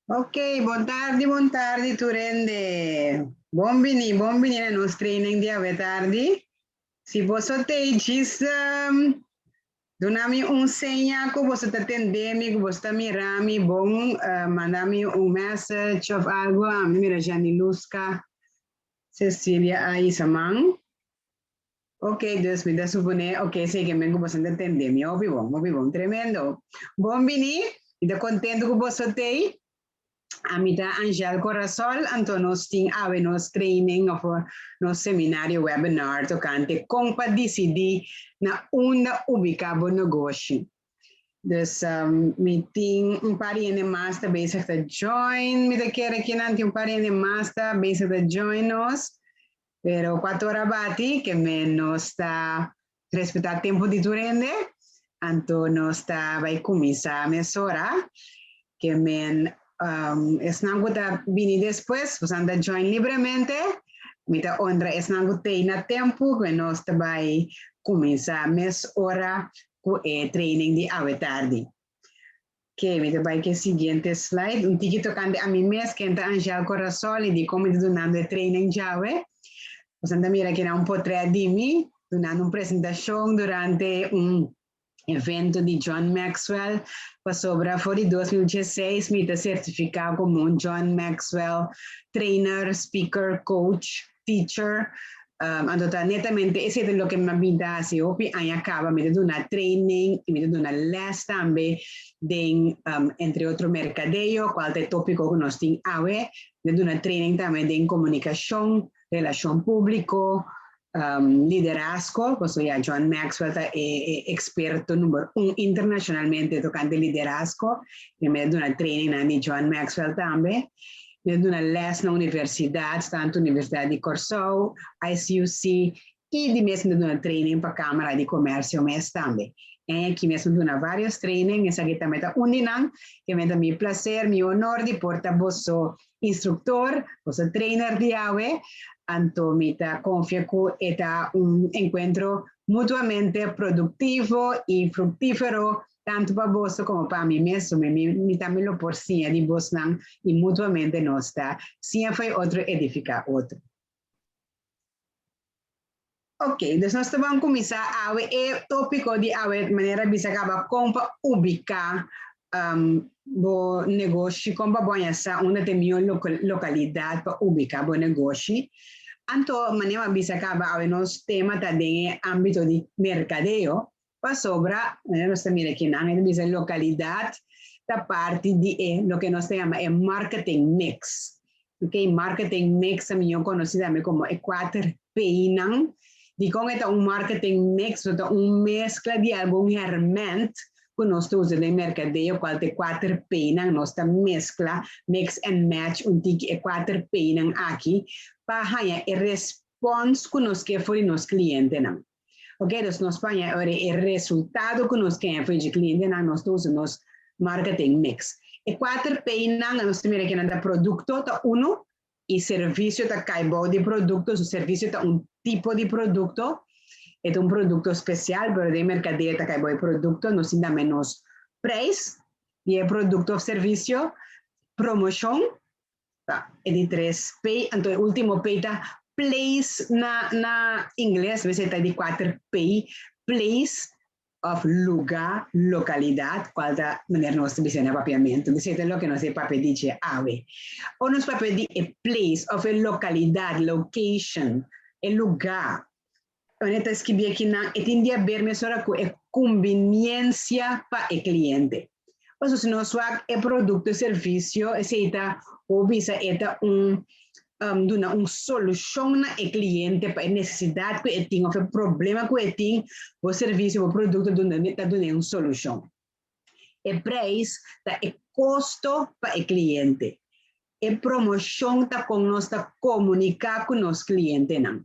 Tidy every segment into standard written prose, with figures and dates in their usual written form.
Ok, bon tardi, bon tardi, tur hende. Bon bini, bon bini na nos training di awe tardi. Si boso t'ei djis duna mi un seña ku boso ta tende mi, ku boso ta mira mi bon, manda mi un message of algo. Ami mira Janiluska Cecilia a hisa man. Ok, dus mi ta supone, ok, si ke men ku boso ta tende mi. Hopi bon, hopi bon, tremendo. Bon bini, mi ta contento ku boso t'ei. Ami ta Angel Corazol, anto nos tin awe nos training of nos seminario webinar tokante kon pa disidí na unda ubiká bo negoshi. Dus mi tin un par di hende mas ta bezig ta join, mi ta kere kinan tin un par di hende mas ta bezig ta join nos, pero 4 or a bati, ke men nos ta respetá tempu di tur hende, anto nos ta bai kuminsá mesora, ke men esnan ku ta bini despues, boso ta join libremente, mi ta honra esnan ku t'ei na tempu, ku nos ta bai kuminsá mesora ku e training di awe tardi. Ok, mi ta bai ku e siguiente slide. Un tiki tokante ami mes, ken ta Angel Corazol i dikon mi ta dunando e training djawe. Boso ta mira aki un portrèt di mi, dunando un presentashon durante un evento di John Maxwell. Pasobra for di 2016 mi ta sertifiká komo un John Maxwell trainer, speaker, coach, teacher. Anto ta netamente esei ta loke mi a bin ta hasi hopi aña kaba, mi ta duna training i mi ta duna les tambe den entre otro merkadeo, kual ta e tópiko ku nos tin awe. Mi ta duna training tambe den komunikashon, relashon públiko, liderazgo, pasobra ya John Maxwell ta e eksperto number 1 internashonalmente tokante liderazgo. I mi ta duna training nan di John Maxwell tambe. Mi ta duna les na universidat, tantu Universidat di Kòrsou, ICUC, i di mes mi ta duna training pa Kámara di Komèrsio mes tambe. En aki mes mi duna vários training, esaki tambe ta un di nan, ke mi ta mi plaser, mi honor di por ta boso instruktor, boso trainer di awe, anto mi ta konfia ku e ta un enkuentro mutuamente produktivo i fruktífero, tantu pa boso komo pa mi mes, mi tambe lo por siña di bosnan i mutuamente nos ta siña for di otro, edifiká otro. Ok, dus nos ta ban kuminsá awe e tópiko di awe, manera bisa kaba, kon pa ubiká bo negoshi, kon pa bo haña sa unda ta e mihó lokalidat pa ubiká bo negoshi. Anto, manera mi a bisa kaba, awe nos tema ta den e ámbito di merkadeo, pasobra, manera nos ta mira akinan, e ta bisa lokalidat ta parti di e loke nos ta yama e marketing mix. Ok, marketing mix ta mihó konosí tambe komo e kuater P'nan. Dikon e ta un marketing mix? Ta un meskla di algun hèrmènt ku nos ta usa den merkadeo, kual ta e kuater P'nan. Nos ta meskla, mix and match un tiki e kuater P'nan aki pa haña e respons ku nos ke for di nos klientenan. Ok, dus nos pa haña e resultado ku nos ke for di klientenan, nos ta usa nos marketing mix. E kuater P'nan, nos ta mira ku nan ta produkto, ta unu, i servisio ta kai bou di produkto, su servisio ta un tipo di produkto, e ta un produkto spesial, pero den merkadeo ta kai bou di produkto, nos tin tambe nos preis di e produkto òf servisio, promoshon, ta e di tres P, anto e último P ta place na ingles, esei ta di kuater P, place òf lugá, lokalidat, kual ta manera nos ta bisa na papiamentu. Esei ta loke nos e papia di dje awe. Ora nos papia di e place òf e lokalidat, location, e lugá, ora ta skibí akinan, e tin di haber mesora ku e kumbiniensia pa e kliente. Pasobra si nos wak e produkto o servisio, esei ta por bisa e ta un duna un solushon na e kliente pa e nesesidat ku e tin òf e problema ku e tin, bo servisio, bo produkto ta dun'é un solushon. E preis ta e kosto pa e kliente. E promoshon ta kon nos ta komuniká ku nos klientenan.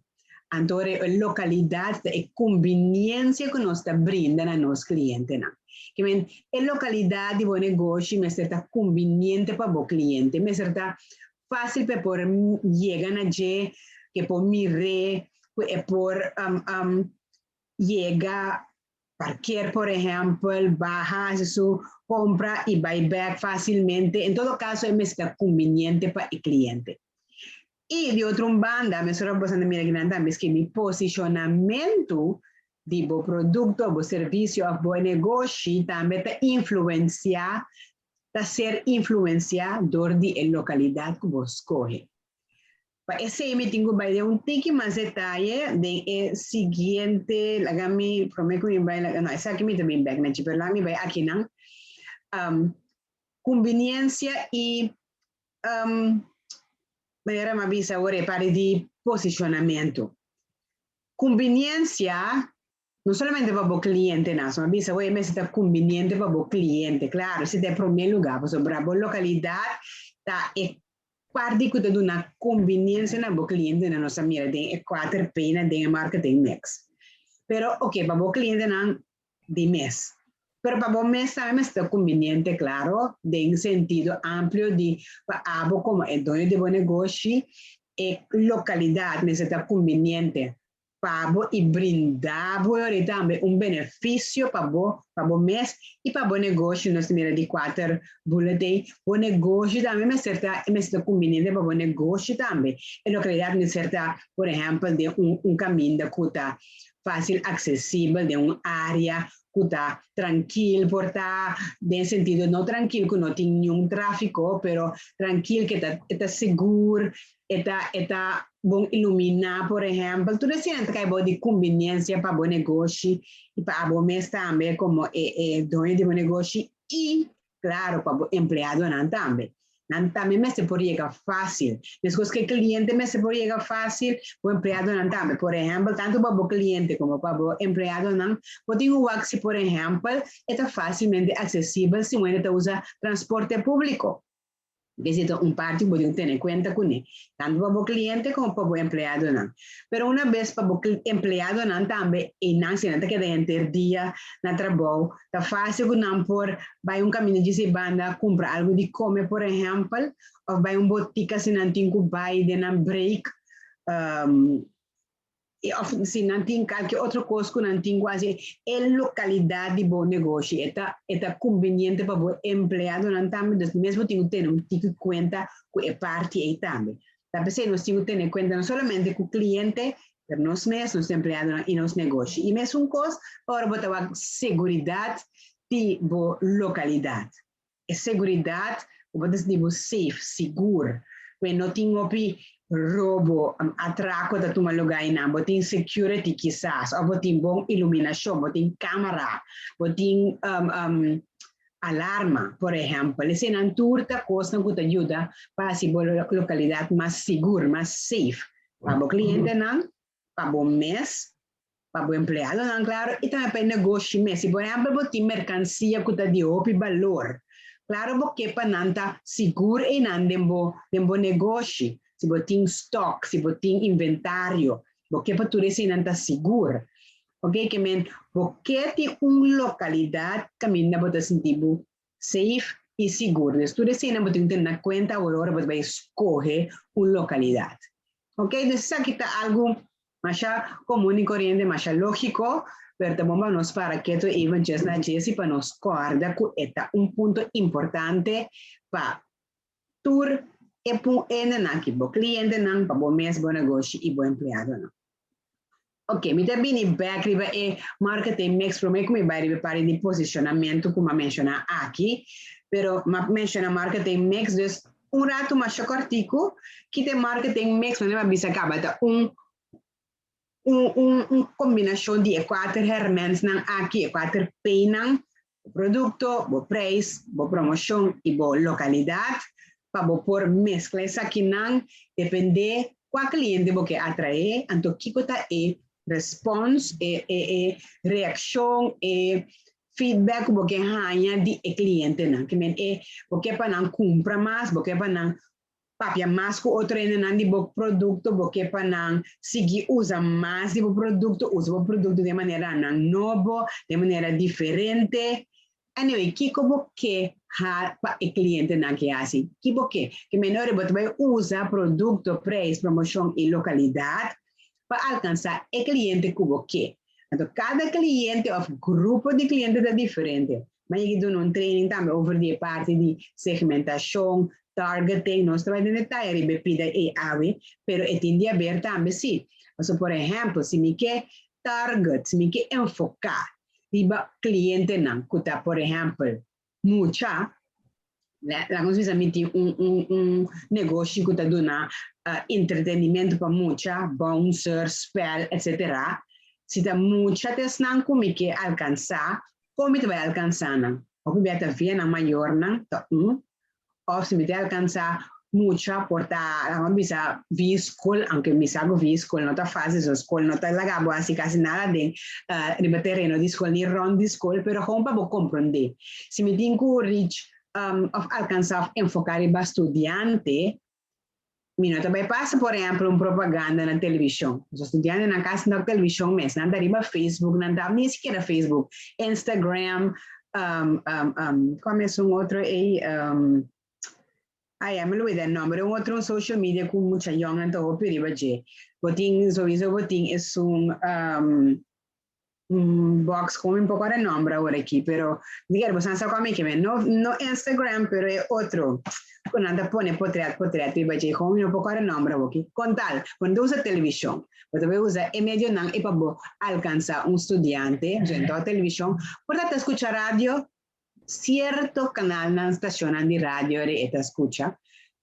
Anto e lokalidat ta e kumbiniensia ku nos ta brinda na nos klientenan. Ke men, e lokalidat di bo negoshi mester ta kumbiniente pa bo kliente, mester ta fásil pa e por yega na dje, ku e por mir'é, ku e por yega. Parkeer, por ehèmpel, baha, hasi su kompra i bai bèk fásilmente. En todo kaso, e mester ta kumbiniente pa e kliente. I di otro un banda, mesora bo ta mira akinan tambe skirbi posishonamentu di bo produkto, bo servisio òf bo negoshi tambe ta influensiá, ta ser influensiá dor di e lokalidat ku bo skohe. Pa esei mi tin ku bai den un tiki mas detaye den e siguiente, laga mi, promé ku mi bai, no, esaki mi ta bin bèk na dje, pero laga mi bai akinan. Kumbiniensia i manera mi a bisa awor e parti di posishonamentu. Kumbiniensia no solamente pa bo klientenan, so mi a bisa awor e mester ta kumbiniente pa bo kliente, klaro, esei ta e promé lugá, pasobra bo lokalidat ta e Parti ku ta duna kumbiniensia na bo klientenan nos a mira den e kuater P'nan den e marketing mix. Pero oke, pa bo klientenan di mes. Pero pa bo mes tambe mester ta kumbiniente, klaro, den sentido amplio di pa abo komo e doño di bo negoshi e lokalidat mester ta kumbiniente pa bo i brinda bo yori tambe un benefisio pa bo, pa bo mes i pa bo negoshi. Nos ta mira di kuater bullet ei. Bo negoshi tambe mester ta, e mester ta kumbiniente pa bo negoshi tambe. E lokalidat mester ta, por ehèmpel, den un un kaminda ku ta fásil aksesibel, den un área ku ta trankil, por ta den sentido no trankil ku no tin niun tráfiko, pero trankil ke ta e ta sigur, e ta e ta bon iluminá, por ehèmpel. Tur esei nan ta kai bou di kumbiniensia pa bo negoshi i pa abo mes tambe komo e e doño di bo negoshi i klaro pa bo empleadonan tambe. Nan tambe mester por yega fásil. Meskos ku e kliente mester por yega fásil, bo empleadonan tambe. Por ehèmpel, tantu pa bo kliente komo pa bo empleadonan, bo tin un wak si por ehèmpel e ta fásilmente aksesibel si un hende ta usa transporte públiko. Esei ta un parti ku bo tin ku tene kuenta kuné, tantu pa bo kliente komo pa bo empleadonan. Pero una bes pa bo empleadonan tambe, einan si nan ta keda henter dia na trabou, ta fásil ku nan por bai un kaminda djis ei banda kumpra algu di kome, por ehèmpel, òf bai un botika si nan tin ku bai den nan break. I of si nan tin kalke otro kos ku nan tin ku hasi, e lokalidat di bo negoshi e ta e ta kumbiniente pa bo empleadonan tambe, dus mes bo tin ku tene un tiki kuenta ku e parti ei tambe. Ta p'esei nos tin ku tene kuenta no solamente ku kliente, pero nos mes, nos empleadonan i nos negoshi. I mesun kos ora bo ta wak seguridat di bo lokalidat. E seguridat ku bo ta sinti bo safe, sigur, ku e no tin hopi robo, atrako ta tuma lugá einan, bo tin security kisas, òf bo tin bon iluminashon, bo tin kamera, bo tin alarma, por ehèmpel. Eseinan tur ta kosnan ku ta yuda pa hasi bo lokalidat mas sigur, mas safe pa bo klientenan, pa bo mes, pa bo empleadonan, klaro, i tambe pa e negoshi mes. Si por ehèmpel bo tin merkansia ku ta di hopi balor, klaro bo ke pa nan ta sigur einan den bo den bo negoshi. Si bo tin stòk, si bo tin inventario, bo ke pa tur eseinan ta sigur. Oke, ke men bo ke tin un lokalidat kaminda bo ta sinti bo safe i sigur. Dus tur eseinan bo tin ku tene na kuenta awor ora bo ta bai skohe un lokalidat. Ok, dus esaki ta algu masha komun i koriente, masha lógiko, pero ta bon pa nos para ketu even djes na djes i pa nos kòrda ku e ta un punto importante pa tur e hendenan aki, bo klientenan, pa bo mes, bo negoshi i bo empleadonan. Ok, mi ta bini bèk riba e marketing mix promé ku mi bai riba e parti di posishonamentu ku mi a menshoná aki, pero mi a menshoná marketing mix, dus un ratu masha kòrtiku, kita e marketing mix manera mi a bisa kaba ta un un un un kombinashon di e kuater hèrmèntnan aki, e kuater P'nan, bo produkto, bo preis, bo promoshon i bo lokalidat, pa bo por meskla esakinan dependé kua kliente bo ke atraé, anto kiko ta e respons, e e e reakshon, e feedback ku bo ke haña di e klientenan. Ke men e bo ke pa nan kumpra mas, bo ke pa nan papia mas ku otro hendenan di bo produkto, bo ke pa nan sigui usa mas di bo produkto, usa bo produkto den maneranan nobo, den manera diferente. Anyway, kiko bo ke ha pa e klientenan ke hasi? Ki bo ke? Ke menor bo ta bai usa produkto, preis, promoshon i lokalidat pa alkansá e kliente ku bo ke. Anto, kada kliente òf grupo di kliente ta diferente. M'a duna un training tambe over di parti di segmentashon, targeting, nos ta bai den detaye riba pida ei awe, pero e tin di aber tambe sí. So, por ehèmpel, si mi ke target, si mi ke enfoká riba klientenan, ku ta, por ehèmpel, mucha, laga nos bisa mi tin un negoshi ku ta duna entretenimentu pa mucha, bouncer, spel, etc. Si ta mucha ta esnan ku mi ke alkansá, kon mi ta bai alkansá nan? Òf mi ta via nan mayornan, ta un, òf si mi ta alkansá mucha por ta, laga bisa, via skol, aunke mi sa ku via skol no ta fásil, so skol no ta laga bo hasi kasi nada den riba tereno di skol, ni rònt di skol, pero gewoon pa bo komprondé. Si mi tin ku reach òf alkansá òf enfoká riba studiante, mi no ta bai pasa, por ehèmpel, un propaganda na televishon. E studiantenan kasi na televishon mes, nan ta riba Facebook, nan ta ni sikiera Facebook, Instagram, kon e un otro ei, ai, mi a lubidá e nòmber, un otro social media ku mucha yòn nan ta hopi riba dje. Bo tin, sowieso bo tin un box ku un poko e nòmber awor aki, pero digamos, bo sa kon ke no, no Instagram, pero e otro. Ku nan ta pone portrèt, portrèt riba dje, kon un poko e nòmber awor aki. Kon tal, bo no usa televishon, bo ta usa e medionan e pa bo alkansá un studiante, anto televishon, por ta skucha radio, sierto kanalnan, stashon di radio e ta skucha,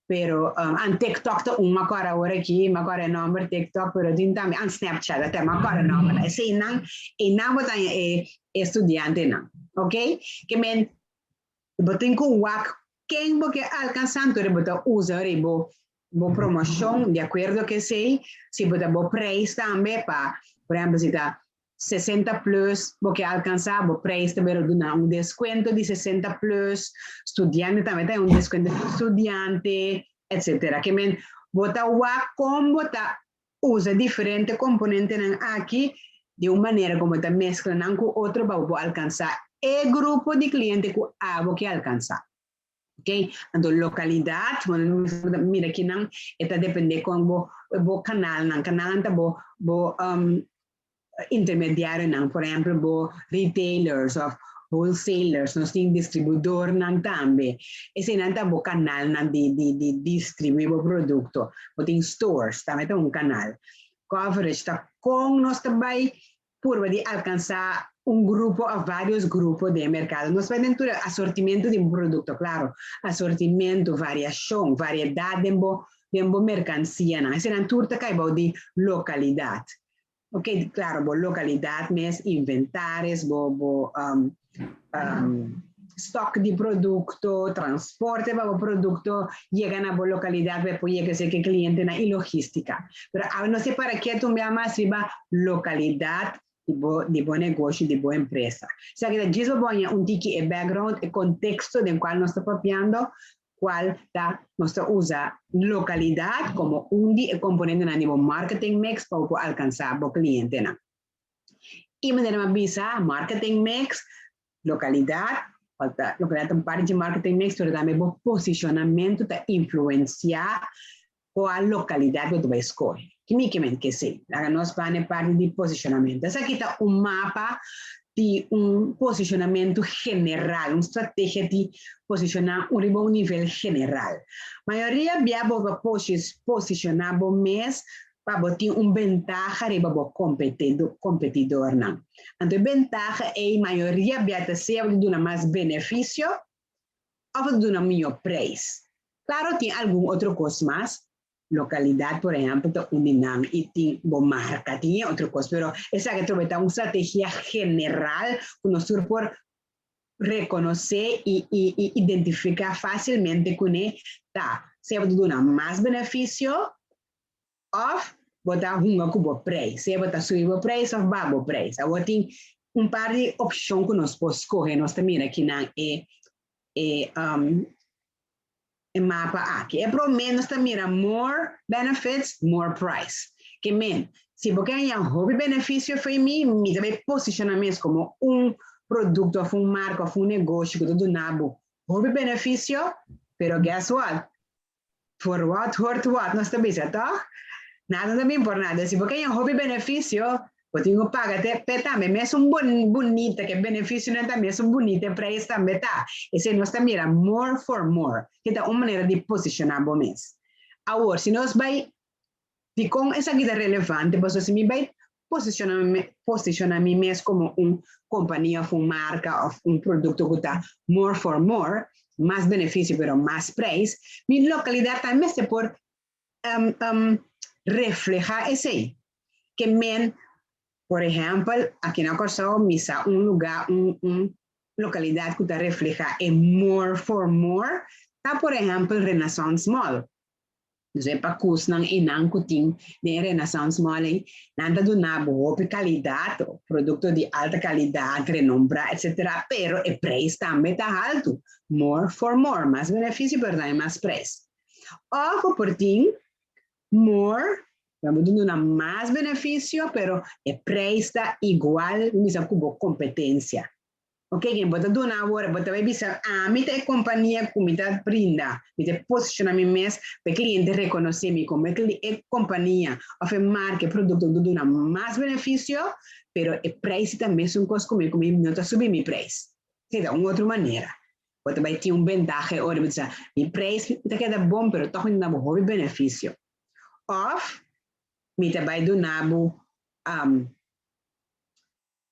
pero an TikTok ta un makora awor aki, m'a kòrda nòmber TikTok, pero tin tambe an Snapchat, te m'a kòrda nòmber. Eseinan, e nan bo ta e studiantenan, ok? Ke men bo tin ku wak ken bo ke alkansá, anto bo ta usa bo bo promoshon di akuerdo ku esei, si bo ta bo preis tambe pa, por ehèmpel, si ta 60 plus, bo ke alkansá, bo preis tambe duna un deskuento di 60 plus, studiante tambe tin un deskuento di studiante, etc. Ke men, bo ta wak kon bo ta usa diferente komponentenan aki di un manera kon ta meskla nan ku otro pa bo alkansá e grupo di kliente ku abo ke alkansá. Ok? Anto lokalidat, mira akinan, ta dependé kon bo bo kanalnan, kanal ta bo bo intermediarionan, por ehèmpel, bo retailers òf wholesalers, nos tin distribuidornan tambe. Eseinan ta bo kanalnan di distribuí bo produkto. Bo tin stores, tambe ta un kanal. Coverage ta kon nos ta bai purba di alkansá un grupo òf vários grupo di merkado. Nos ta bai den asortimentu di un produkto, klaro. Asortimentu, variashon, variedat di bo merkansianan. Eseinan tur ta kai di lokalidat. Ok, klaro, bo lokalidat mes, inventario, bo stock di produkto, transporte pa e produkto yega na bo lokalidat, pa yega serka klientenan i logístika. Pero ah, no sé para ke tur mas riba lokalidat di bo negoshi, di bo empresa. Osea ku djis bo un tiki e background, e konteksto den kual nos ta papiando, kual ta nos ta usa lokalidat komo un di e komponentenan di marketing mix pa alkansá e klientenan. I manera m'a bisa, marketing mix, lokalidat, falta lokalidat un parti di marketing mix, pero tambe e posishonamentu ta influensiá kua lokalidat ku bo ta bai skohe. Kimikamente ke esei. Laga nos bai na parti di posishonamentu. Esaki ta un mapa di un posishonamentu general, un strategia di posishoná un riba un nivel general. Mayoria bia bo posishoná bo mes pa bo tin un bentaha riba bo kompetidornan. Anto bentaha e mayoria bia ta sea duna mas benefisio òf duna mihó preis. Klaro, tin algun otro kos mas, lokalidat, por ehèmpel, ta un nan i tin bo marka, tin otro kos, pero esaki ta un strategia general ku nos por rekonosé i identifiká fásilmente kuné ta sea duna mas benefisio òf bo ta hunga ku bo preis, sea bo ta subi bo preis òf baha bo preis. Awor tin un par di opshon ku nos por skohe, nos ta mira akinan e mapa aki. E promé nos ta mira more benefits, more price. Ke men, si bo ke hopi benefisio fo'i mi, mi tambe posishoná mes komo un produkto, òf un marka, òf un negoshi ku ta duna hopi benefisio, pero guess what? Voor wat hoort wat, nos ta bisa, toch? Nada tambe por nada. Si bo ke hopi benefisio, Bo tin ku paga te p'e tambe mesun bunita ku e benefisionan ta mesun bunita e preis tambe ta. Esei nos ta mira more for more, ki ta un manera di posishoná bo mes. Awor, si nos bai, dikon esaki ta relevante? Pasobra si mi bai posishoná mi mes komo un kompania òf un marka òf un produkto ku ta more for more, mas benefisio pero mas preis, mi lokalidat tambe mester por reflehá esei. Ke men, por ehèmpel, aki na Kòrsou mi sa un lugá, un lokalidat ku ta reflehá e more for more ta por ehèmpel Renaissance Mall. Dus e pakusnan einan ku tin den e Renaissance Mall ei, nan ta duna bo hopi kalidat, produkto di alta kalidat, renombrá, etsetera, pero e preis tambe ta haltu. More for more, mas benefisio pero tambe mas preis. Òf bo por tin more, bo ta duna mas benefisio, pero e preis ta igual bisa ku bo kompetensia. Ok, ken bo ta duna awor, bo ta bai bisa, ami ta e kompania ku mi ta brinda, mi ta posishoná mi mes pa e kliente rekonosé mi komo e kompania òf e marka, e produkto ku ta duna mas benefisio, pero e preis ta mesun kos ku mi, ku mi no ta subi mi preis. Esei ta un otro manera. Bo ta bai tin un bentaha e ora bo ta bisa, mi preis ta keda bon, pero tòg mi ta duna bo hopi benefisio. Òf mi ta bai duna bo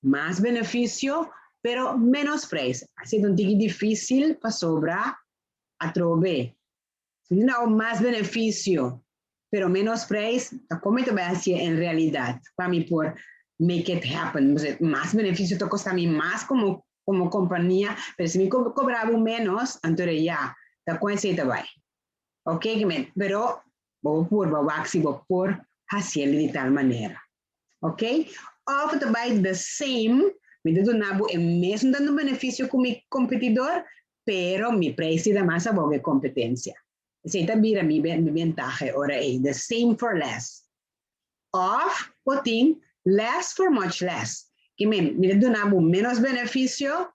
mas benefisio, pero ménos preis. Asina ta un tiki difísil pasobra atrobe. Si mi duna bo mas benefisio, pero ménos preis, ta kon mi ta bai hasié en realidat pa mi por make it happen? Mas benefisio ta kosta mi mas komo kompania, pero si mi kobra bo ménos, anto ya, ta kon esei ta bai? Ok, pero bo por purba wak si bo por hasié di tal manera. Ok? Òf ta bai the same, mi ta duna bo e mesun tantu benefisio ku mi kompetidor, pero mi preis ta mas abou ku e kompetensia. Esei ta bira mi bentaha e ora ei, the same for less. Òf bo tin less for much less. Ke men, mi ta duna bo ménos benefisio,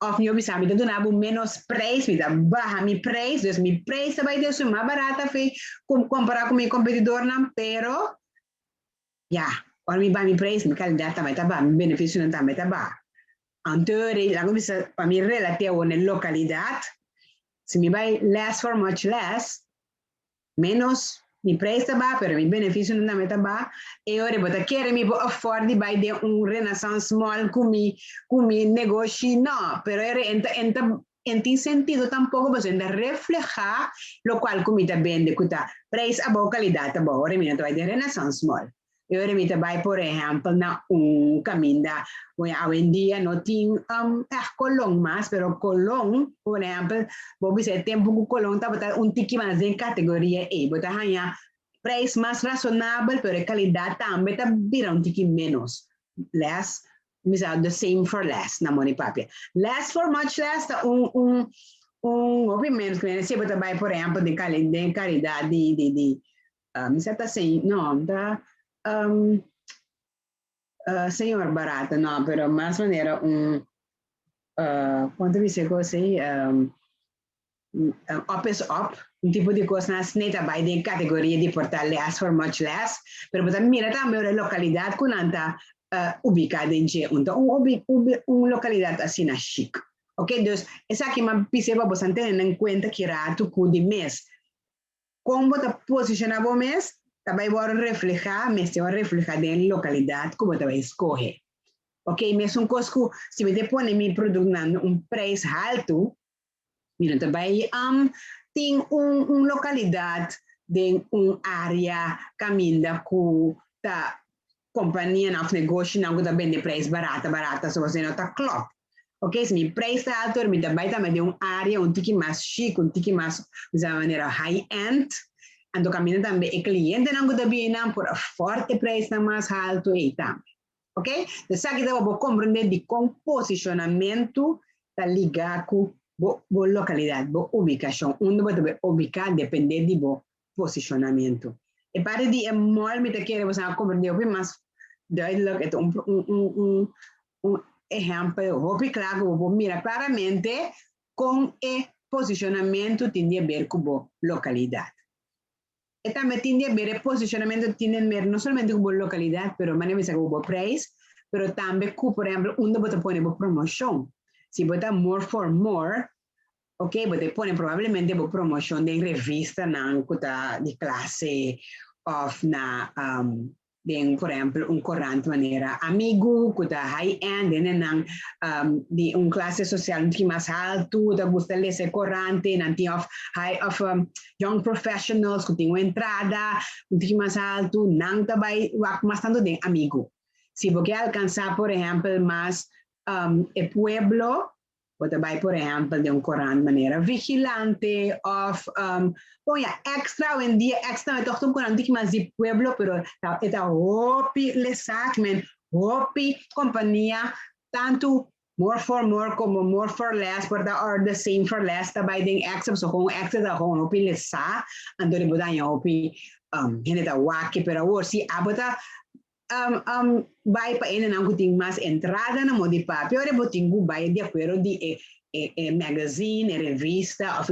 òf mi bisa mi ta duna bo ménos preis, mi ta baha mi preis, dus mi preis ta bai den mas barata fe kompará ku mi kompetidornan, pero ya, ora mi baha mi preis, mi kalidat tambe ta baha, mi benefisionan tambe ta baha. Anto, laga bisa, pa mi relativo na lokalidat, si mi bai less for much less, ménos mi preis ta baha, pero mi benefisionan tambe ta baha, e ora bo ta kere mi por afford di bai den un Renaissance Mall ku mi negoshi, no, pero e n' tin sentido tampoko, pasobra e n' ta reflehá lokual ku mi ta bende, ku ta preis abou, kalidat abou, ora mi no ta bai den Renaissance Mall. E ora mi ta bai, por ehèmpel, na un kaminda, bueno, awendia no tin echt Colon mas, pero Colon, por ehèmpel, bo bisa tempu ku Colon tabata un tiki mas den kategoria E, bo ta haña preis mas rasonabel, pero e kalidat tambe ta bira un tiki ménos. Less, bisa the same for less, na money papia. Less for much less, ta un hopi ménos, ku si bo ta bai, por ehèmpel, di kalidat di mi ta sei, no, ta señor barata, no, pero mas manera un kuantu bisa kos ei, up is up, un tipo di kos nan ta bai den kategoria di por ta less for much less, pero bo ta mira tambe e lokalidat ku nan ta ubiká den dje, un un lokalidat asina chic. Ok, dus esaki m'a bisa pa bo tene na kuenta ku ratu ku di mes. Kon bo ta posishoná bo mes, ta bai reflehá, mester reflehá den lokalidat ku bo ta bai skohe. Ok, mesun kos ku si mi pone mi produkto na un preis haltu, mi no ta bai tin un lokalidat den un área kaminda ku ta kompania òf negoshi nan ku ta bende preis barata barata, so bo no ta klòp. Ok, si mi preis ta haltu, mi ta bai tambe den un área un tiki mas chic, un tiki mas, di manera high end, anto kaminda tambe e klientenan ku ta bini por afford e preisnan mas haltu ei tambe. Ok? Anto, aki ta bo komprondé di kon posishonamentu ta ligá ku bo lokalidat, bo ubikashon. Unda bo ta ubiká dependé di bo posishonamentu. E parti di e mall mi ta kere bo komprondé mas duidelijk, e un ehèmpel hopi kla ku bo mira klaramente kon e posishonamentu tin di aber ku bo lokalidat. E tambe tin di haber posicionamento tin di haber no solamente cu localidad, pero manera bisa cu prijs, pero tambe cu, por ehempel, unda bo ta pone promocion. Si bo ta More for More, ok, bo ta pone probablemente promocion den revistanan cu ta di clase of na den, por ehempel, un corant manera Amigo, cu ta high-end, den nan di un clase social un mas halto, ta gusta lesa corant, nan tin of high of young professionals cu tin un entrada un mas halto, nan ta bay wak mas tanto den Amigo. Si bo kier alcansa, por ehempel, mas e pueblo, bo ta bay, por ehempel, den un corant manera Vigilante of bon ja, Extra. Awendia Extra ta toch un corant mas di pueblo, pero ta hopi lesa, men hopi compania, tanto More for More como More for Less, por ta or the same for less, ta bay den Extra, so cu Extra ta gewoon hopi lesa, anto bo ta hopi hende ta wak e, pero awor si abo ta bay pa hendenan cu tin mas entrada na moda di papia, ora bo tin cu bay di acuerdo di e magazine, e revista, of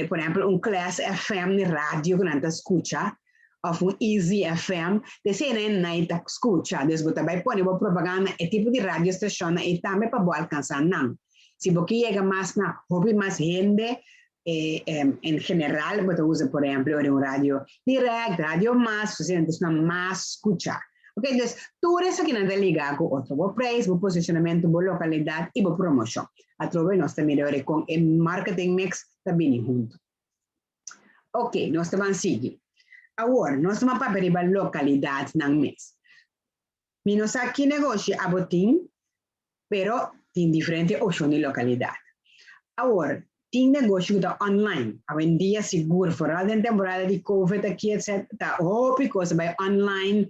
por ehempel, un Class FM na radio cu nan ta scucha, of un Easy FM, esey nan ta scucha, dus bo ta bay pone bo propaganda e tipo di radio station y tambe pa bo alcansa nan. Si bo kier yega mas na hopi mas hende, en general, bo ta usa, por ehempel, un radio Direct, Radio Mas, osea, mas scucha. Ok, dus tur esakinan ta liga cu otro. Bo prijs, bo posicionamento, bo localidad y bo promocion. Atrobe nos tambe cu e marketing mix ta bin hunto. Ok, nos ta bay sigui. Awor, nos ta bay pa localidad nan mes. Mi no sa ki negoshi abo tin, pero tin diferente opcion di localidad. Awor, tin negoshi ta online. Awendia sigur, vooral den temporada di COVID aki, etc. Ta hopi cos bay online,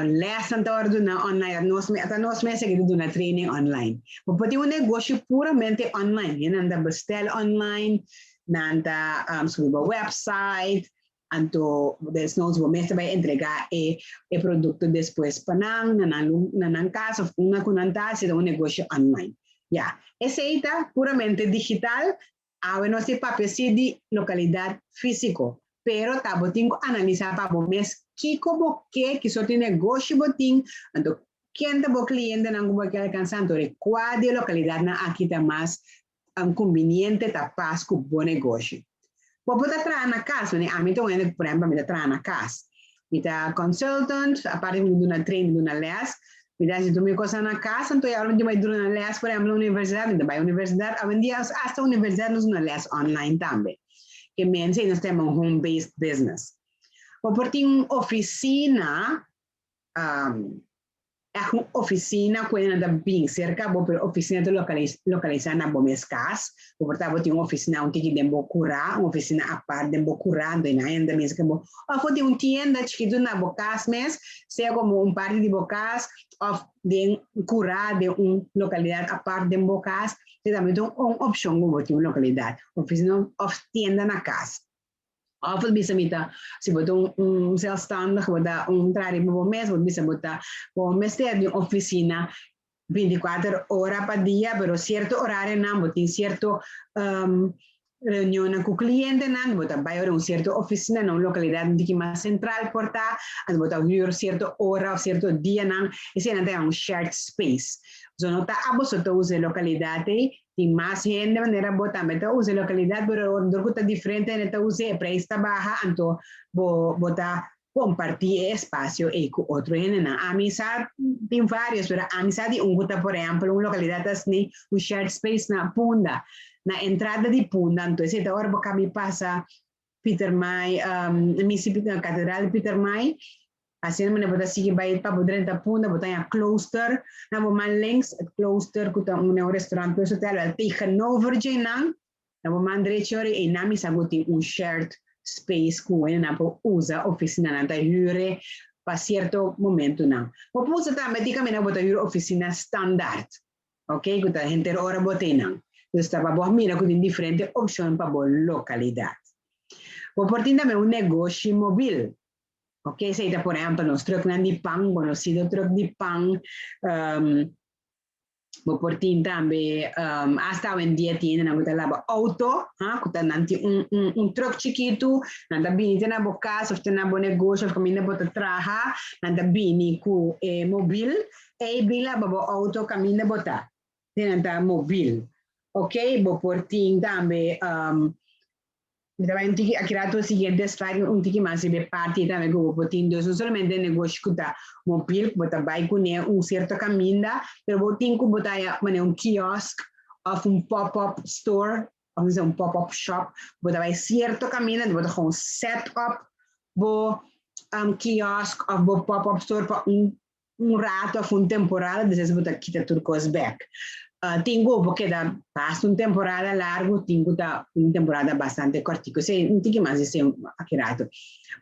les ta wordo duna online, nos ata nos mes aki ta duna training online. Bo por tin un negoshi puramente online, nan ta bestel online, nan ta subi website, anto desnoods bo mes bay entrega e producto despues pa nan, na nan cas of unda cu nan ta, ta un negoshi online. Ja, esey ta puramente digital, awe nos ta papia di localidad fisico, pero ta bo tin cu analisa pa bo mes kico bo kier, ki sorto di negoshi bo tin, anto ken ta bo clientenan cu bo kier alcansa, anto cua di localidadnan aki ta mas conveniente, ta pas cu bo negoshi. Bo por traha na cas, ne? Ami ta, por ehempel, mi ta traha na cas. Mi ta consultant, aparte di duna training, duna les, mi ta haci mi cos na cas, anto awor mi ta duna les, por ehempel, na universidad, mi ta bay universidad, awendia hasta universidad nos duna les online tambe. Kiermen nos tin un home-based business. Bo por tin un oficina, e un oficina cu ta bin cerca, bo pero oficina ta localisa na bo mes cas, bo por ta tin un oficina un tiki den bo cura, un oficina apart den bo cura, anto na hende mes cu bo, of tin un tienda chikito na bo cas mes, sea como un parti di bo cas, of den cura di un localidad apart den bo cas, tambe tin un opcion cu bo tin un localidad, oficina of tienda na cas. Of bisa mi ta, si bo ta un zelfstandig, bo ta un traha bo mes, bo bisa bo ta, bo mester di oficina 24 ora pa dia, pero cierto horarionan, bo tin cierto reunion cu clientenan, bo ta bay un cierto oficina, na un localidad un tiki mas central por ta, anto bo ta huur cierto ora of cierto dianan, esey nan ta un shared space. So no ta abo so ta usa localidad ey, tin mas hende manera bo tambe ta usa localidad, pero dor cu ta diferente hende ta usa, e prijs ta baha, anto bo ta comparti espacio ey cu otro hendenan. Ami sa tin varios, pero ami sa di un cu ta, por ehempel, un localidad asina, un shared space na Punda, na entrada di Punda, anto esey ta ora bo caba di pasa Pietermaai, misa Catedral di Pietermaai, asina manera bo ta sigui bay pa bo drenta Punda, bo ta den Klooster, na bo man links, het Klooster, cu ta un restaurant plus hotel, wel tegenover dje nan, na bo man drechi ora, y na mi sa tin un shared space cu nan por usa oficina, nan ta huur pa cierto momentonan. Bo por usa tambe di caminda bo ta huur oficina standaard. Ok, cu ta henter ora bo tin nan. Dus ta pa bo mira cu tin diferente opcion pa bo localidad. Bo por tin tambe un negoshi mobil. Ok, sea por ehempel, nos trucknan di pan, conocido truck di pan, Bo por tin tambe, hasta awendia tin hendenan ku ta laba outo, ha, ku ta nan tin un truck chikitu, nan ta bini te na bo kas of te na bo negoshi of kaminda bo ta traha, nan ta bini ku e mobil, ei bin laba bo outo kaminda bo ta, te nan ta mobil. Ok, bo por tin tambe Mi ta bai un tiki aki rato siguiente slide un tiki mas riba e parti tambe ku bo por tin dus no solamente negoshi ku ta mobil ku bo ta bai kuné un sierto kaminda pero bo tin ku bo ta haya manera un kiosk òf un pop up store òf no se un pop up shop bo ta bai sierto kaminda bo ta gewoon set up bo kiosk òf bo pop up store pa un un rato of un temporada, despues bo ta kita tur kos bek. Tin ku bo keda basta un temporada largu, tin ku ta un temporada bastante kòrtiku. Esei un tiki mas esei aki rato.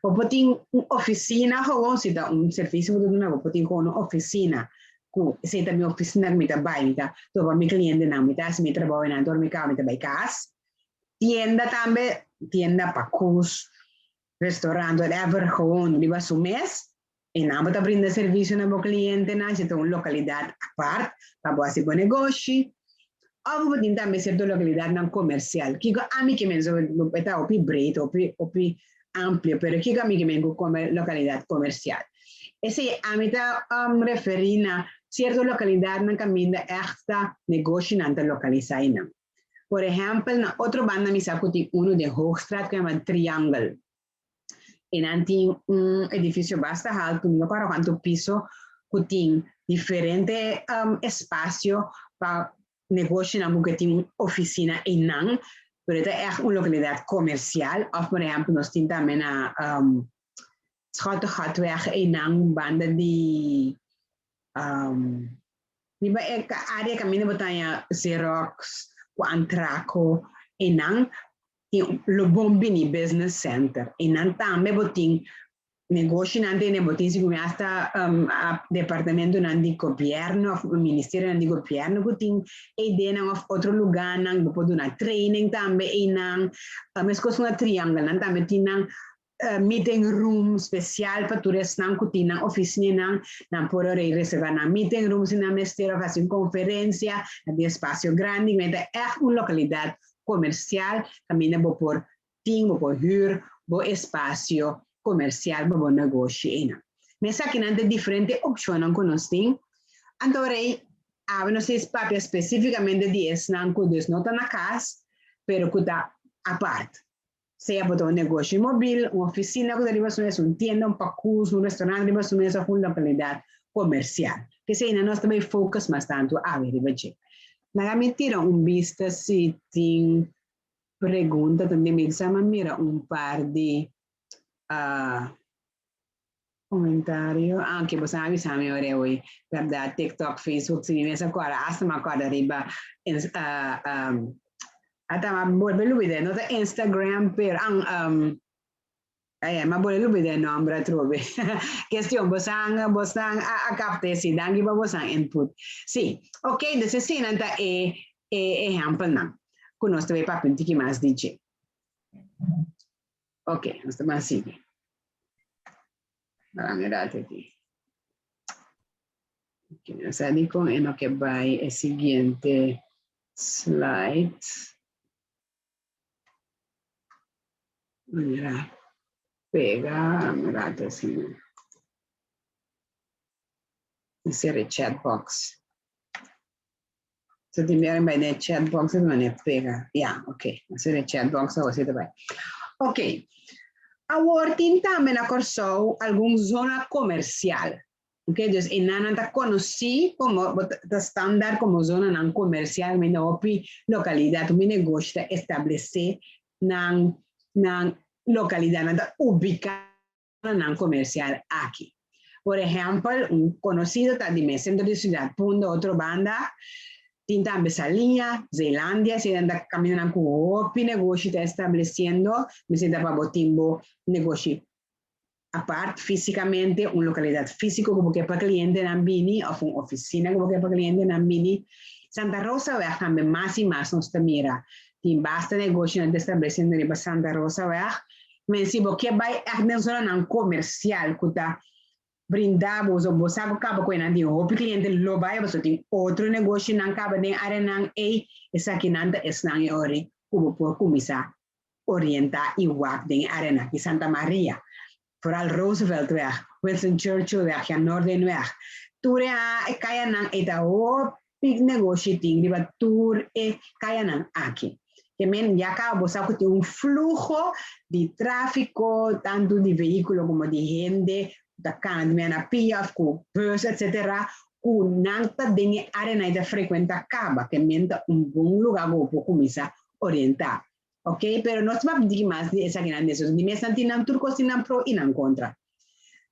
Bo por tin un ofisina gewoon, si ta un servisio bo ta duna, bo por tin gewoon un ofisina ku esei ta mi ofisina ku mi ta bai, mi ta topa mi klientenan, mi ta hasi mi trabou einan, ora mi kaba mi ta bai kas. Tienda tambe, tienda pakus, restaurant, whatever, gewoon riba su mes. E nan bo ta brinda servisio na bo klientenan, si ta un lokalidat apart pa bo hasi bo negoshi, òf bo tin tambe sierto lokalidatnan komersial. Kiko ami ke men e ta hopi breed, hopi hopi amplio, pero kiko ami ke men ku lokalidat komersial? Esei ami ta referí na sierto lokalidatnan kaminda ègt ta negoshinan ta lokalisá einan. Por ehèmpel, na otro banda mi sa ku tin unu den Hoogstraat ku yama Triangle. E nan tin un edifisio basta haltu, mi no kòrda kuantu piso, ku tin diferente espasio pa negoshinan ku ke tin un ofisina einan, pero e ta ègt un lokalidat komersial. Òf por ehèmpel nos tin tambe na Schottegatweg einan banda di riba e área kaminda bo ta haña Xerox ku Antraco einan. Tin lo bon bini business center y nan tambe bo tin negoshinan tene bo tin sigur hasta departamentonan di gobierno of ministerionan di gobierno ku tin eidenan of otro lugarnan bo por duna training tambe einan meskos ku na Triangle nan tambe tin nan meeting room spesial pa tur esnan ku tin nan ofisinanan nan por ora reserva nan meeting room si nan mester of hasi un konferensia nan tin espasio grandi men ta ègt un lokalidat komersial kaminda bo por tin bo por hür bo espasio komersial pa bo negoshi einan. Mi esakinan ta diferente opshonnan ku nos tin. Anto rei awe nos ta papia spesífikamente di esnan ku dus no ta na kas pero ku ta apart. Sea bo ta un negoshi mobil, un ofisina ku ta riba su mes, un tienda, un pakus, un restaurant riba su mes òf un lokalidat komersial. P'esei nos ta bai focus mas tantu awe riba dje. Laga mi tira un bista si tin pregunta tambe. Mi sa mi a mira un par di comentario. Aunke bo sa a bisa mi ora hoy. Berdad, TikTok, Facebook, si mi mes a corda, hasta mi a corda riba ata mi a bolbe lubida, no ta Instagram, pero Ai, ma bo lubida e nomber atrobe. Kestion, bosan, bosan a, a kapta esei. Danki pa bosan input. Sí, ok, dus eseinan ta e, e ehèmpelnan ku nos ta bai papia un tiki mas di dje. Ok, nos ta ban sigui. Laga mi rato aki. Ok, nos sa dikon e no ke bai e siguiente slide. Mira, pega un rato asina. Sera e chat box. So tin biaha bai den chat box e manera pega. Ya, ok. Sera e chat box awor si ta bai. Ok. Awor tin tambe na Kòrsou algun zona komersial. Ok, dus einan nan ta konosí komo, bo ta standaard komo zonanan komersial, mi hopi lokalidat, hopi negoshi ta establesé nan nan lokalidat, nan ta ubiká nan komersial aki. Por ehèmpel, un konosido ta di mes sentro di siudat Punda, otro banda tin tambe Saliña, Zeelandia, esei nan ta kamindanan ku hopi negoshi ta establesiendo, mester ta pa bo tin bo negoshi apart físikamente, un lokalidat físiko ku bo ke pa klientenan bini òf un ofisina ku bo ke pa klientenan bini. Santa Rosaweg tambe mas i mas nos ta mira tin basta negoshonan ta establesiendo riba Santa Rosaweg. Men si bo ke bai ègt den zonanan komersial ku ta. brinda bo, so bo sa ku kaba ku einan tin hopi kliente lo bai, pasobra tin otro negoshinan kaba den areanan ei, esakinan ta esnan e ora ku bo por kuminsá orientá i wak den e areanan aki Santa Maria, vooral Rooseveltweg, Winston Churchillweg, Jan Noordenweg, tur e e kayanan ei ta hopi negoshi tin riba tur e kayanan aki. Ke men ya kaba bo sa ku tin un fluho di tráfiko, tantu di vehíkulo komo di hende ku ta kana di mea na pia òf ku bùs etsetera, ku nan ta den e áreanan i ta frekuentá kaba. Ke men ta un bon lugá ku bo por kuminsá orientá. Ok, pero nos ta papia diki mas di esakinan di esos. Di mes nan tin nan tur kos tin nan pro i nan kontra.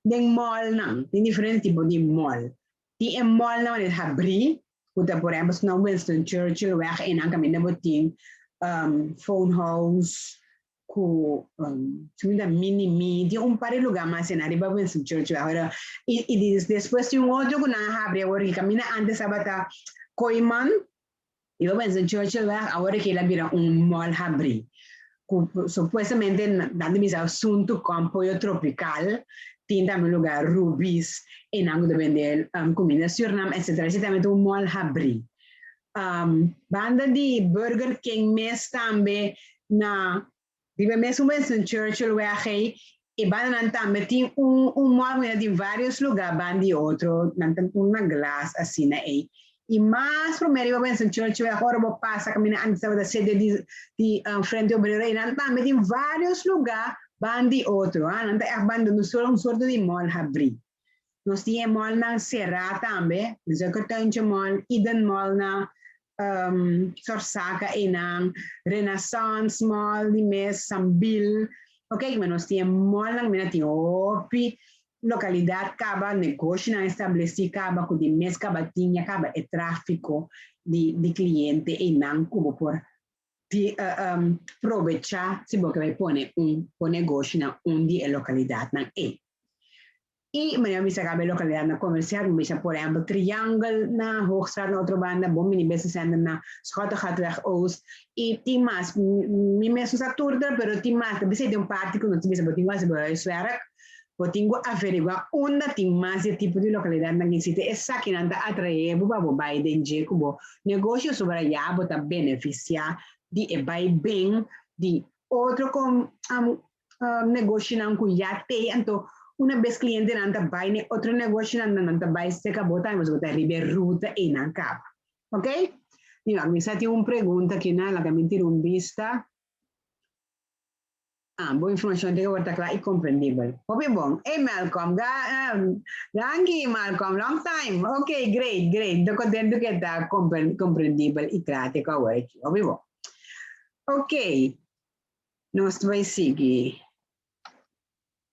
Den mòlnan, tin diferente tipo di mòl. Tin e mòlnan manera habrí, ku ta por ehempel na Winston Churchill weg einan kaminda bo tin Phone House ku um, Mini Me, tin un par di lugá mas einan riba Winston Churchill weg. I despues tin un otro ku nan a habri awor ki kaminda antes tabata Kooyman, riba Winston Churchill weg, awor ki el a bira un mall habrí ku supuestamente nan ta bisa asuntu kon Pollo Tropical, tin tambe un lugá Ruby's einan ku ta bende kuminda Surinam etcetera, esei tambe ta un mall habrí. Banda di Burger King mes tambe na riba mesun Winston Churchill weg ei, e bandanan tambe tin un mall ku tin varios lugá banda di otro, nan ta un na glas asina ei. I mas promé riba Winston Churchill weg ora bo pasa kaminda antes tabata sede di Frente Obrero einan tambe tin varios lugá banda di otro, nan ta ègt banda un sorto di mall habrí. Nos tin e mallnan será tambe, Zuikertuintje Mall, Eden Mall na Sorsaka einan, Renaissance Mall di mes, Sambil. Ok, maar nos tin e mallnan mina tin hopi lokalidat kaba, negoshinan establesí kaba ku di mes kaba tin ya kaba e tráfiko di kliente einan ku bo por di probechá si bo ke bai pone un bo negoshi na un di e lokalidatnan ei. I manera mi bisa kaba e lokalidatnan komersial, mi bisa por ehèmpel Triangle na Hoogstraat na otro banda, Bon Bini Business Center na Schottegatweg Oost i tin mas. Mi mes no sa tur tur pero tin mas. Ta bisa tin un parti ku no ta bisa bo tin ku hasi bo huiswerk, bo tin ku averiguá unda tin mas di e tipo di lokalidatnan ku eksiste. Esakinan ta atraé bo pa bo bai den dje ku bo Negoshi sobra ya bo ta benefisiá di e bai ben di otro kon negoshinan ku ya tei, anto una bes klientenan ta bai na e otro negoshinan nan ta bai serka bo tambe pasobra bo ta riba e ruta einan kaba. Ok? Mira, mi sa tin un pregunta akinan, laga mi tira un bista. Ah, bo informacion tin awor ta cla y comprendibel. Hopi bon. Hey Malcolm, ga, danki Malcolm, long time. Ok, great, great. Nto contento que ta comprendibel y cla te cu awor aki. Hopi bon. Ok, nos ta bay sigui.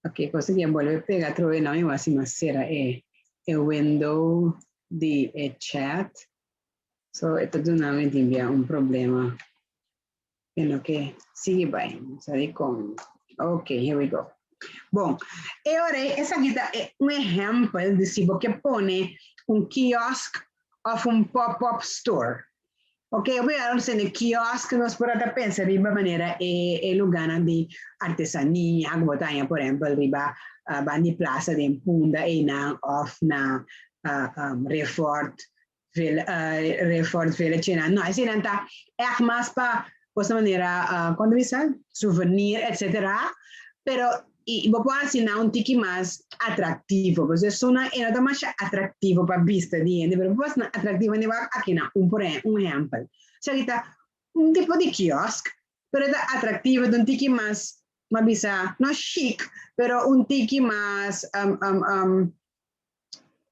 Ok, cosa ki a bolbe pega atrobe no, mi wak si mi a cera e window di e chat. So e ta duna mi tin bia un problema. E no ke sigui bai. Sa di kon. Ok, here we go. Bon, e ora ei esaki ta un ehèmpel di si bo ke pone un kiosk òf un pop-up store. Ok, hopi ora nos tende kiosk nos por a ta pensa riba manera e e lugánan di artesania ku bo ta haña por ehèmpel riba banda di plasa den Punda einan òf na Refort Refort Village einan. No, eseinan ta ègt mas pa cosa manera, kon ta bisa, souvenir etcetera, pero i bo por hasi nan un tiki mas atraktivo, pasobra esunnan e no ta masha atraktivo pa bista di hende, pero bo por hasi nan atraktivo hende wak aki nan un por un ehèmpel. Esaki ta un tipo di kiosk, pero e ta atraktivo, ta un tiki mas, bo a bisa, no chic, pero un tiki mas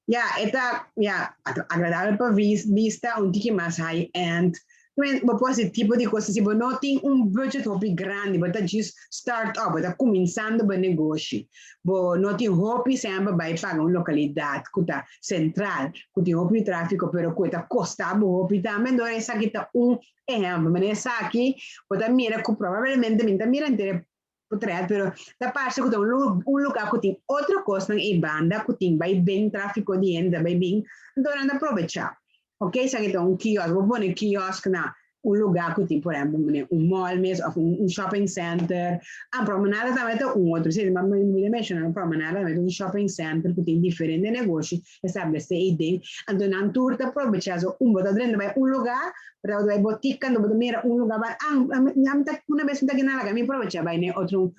Ya, e ta, ya, agradabel pa vista, un tiki mas high end. Men, bo por hasi tipo di kos si bo no tin un budget hopi grandi, bo ta djis start up, bo ta kuminsando bo negoshi. Bo no tin hopi sèn pa bai paga un lokalidat ku ta sentral, ku tin hopi tráfiko, pero ku e ta kosta bo hopi tambe. Enton esaki ta un ehèmpel. Manera esaki bo ta mira ku probablemente mi ta mira henter e Potret, pero ta parse ku ta un un lugá ku tin otro kosnan ei banda ku tin bai bin tráfiko di hende ta bai bin, anto nan ta probechá. Ok, esaki ta un kiosk, bo pone kiosk na Un lugá ku tin, por ehèmpel, un mall mes òf un shopping center. Ah, Promenade tambe ta un otro, sí, ma mi menshoná un Promenade tambe un shopping center ku tin diferente negoshi establesé ei. Anto nan tur ta aprovechá so un bo ta drenta bai un lugá, pero bai botika, anto bo ta mira un lugá bai, ah, mi ta una bes mi ta kina laga mi aprovechá bai na otro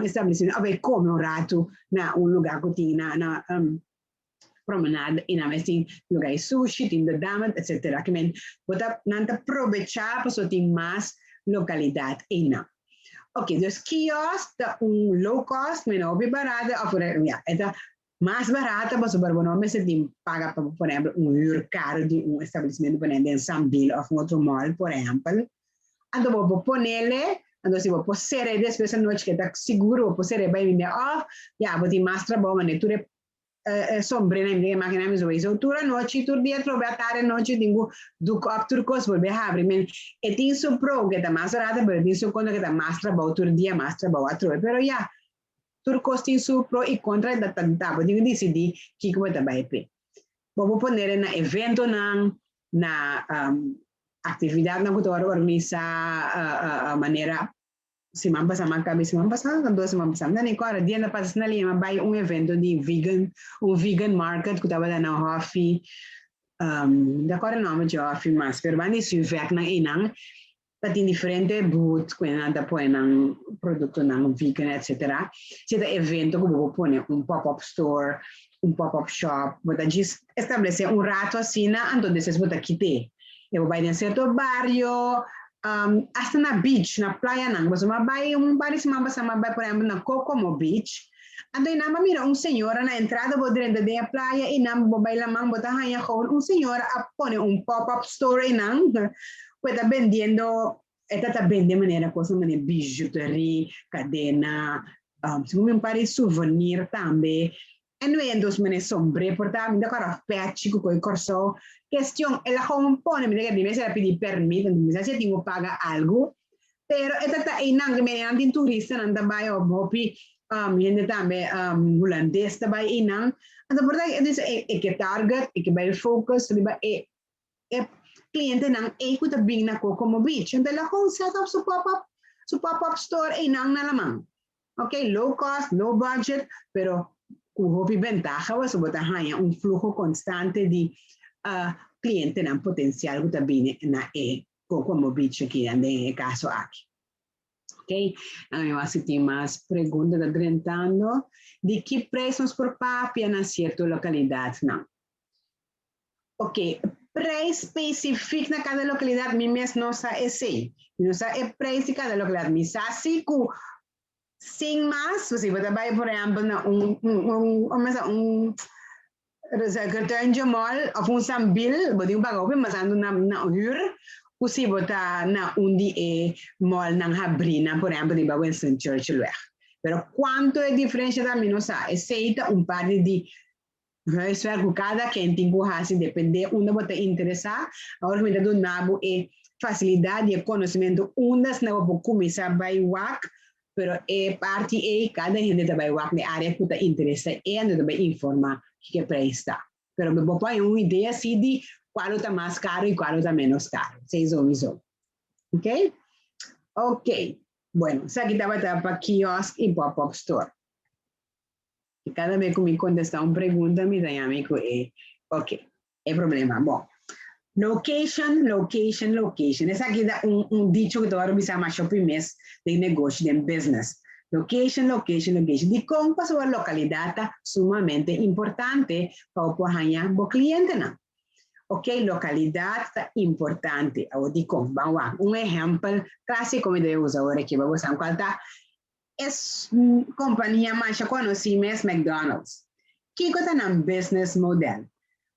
establesimentu, òf bai kome un ratu na un lugá ku tin na Promenade i nan mes tin lugá di sushi, tin de dame, etc. Ke men, bo ta, nan ta aprovechá pasobra tin mas lokalidat einan. Ok, dus kiosk ta un low cost, men hopi barata, òf ja, e ta mas barata pasobra bo no mester tin paga pa, por ehèmpel, un huur karu di un establesimentu, por ehèmpel, den Sambil òf un otro mall, por ehèmpel. Anto bo por ponele, anto si bo por sera despues anochi, ku ta sigur, bo por sera bai bini òf, ja, bo tin mas trabou, manera tur e sombré na mákina mi sowieso tur anochi, tur dia trobe atardi anochi tin ku doek op tur kos bolbe habri. Men e tin su pro ku ta mas barata, pero tin su kontra ku ta mas trabou tur dia, mas trabou atrobe. Pero ja, tur kos tin su pro i kontra, ta bo tin ku disidí kiko bo ta bai p'e. Bo por pone na eventonan, na aktividatnan ku ta organisá, manera siman pasá, m'a kaba siman pasá, 2 siman pasá. Mi kòrda dia na pasa na liña bai un evento di vegan, un vegan market ku tabata na hòfi, di kòrda nòmber di hòfi mas, pero ban di Suvek na einan, ta tin diferente booth ku nan ta pone nan produktonan vegan, etc. Si ta evento ku bo pone un pop-up store, un pop-up shop, bo ta djis establesé un ratu asina, anto despues bo ta kit'é. E bo bai den sierto bario, hasta na beach, na playa nan. Bo m'a bai un par di siman pasá, m'a bai, por ehèmpel, na Kokomo Beach. Anto einan m'a mira un señora na entrada bo drenta den e playa i nan bo bai laman, bo ta haña gewoon un señora a pone un pop-up store einan, ku ta bendiendo, e ta bende manera kos manera bijuteria, kadena, segun un par di souvenir tambe. Anyway, entonces manera sombré por ta, mi ta kòrda pèchi ku koi Kòrsou. Kestion, el a gewoon pone, mi ta mi a pidi pèrmit, mi sa si tin ku paga algu, pero e ta einan ku nan tin turistanan ta bai òf hopi hende tambe hulandes ta bai einan. Anto por ta e e ke target, e ke bai focus riba e klientenan ei ku ta bin na Kokomo Beach. Anto el a gewoon set up su pop-up store einan na laman. Ok, low cost, low budget, pero ku hopi bentaha, bo ta haña un fluho konstante di klientenan potensial ku ta bini na e Kokomo Beach aki, den e kaso aki. Ok, awor si tin mas pregunta ta drentando. Di ki preis nos por papia na sierto lokalidatnan? Ok, preis spesífiko na kada lokalidat, mi mes no sa esei. Mi no sa e preis di kada lokalidat. Mi sa si ku sin mas, si bo bai, por ehèmpel, na un Zuikertuintje Mall òf un Sambil, bo tin ku paga hopi mas tantu na huur, ku si bo ta na un di e mallnan habrí, por ehèmpel, di Winston Churchillweg. Pero kuantu e diferensia ta, mi no sa. Esei ta un parti di huiswerk ku kada ken tin ku hasi, dependé unda bo ta interesá. Awor mi ta duna bo e fasilidat i konosementu unda asina bo por kuminsá bai wak, pero e parti ei kada hende ta bai wak na área ku ta interesá e anto ta bai informá kiko preis ta. Pero bo por un idea si di kua ta mas karu i kua ta ménos karu. Esei sowieso. Ok? Ok. Bueno, esaki tabata pa kiosk i pop-up store. I kada bes ku mi kontestá un pregunta, mi ta yama ku e, ok, e problema. Bon, location, location, location. Esaki ta un dicho ku tur bisa mas shopping mes di negoshi, di business. Location, location, location. Di kon pasobra lokalidat ta sumamente importante pa por haña bo klientenan. Ok, lokalidat ta importante. Awor di kon, ban wak. Un ehèmpel klásiko mi ta usa awor aki, pa bo kua ta e kompania mas konosí mes, McDonald's. Kiko ta nan business model?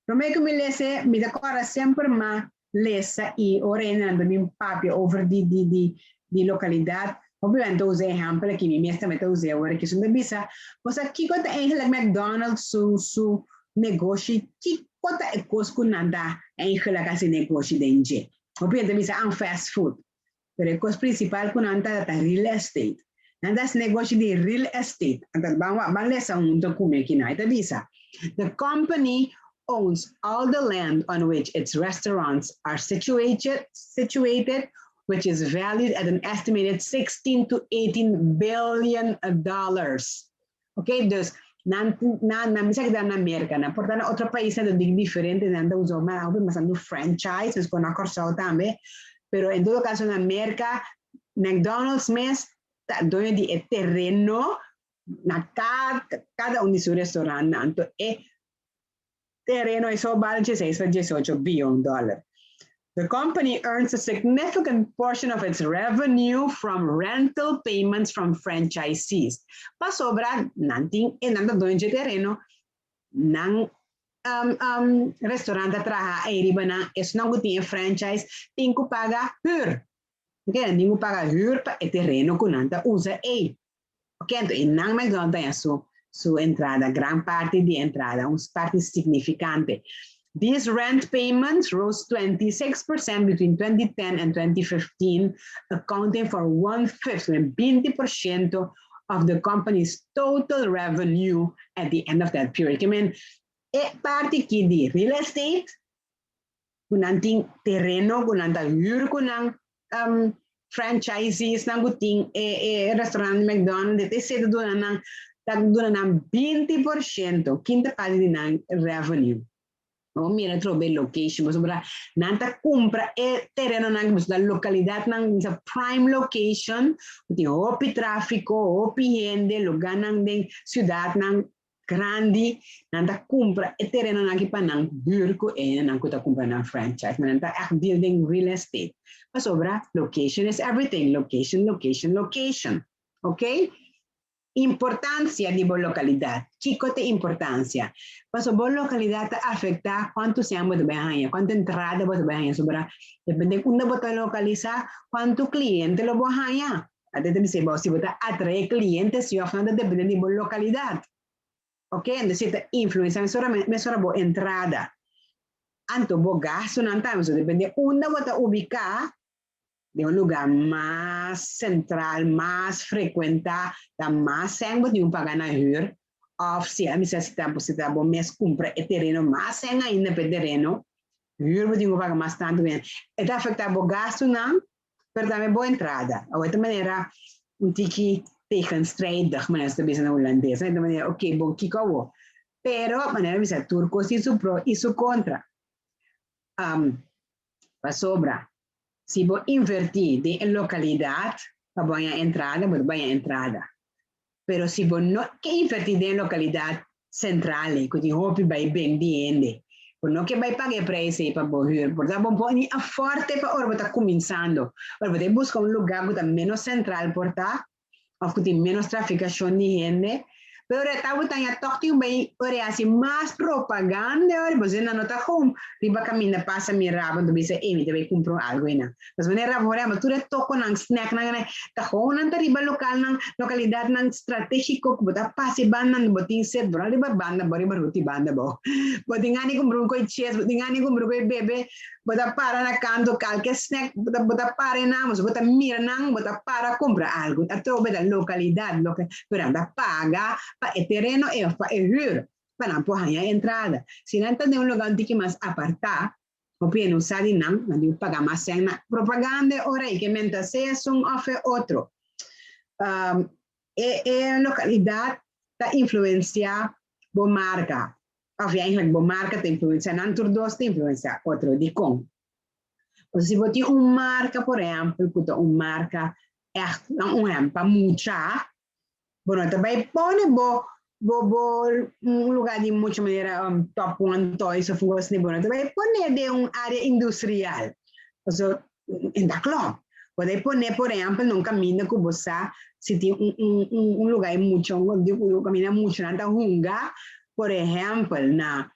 Promé ku mi lesa, mi ta kòrda semper m'a lesa i ora ainda mi papia over di lokalidat. Obviamente, usa ehèmpel aki, mi mes tambe ta usa awor aki, so bisa, bo kiko ta eigenlijk McDonald's su negoshi, kiko ta e kos ku nan ta eigenlijk hasi negoshi den dje? Obviamente, bisa un fast food. Pero e kos prinsipal ku nan ta ta real estate. Nan ta negoshi di real estate. Anto, ban lesa huntu ku mi aki na. Ta bisa, the company owns all the land on which its restaurants are situated, which is valued at an estimated 16 to $18 billion. Ok, dus nan nan nan bisa na Amérika, nan por ta otro pais ta diferente, nan ta usa mas mas franchise, dus ku na Kòrsou tambe, pero en todo kaso na Amérika, McDonald's mes ta doño di tereno na kada un di su restaurant, anto e tereno ei ta bal 16 pa 18 bion dòler. The company earns a significant portion of its revenue from rental payments from franchisees. Pasobra, nan tin e nan ta doño di tereno, nan restaurant traha riba nan, esnan ku tin franchise, tin ku paga huur. Ok, tin ku paga huur pa e tereno ku nan ta usa ei. Ok, anto e nan McDonald's tin su entrada, gran parti di entrada, un parti signifikante. These rent payments rose 26% between 2010 and 2015, accounting for one-fifth, 20% of the company's total revenue at the end of that period. I mean, e parti aki di real estate, ku nan tin tereno, ku nan ta huur ku nan franchisees, nan tin e restaurant McDonald's, e ta duna nan, ta duna nan 20%, kinta parti di nan revenue. No mira trobe location, mas nan ta kumpra e tereno nan na lokalidat nan sa prime location, tin hopi tráfiko, hopi hende, lugá nan den siudat nan grandi, nan ta kumpra e tereno nan aki pa nan huur ku e nan ku ta kumpra nan franchise, nan ta echt building real estate. Pasobra location is everything, location, location, location. Okay? Importansia di bo lokalidat. Kiko ta importansia? Paso bo lokalidat ta afektá kuantu sèn bo ta bai haña, kuantu entrada bo ta bai haña. Sobra, depende unda bo ta lokalisá, kuantu kliente lo bo haña. Ata tambe si bo ta atraé kliente, si òf no, depende di bo lokalidat. Ok? Anto, esei ta influensiá mesora bo entrada. Anto, bo gastu nan tambe, so depende unda bo ta ubiká, den un lugá mas sentral, mas frekuentá, ta mas sèn bo tin ku paga na huur, òf si ami sa si ta bo mes kumpra e tereno, mas sèn ainda pa tereno, huur bo tin ku paga mas tantu ben. E ta afektá bo gastu nan, pero tambe bo entrada. Di otro manera, un tiki tegenstrijdig, manera ta bisa na hulandes. Di manera, ok, bon, kiko bo. Pero, manera bisa, tur kos tin su pro i su kontra. Pasobra, si bo invertí den lokalidat, pa bo entrada, bo bai entrada. Pero si bo no ke invertí den lokalidat sentral, ku tin hopi bai ben di hende, bo no ke bai paga preis pa bo huur, por tantu, bo ni afford pa ora bo ta kuminsando. Pero bo buska un lugá ku ta ménos sentral por ta, òf ku tin ménos trafikashon di hende, pero ta botando toch tin bai ora hasi mas propaganda, ora bo no ta gewoon riba kaminda pasa mira bo bisa e mi bai kumpra algu ei. Mas manera por ehèmpel, tur toko nan snack nan ta gewoon nan ta riba lokal nan lokalidat nan stratégiko ku bo ta pasa banda bo tin set bo riba banda bo riba ruti banda bo. Bo tin gana kumpra un koi ches, bo tin gana kumpra koi bebe, bo ta para na kanto kualke snack, bo ta para nan, bo ta mira nan, bo ta para kumpra algu. Atrobe da lokalidat, loke, pero nan ta paga pa e tereno e pa e huur, pa nan por haña entrada. Si nan ta den un lugá un tiki mas apartá, o no sabi nan, nan tin paga mas na propaganda ora ei ke men ta sea un òf otro. E lokalidat ta influensiá bo marka. Of eigenlijk bo marka ta influensiá, nan tur dos ta influensiá otro di kon. Si bo tin un marka, por ehèmpel, ku ta un marka echt, un ehèmpel, pa mucha, bueno, tambe pone bo un lugá di mucha manera Top One Toys òf un asina, bueno, tambe pone den un área industrial. So, in dat klopt. Por pone, por ehèmpel, un kaminda ku bo si tin un lugá mucha, un kaminda mucha, nan ta hunga, por ehèmpel, na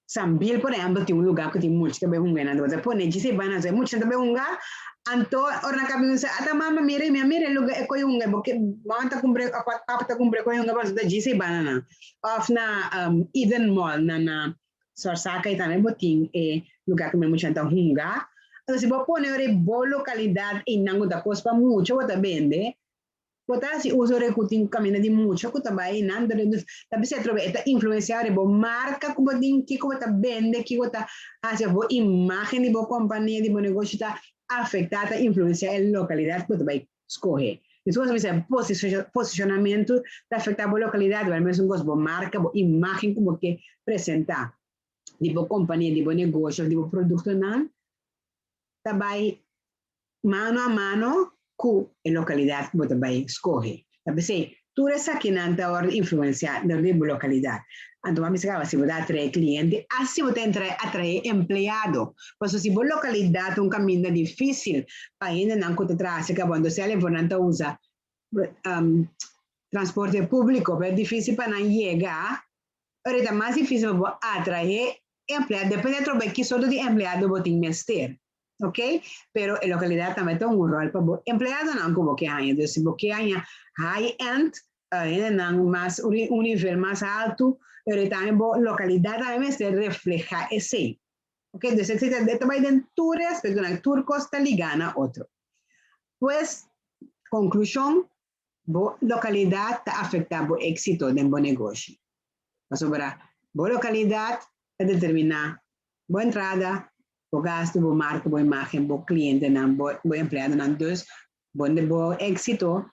Sambil, por ehèmpel, tin un lugá ku tin mucha tambe hunga, nan ta pone, djis banda, mucha tambe hunga, anto ora nan kaba bisa, ata mama mira, mi mira lugá e koi hunga, porque mama ta kumpra, papa ta kumpra koi hunga, pa djis banda nan. Òf na Eden Mall, na Sorsaka tambe bo tin e lugá ku mucha ta hunga. Anto, si bo pone ora bo lokalidat i nan ta kos pa mucha, bo ta bende. Bo ta hasi uso di ku tin kaminda di mucha ku ta bai einan, dus ta bisa atrobe e ta influensiá riba bo marka ku bo tin, kiko bo ta bende, kiko bo ta hasi, òf bo imágen di bo kompania, di bo negoshi ta afektá, ta influensiá e lokalidat ku bo ta bai skohe. Despues bo bisa posishonamentu ta afektá bo lokalidat, wèl mesun kos bo marka, bo imágen ku bo ke presentá di bo kompania, di bo negoshi òf di bo produktonan ta bai mano a mano ku e lokalidat ku bo ta bai skohe. Ta p'esei, tur esakinan ta wòrdu influensiá dor di bo lokalidat. Anto bo a bisa kaba si bo ta atraé kliente, asi bo ta atraé empleado. Pasobra si bo lokalidat ta un kaminda difísil pa hendenan ku ta traha serka bo, anto sèl efor nan ta usa transporte públiko, pero e difísil pa nan yega, ora e ta mas difísil pa bo atraé empleado, depende atrobe ki sorto di empleado bo tin mester. Ok, pero e localidad tambe ta un rol pa bo empleadonan cu bo ke haña. Dus si bo ke haña high end, hendenan mas un nivel mas haltu, pero e tambe bo localidad tambe mester refleha esey. Ok, dus esey ta e ta bay den tur e aspectonan, tur cos ta liga na otro. Pues, conclusion, bo localidad ta afecta bo exito den bo negoshi. Pasobra bo localidad ta determina bo entrada, bo gasto, bo marca, bo imagen, bo clientenan, bo bo empleadonan. Dus bo bo exito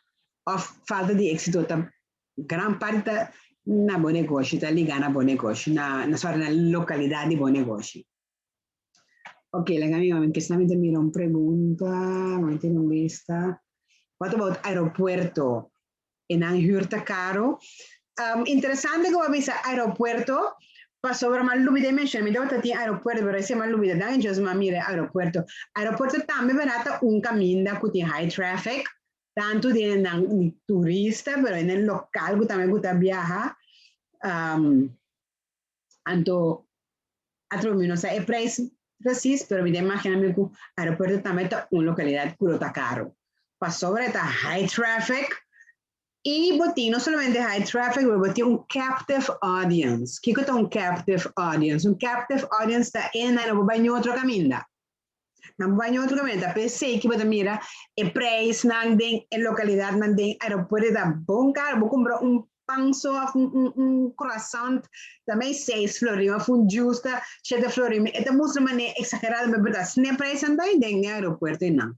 of falta di exito ta gran parti ta na bo negoshi, ta liga na bo negoshi, na na sorry na localidad di bo negoshi. Ok, laga mi wak, kisas mi ta mira un pregunta, mi tin un lista. What about aeropuerto? E nan huur ta caro? Interesante cu bo a bisa aeropuerto, pasobra mi a lubida e menciona, mi tabata tin aeropuerto, pero esei mi a lubida, dan just mi a mira e aeropuerto. Aeropuerto tambe bera ta un caminda cu tin high traffic, tanto di nan di turista, pero e nan local cu tambe cu ta biaha. Anto atrobe mi no sa e prijs precies, pero mi ta imagina mi ku aeropuerto tambe ta un localidad ku lo ta caro. Pasobra e ta high traffic y bo tin no solamente high traffic, pero bo tin un captive audience. Kiko ta un captive audience? Un captive audience ta e nan no por bai ni otro caminda. Nan por bai ni otro caminda. Ta p'esei ki bo ta mira e prijsnan den e localidadnan den aeropuerto ta bon caro. Bo cumpra un pan so of un croissant ta mei seis florin of un juice ta shete florin. E ta mustra manera exagerado, pero ta asina e prijsnan ta den e aeropuerto einan.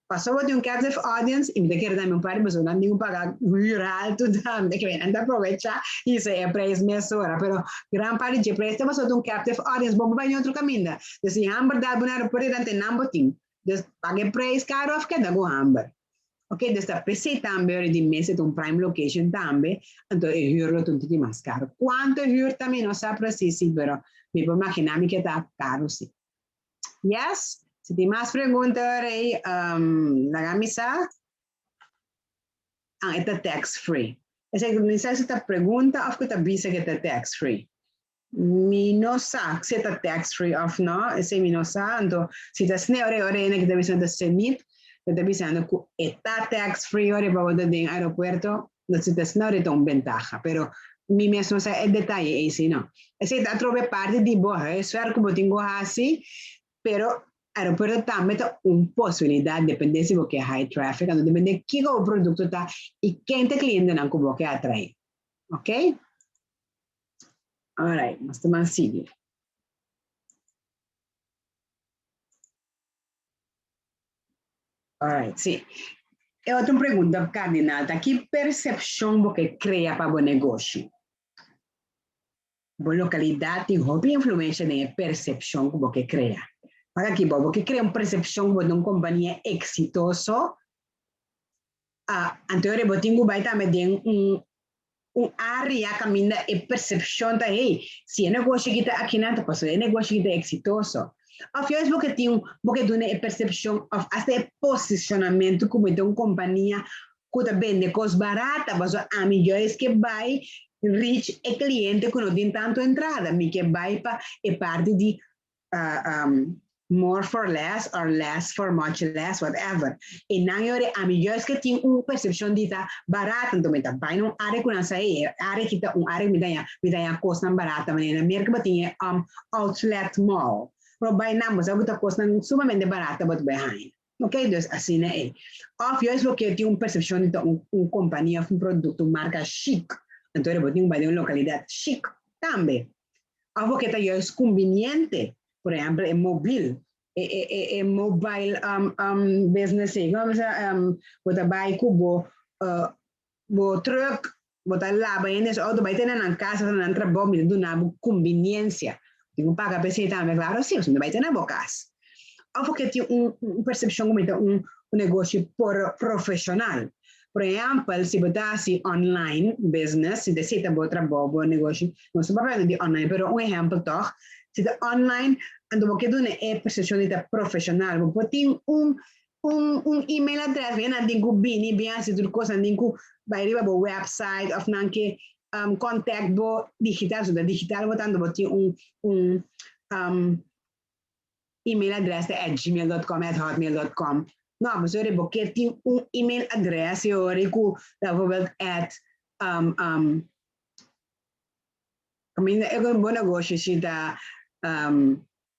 Pasobra bo tin un captive audience y mi ta kere tambe un par di persona nan tin cu paga huur alto tambe ke nan ta aprovecha y hisa e prijs mesora pero gran parti dje prijs ta pasobra ta un captive audience bo por bai otro caminda dus si hamber dal bo na aeropuerto e tante nan bo tin dus paga e prijs caro of keda cu hamber ok dus ta pesey tambe ora di mesa ta un prime location tambe anto e huur lo ta un tiki mas caro cuanto e huur ta mi no sa precies si pero mi por magina mi ke ta caro si. Yes? Si tin mas pregunta, Rey, laga mi sa. Ah, e ta tax free. Esei mi sa si ta pregunta of ku ta bisa ku ta tax free. Mi no sa si ta tax free of no, esei mi no sa. Anto, si ta sneu ora ora ku ta bisando Cenip, ta bisando ku e ta tax free ora pa bo ta den aeropuerto, no si ta sneu ta un bentaha. Pero mi mes no sa e detaye ei si no. Esei ta atrobe parti di bo huiswerk ku bo tin ku hasi, pero aeropuerto tambe ta un posibilidat depende si bo ke high traffic, anto depende kiko bo produkto ta i ken ta e klientenan ku bo ke atraé. Ok? Alright, nos ta ban sigui. Alright, sí. E otro pregunta kardinal ta ki persepshon bo ke krea pa bo negoshi? Bo lokalidat tin hopi influensha den e persepshon ku bo ke krea. Wak aki bo, bo ke krea un persepshon ku bo ta un kompania eksitoso, anto bo tin ku bai tambe den un un área kaminda e persepshon ta, hey, si e negoshi aki ta akinan ta pasobra e negoshi aki ta eksitoso. Òf juist bo ke tin bo ke duna e persepshon òf asta e posishonamentu ku bo ta un kompania ku ta bende kos barata, pasobra ami juist ke bai reach e kliente ku no tin tantu entrada, mi ke bai pa e parti di more for less or less for much less, whatever. E nan yore ami juist ke tin un percepcion di ta barata, anto mi ta bai na un area ku nan sa hey, e area aki ta un area ku mi ta haña, mi ta haña kosnan barata, manera na Merka bo tin e outlet mall, bo bai nan bo sa ku ta kosnan sumamente barata bo ta bai haña. Ok, dus asina e. Of juist bo ke tin un persepshon di ta un kompania of un produkto, un marka chic. Anto bo tin ku bai den un lokalidat chic tambe. Of bo ke ta juist kumbiniente, por ehèmpel e mobil, e mobile business ei. Komo bisa bo ta bai ku bo bo truck, bo ta laba hende su outo bai te na nan kas of na nan trabou, mi ta duna bo kumbiniensia. Tin ku paga pa esei tambe, klaro si, pasobra mi ta bai te na bo kas. Of bo ke tin un persepshon ku mi ta un negoshi por profeshonal. Por ehèmpel, si bo ta hasi online business, si ta esei ta bo trabou, bo negoshi, nos no papia di online, pero un ehèmpel tòg, si ta online, anto bo ke duna e persepshon di ta profeshonal, bo por tin un un email address, bo nan tin ku bini bin hasi tur kos, nan tin ku bai riba bo website of nan ke contact bo digital, so ta digital bo ta, anto bo tin un email address ta @gmail.com, @hotmail.com. No, pasobra bo ke tin un email address e ora ku bijvoorbeeld at kaminda e bo negoshi si ta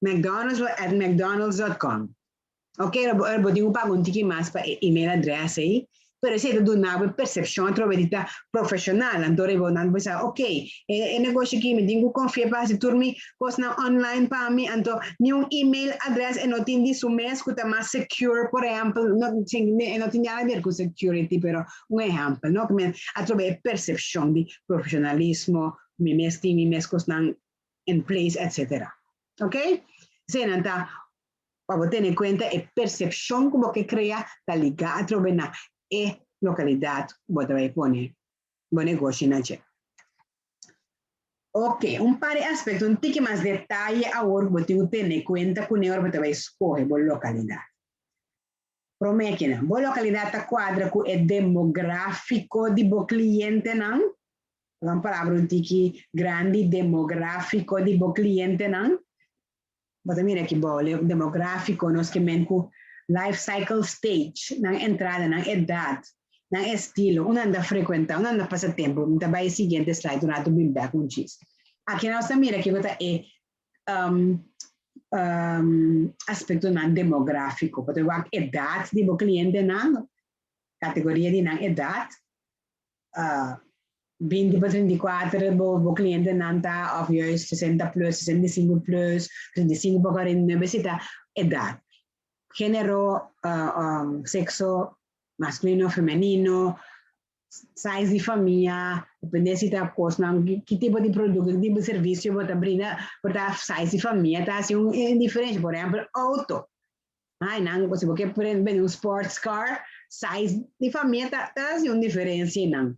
McDonald's, @mcdonalds.com. Ok, bo tin ku paga un tiki mas pa e email address ei, pero esei ta duna bo persepshon atrobe di ta profeshonal. Anto bo nan bisa, ok, e negoshi aki mi tin ku konfia pa hasi tur mi kosnan online pa mi, anto ni un email address e no tin di su mes ku ta mas secure, por ehèmpel, no, e no tin nada a ber ku security, pero un ehèmpel, no? Atrobe e persepshon di profeshonalismo, mi mes tin mi mes kosnan in place, etc. Ok? Eseinan ta pa bo tene kuenta e persepshon ku bo ke krea ta ligá atrobe na e lokalidat ku bo ta bai pone bo negoshi na dje. Ok, un par di aspekto, un tiki mas detaye awor ku bo tin ku tene kuenta kuné ora bo ta bai skohe bo lokalidat. Promé kinan, bo lokalidat ta kuadra ku e demográfiko di bo klientenan? Un palabra un tiki grandi, demográfiko di bo klientenan. Bo ta mira aki bou, demográfiko, nos ke men ku life cycle stage, nan entrada, nan edat, nan estilo, unda nan ta frekuentá, unda nan ta pasa tempu. Mi ta bai e siguiente slide un ratu bin bèk un chis. Aki nos ta mira kiko ta e aspektonan demográfiko. Bo ta wak edat di bo klientenan, kategoria di nan edat, 20 pa 34 bo klientenan ta of juist 60 plus, 65 plus, 65 pa 49, esei ta edat. Género, sekso maskulino, femenino, size di famia, depende si ta kosnan, ki tipo di produkto, ki tipo di servisio bo ta brinda, por ta size di famia ta hasi un diferensha. Por ehèmpel, outo. Ai, nan, si bo ke bende un sports car, size di famia ta hasi un diferensia nan.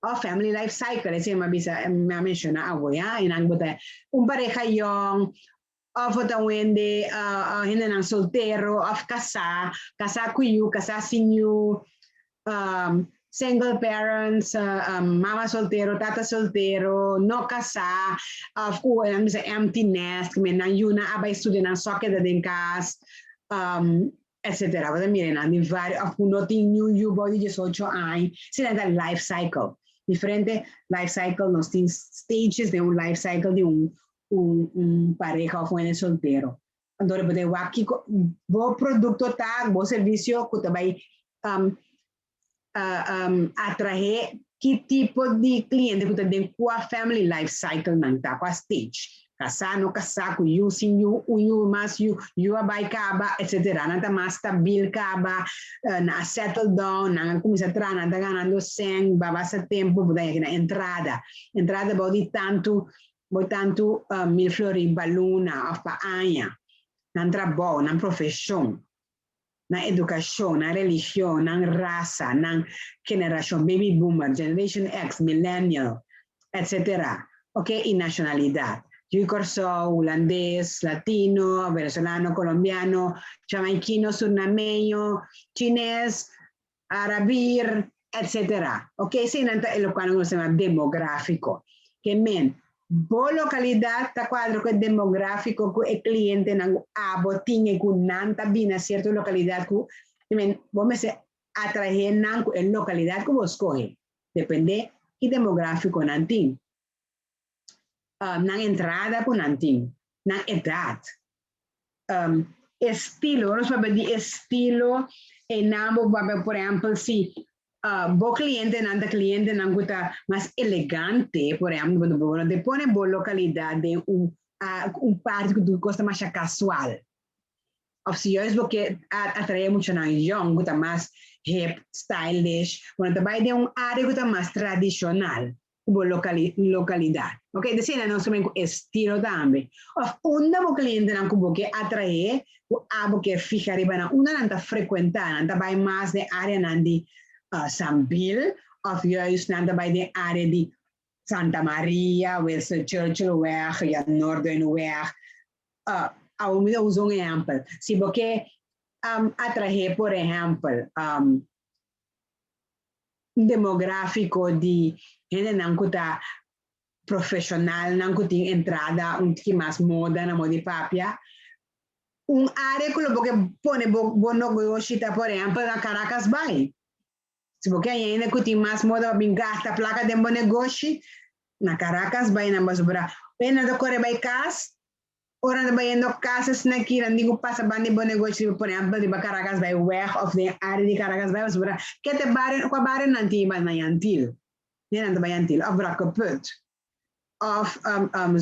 Of family life cycle, esei mi a bisa, mi a menshoná awo, ya, i nan bo ta un pareha yòn, of bo ta wende hendenan soltero of kasá, kasá ku yu, kasá sin yu, single parents, mama soltero, tata soltero, no kasá, of ku nan bisa empty nest, ku nan yunan a bai studia, nan so a keda den kas, etcetera. Bo ta mira nan tin varios, of ku no tin niun yu bou di 18 aña, esei nan ta life cycle. Diferente life cycle, nos tin stages den un life cycle di un pareha of un hende soltero. Anto bo ta wak kiko bo produkto ta, bo servisio ku ta bai atraé ki tipo di kliente ku ta den kua family life cycle nan ta, kua stage. Kasá, no kasá, ku yu, sin yu, un yu, mas yu, yu a bai kaba, etcetera. Nan ta mas stabil kaba, nan a settle down, nan a kuminsá traha, nan ta ganando sèn, basta tempu, bo ta yega na entrada. Entrada bou di tantu, bo tantu mil florin pa luna òf pa aña. Nan trabou, nan profeshon, nan edukashon, nan religion, nan rasa, nan generashon, baby boomer, generation X, millennial, etcetera. Ok, i nashonalidat. Yu Kòrsou, hulandes, latino, venezolano, kolombiano, jamaikino, surinameño, chines, arabir, etcetera. Ok, eseinan ta e lokual nos ta yama demográfiko. Ke men, bo lokalidat ta kuadra ku e demográfiko ku e klientenan ku abo tin i ku nan ta bini na sierto lokalidat ku, ke men, bo mester atraé nan ku e lokalidat ku bo skohe, dependé ki demográfiko nan tin, nan entrada ku nan tin, nan edat. Estilo, nos papia di estilo, e nan bo papia, por ehèmpel, si bo klientenan ta klientenan ku ta mas elegante, por ehèmpel, bo no ta pone bo lokalidat den un parti ku tur kos ta masha kasual. Òf si juist bo ke atraé muchanan yòn ku ta mas hip, stylish, bo no ta bai den un área ku ta mas tradishonal ku bo lokalidat. Ok, desina nos ta men ku estilo tambe. Òf unda bo klientenan ku bo ke atraé, ku abo ke fiha riba nan, unda nan ta frekuentá, nan ta bai mas den áreanan di Sambil òf juist nan ta bai den área di Santa Maria, Winston Churchillweg, Jan Noorduynweg. Awor mi ta usa un ehèmpel. Si bo ke atraé, por ehèmpel, un demográfiko di hendenan ku ta profeshonalnan ku tin entrada un tiki mas moda na moda di papia, un área ku lo bo ke pone bo negoshi ta, por ehèmpel, na Caracas Bay. Si bo ke haña hende ku tin mas moda pa bin gasta plaka den bo negoshi, na Caracas bai nan basubra. Ora nan ta kore bai kas, ora nan ta bayendo kas asina aki, nan tin ku pasa banda di bo negoshi, por ehèmpel riba Caracas bai weg òf den área di Caracas bai basubra. Ke ta e bario, kua bario nan tin riba? Na Yantil. Den nan ta bai Yantil òf Brakkeput òf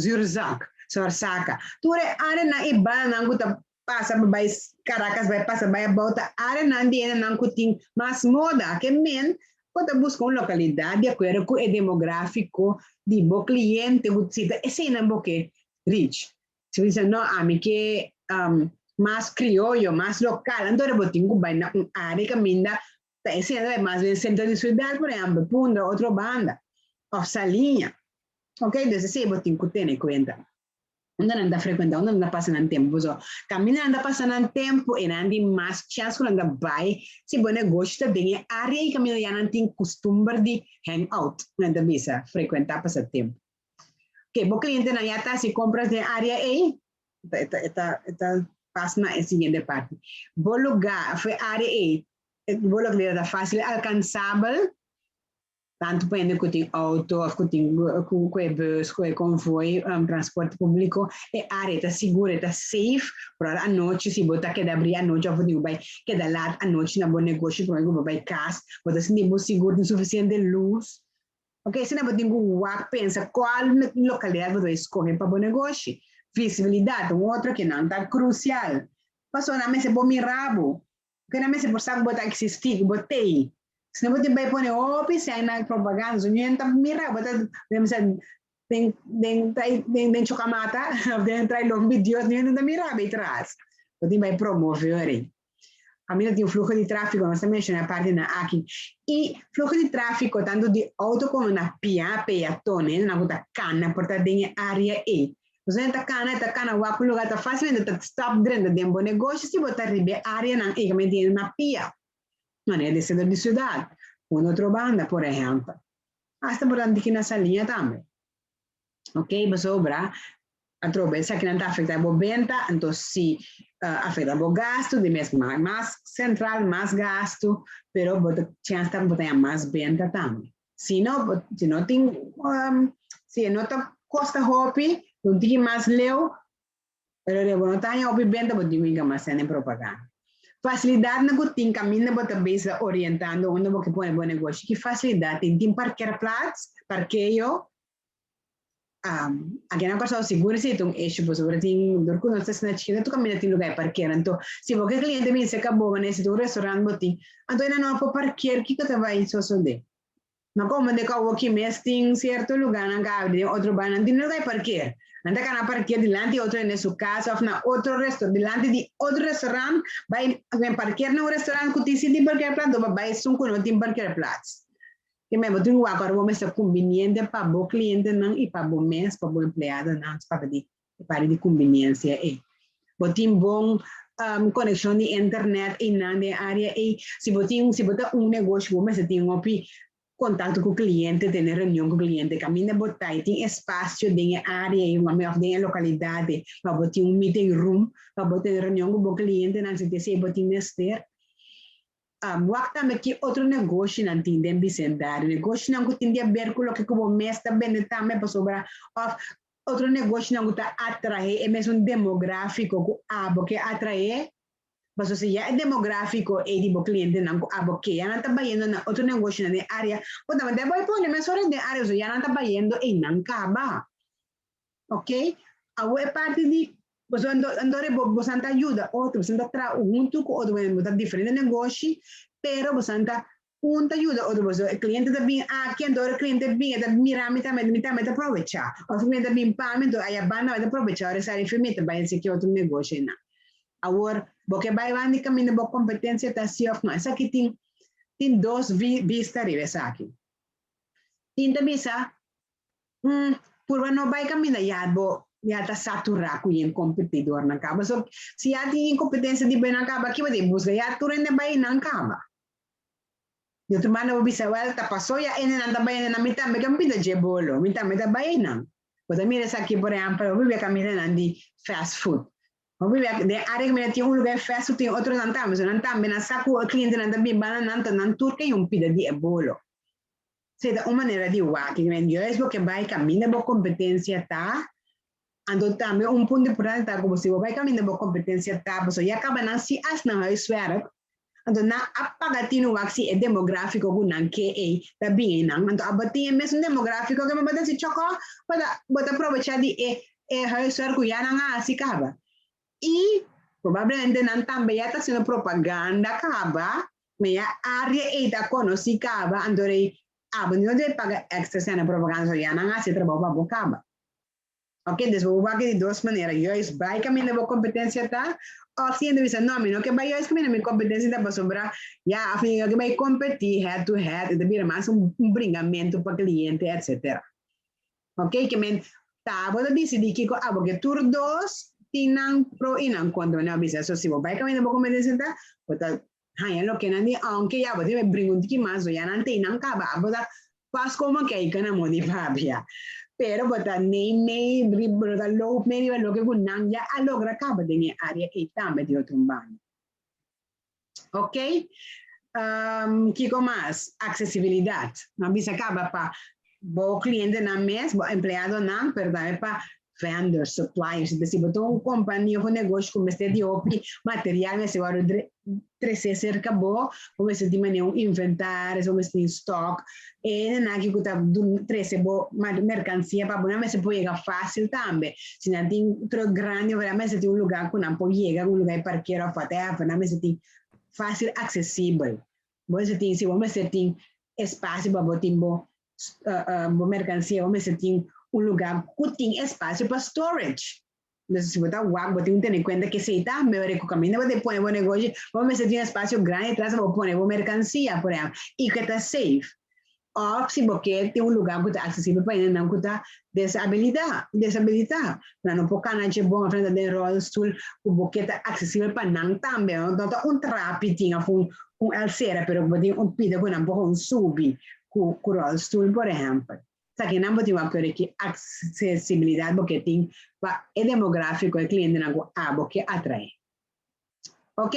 Zuurzak, Zorzaka. Tur e áreanan i bandanan ku ta pasa pa bai Caracas bai pasa bai abou ta áreanan di hendenan ku tin mas moda. Ke men bo ta buska un lokalidat di akuerdo ku e demográfiko di bo kliente ku si ta eseinan bo ke reach. Si bo bisa no ami ke mas krioyo, mas lokal, anto bo tin ku bai na un área kaminda ta eseinan ta bai mas den sentro di siudat, por ehèmpel Punda, otro banda òf Saliña. Ok, dus esei bo tin ku tene kuenta. Unda nan ta frekuentá, unda nan ta pasa nan tempu. Pasobra kaminda nan ta pasa nan tempu e nan tin mas chèns ku nan ta bai si bo negoshi ta den e área ei kaminda ya nan tin kustumber di hang out, nan ta bisa, frekuentá, pasa tempu. Oke, bo klientenan ya ta hasi kompras den e área ei? E ta, e ta, e ta pas na e siguiente parti. Bo lugá òf e área ei, bo lokalidat ta fásil alkansabel? Tantu pa hende ku tin outo òf ku tin ku e bus, ku e konvoi, transporte públiko, e área ta sigur, e ta safe, por ora anochi si bo ta keda abrí anochi òf bo tin ku bai keda lat anochi na bo negoshi promé ku bo bai kas, bo ta sinti bo sigur, tin sufisiente lus. Oke, asina bo tin ku wak pensa kual lokalidat bo ta bai skohe pa bo negoshi. Visibilidat, un otro ke nan ta krusial, pasobra nan mester por mira bo, Ke nan mester por sa ku bo ta eksistí, ku bo t'ei. Si no bo tin bai pone hopi sèn na propaganda, so niun ta mira bo ta den den den den den chokamata òf den trailon di Dios, niun ta mira bo tras. Bo tin bai promove ora ei. Kaminda tin fluho di tráfiko, nos ta menshoná e partinan aki. I fluho di tráfiko tantu di outo komo na pia, peaton, hendenan ku ta kana por ta den e área ei. Nos ta kana, e ta kana wak un lugar ta fácilmente ta stap drenta den bo negoshi si bo ta riba e áreanan ei kaminda tin na pia, manera di sentro di siudat, un otro banda, por ehèmpel. Asta por ta tiki na Saliña tambe. Ok, pasobra atrobe esakinan ta afektá bo benta, anto si afektá bo gastu, di mes mas sentral, mas gastu, pero bo ta chèns ta bo ta haña mas benta tambe. Si no, si no tin, si e no ta kosta hopi, un tiki mas leu, pero de bo no ta haña hopi benta, bo tin ku hinka mas sèn den propaganda. Fasilidatnan ku tin kaminda bo ta bezig orientando unda bo ke pone bo negoshi, ki fasilidat tin? Tin parkeerplaats, parkeo? Aki na Kòrsou sigur si ta un issue pasobra tin dor ku nos ta asina chikito tur kaminda tin lugar di parker anto si bo ke kliente bin serka bo manera si ta un restaurant bo tin anto e nan no por parker kiko ta bai sosode? No komo de ku awoki mes tin sierto lugarnan ku a abri den otro bar nan tin lugar di parker nan ta kana parker dilanti di otro hende su kas òf na otro resto dilanti di otro restaurant bai parker na un restaurant ku tin si tin parkerplaats anto bo bai esun ku no tin parkerplaats. Ke men bo tin ku wak ora bo mester kumbiniente pa bo klientenan i pa bo mes, pa bo empleadonan, papia di e parti di kumbiniensia ei. Bo tin bon konekshon di internet einan den e área ei. Si bo tin, si bo ta un negoshi bo mester tin hopi kontakto ku kliente, tene reunion ku kliente, kaminda bo ta i tin espasio den e área ei òf den e lokalidat ei pa bo tin un meeting room pa bo tene reunion ku bo klientenan si ta esei bo tin mester. Wak tambe ki otro negoshinan tin den bisendario, negoshinan ku tin di aber ku loke ku bo mes ta bende tambe pasobra òf otro negoshinan ku ta atraé e mesun demográfiko ku abo ke atraé? Pasobra si ya e demográfiko ei di bo klientenan ku abo ke ya nan ta bayendo na otro negoshinan den área, bo tambe ta bai pone mesora den área pasobra ya nan ta bayendo einan kaba. Ok, awor e parti di boso anto anto bo bosan ta yuda otro, bosan ta traha huntu ku otro, bo ta diferente negoshi, pero bosan ta un ta yuda otro, boso e kliente ta bin aki, anto ora e kliente bin e ta mira mi tambe, mi tambe ta probechá, òf e kliente ta bin pa mi, anto aya banda mi ta probechá ora e sali fi mi ta bai hasi ki otro negoshi einan. Awor, bo ke bai banda di kaminda bo kompetensia ta si òf no? Esaki tin tin dos bista riba esaki. Tin ta bisa, Purba no bai kaminda ya bo ya ta saturá ku yen kompetidornan kaba. So, si ya tin yen kompetensia di bai nan kaba, ki bo tin buska? Ya tur hende bai nan kaba. Di otro banda bo bisa, wèl, ta pasó ya hendenan ta bai hendenan, mi tambe ke pinta dje bolo, mi tambe ta bai einan. Bo ta mira esaki, por ehèmpel, hopi bia kamindanan di fast food. Hopi bia den área kaminda tin un lugá di fast food, tin otronan tambe. So nan tambe nan sa ku e klientenan ta bin banda nan, ta nan tur ke un pida di e bolo. Si ta un manera di wak, men juist bo ke bai kaminda bo kompetensia ta, anto tambe un punto importante ta ku bo si bo bai kaminda bo kompetensia ta, pasobra ya kaba nan si hasi nan huiswerk, anto nan a paga tinu wak si e demográfiko ku nan ke ei ta bin einan, anto abo tin e mesun demográfiko ke bo ta hasi chòkò, bo ta bo ta probechá di e e huiswerk ku ya nan a hasi kaba. I probablemente nan tambe ya ta hasiendo propaganda kaba, Ma ya área ei ta konosí kaba, anto rei abo no debe paga èkstra sèn na propaganda, so ya nan hasi e trabou pa bo kaba. Oke, dus bo por wak di dos manera, juist bai kaminda bo kompetensia ta, òf si hende bisa, no, mi no ke bai juist kaminda mi kompetensia ta pasobra ya òf mi no ke bai kompetí head to head, e ta bira mas un bringamentu pa kliente, etsetera. Oke, ke men ta abo ta disidí kiko abo ke tur dos tin nan pro i nan kontra. Mi a bisa, so si bo bai kaminda bo kompetensia ta, bo ta Haña loke nan di, aunke ya bo tin e bringa un tiki mas, ya nan tei nan kaba, abo ta pas komo kei na mo di papia. Pero bo ta nei mei, bo ta loop mei riba loke ku nan ya a logra kaba den e área ei tambe di otro banda. Ok, kiko mas? Aksesibilidat. Nan bisa kaba pa bo klientenan mes, bo empleadonan, pero tambe pa vendors, suppliers, si bo ta un kompania of un negoshi ku mester di hopi material mester wòrdu tresé serka bo, bo mester tin manera un inventaris, bo mester tin stock, e hendenan aki ku ta trese bo merkansia pa bo nan mester por yega fásil tambe, si nan tin truck grandi nan mester tin un lugá ku nan por yega, un lugá di parkera òf whatever, nan mester tin fásil aksesibel, bo mester tin, si bo mester tin espasio pa bo tin bo bo merkansia, bo mester tin un lugá ku tin espasio pa storage. Entonces, si bo ta wak, bo tin ku tene kuenta ku esei ta mehor ku kaminda bo ta pone bo negoshi, bo mester tin un espasio grandi atras pa bo pone bo merkansia, por ehèmpel, i ku e ta safe. Òf si bo ke tin un lugá ku ta aksesibel pa hendenan ku ta desabilitá, desabilitá, nan no por kana dje bon òf nan ta den ròlstul, ku bo ke ta aksesibel pa nan tambe. No ta un trapi tin òf un un alsera, pero bo tin un pida ku nan por gewoon subi ku ku rolstoel por ehèmpel. Esakinan bo tin wak tur ki aksesibilidat bo ke tin pa e demográfiko, e klientenan ku abo ke atraé. Ok?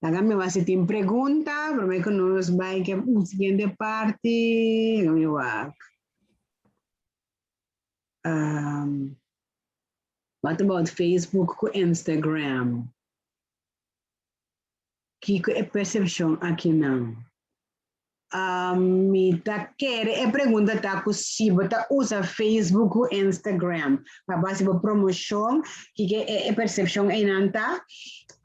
Laga mi wak si tin pregunta promé ku nos bai ke un siguiente parti. Laga mi wak. What about Facebook ku Instagram? Kiko e persepshon akinan? Mi ta kere e pregunta ta ku si bo ta usa Facebook ku Instagram pa bo hasi bo promoshon, kiko e persepshon einan ta?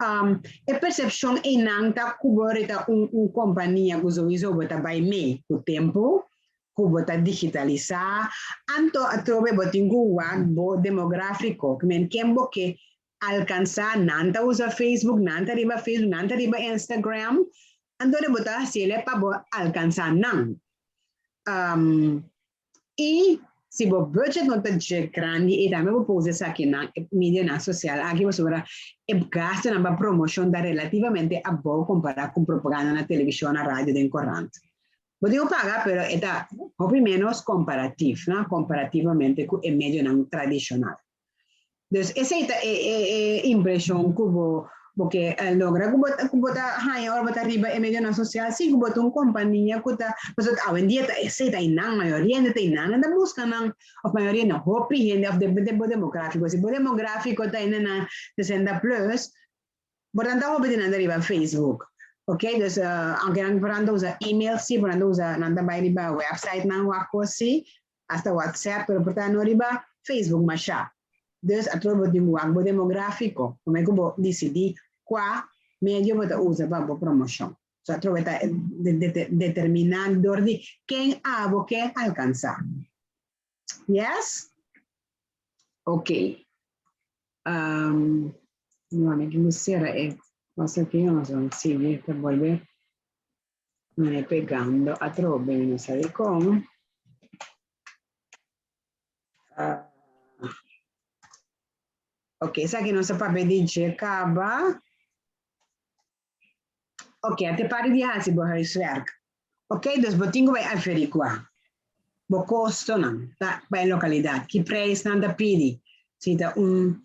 E persepshon einan ta ku bo rita un un kompania ku souiso bo ta bai mee ku tempu, ku bo ta digitalisá, anto atrobe bo tin ku wak bo demográfiko, kimen ken bo ke alkansá, nan ta usa Facebook, nan ta riba Facebook, nan ta riba Instagram, anto bo ta hasiel pa bo alkansá nan. I si bo budget no ta dje grandi, i tambe bo por usa esakinan, e medianan sosial aki, pasobra e gastunan pa promoshon ta relativamente abou kompará ku propaganda na televishon, na radio, den korant. Bo tin ku paga, pero e ta hopi ménos komparatif, no? Komparativamente ku e medionan tradishonal. Dus esei ta e impreshon ku bo Bo ke logra ku bo ta haña ora bo ta riba e medionan sosial? Sí, ku bo ta un kompania ku ta, pasobra awendia ta esei ta einan, mayoria hende ta einan, nan ta buska nan, òf mayoria no, hopi hende, òf depende bo demográfiko. Si bo demográfiko ta hendenan 60 plus, bo ta ta hopi di nan ta riba Facebook. Ok, dus aunke nan por nan ta usa email sí, por nan ta usa, nan ta bai riba websitenan wak kos sí, hasta WhatsApp, pero por ta no riba Facebook masha. Dus atrobe bo tin ku wak bo demográfiko promé ku bo disidí kua medio bo ta usa pa bo promoshon. So atrobe ta determiná dor di ken abo ke alkansá. Yes? Ok. Um, mi tin ku sera e kos aki, nos a sigui ta bolbe mane pegando atrobe, mi no sa dikon. Uh, ok, esaki nos a papia di dje kaba. Ok, ate pari di hasi bo huiswerk. Ok, dus bo tin ku bai averiguá bo kostonan ta pa e lokalidat, ki preis nan ta pidi, si ta un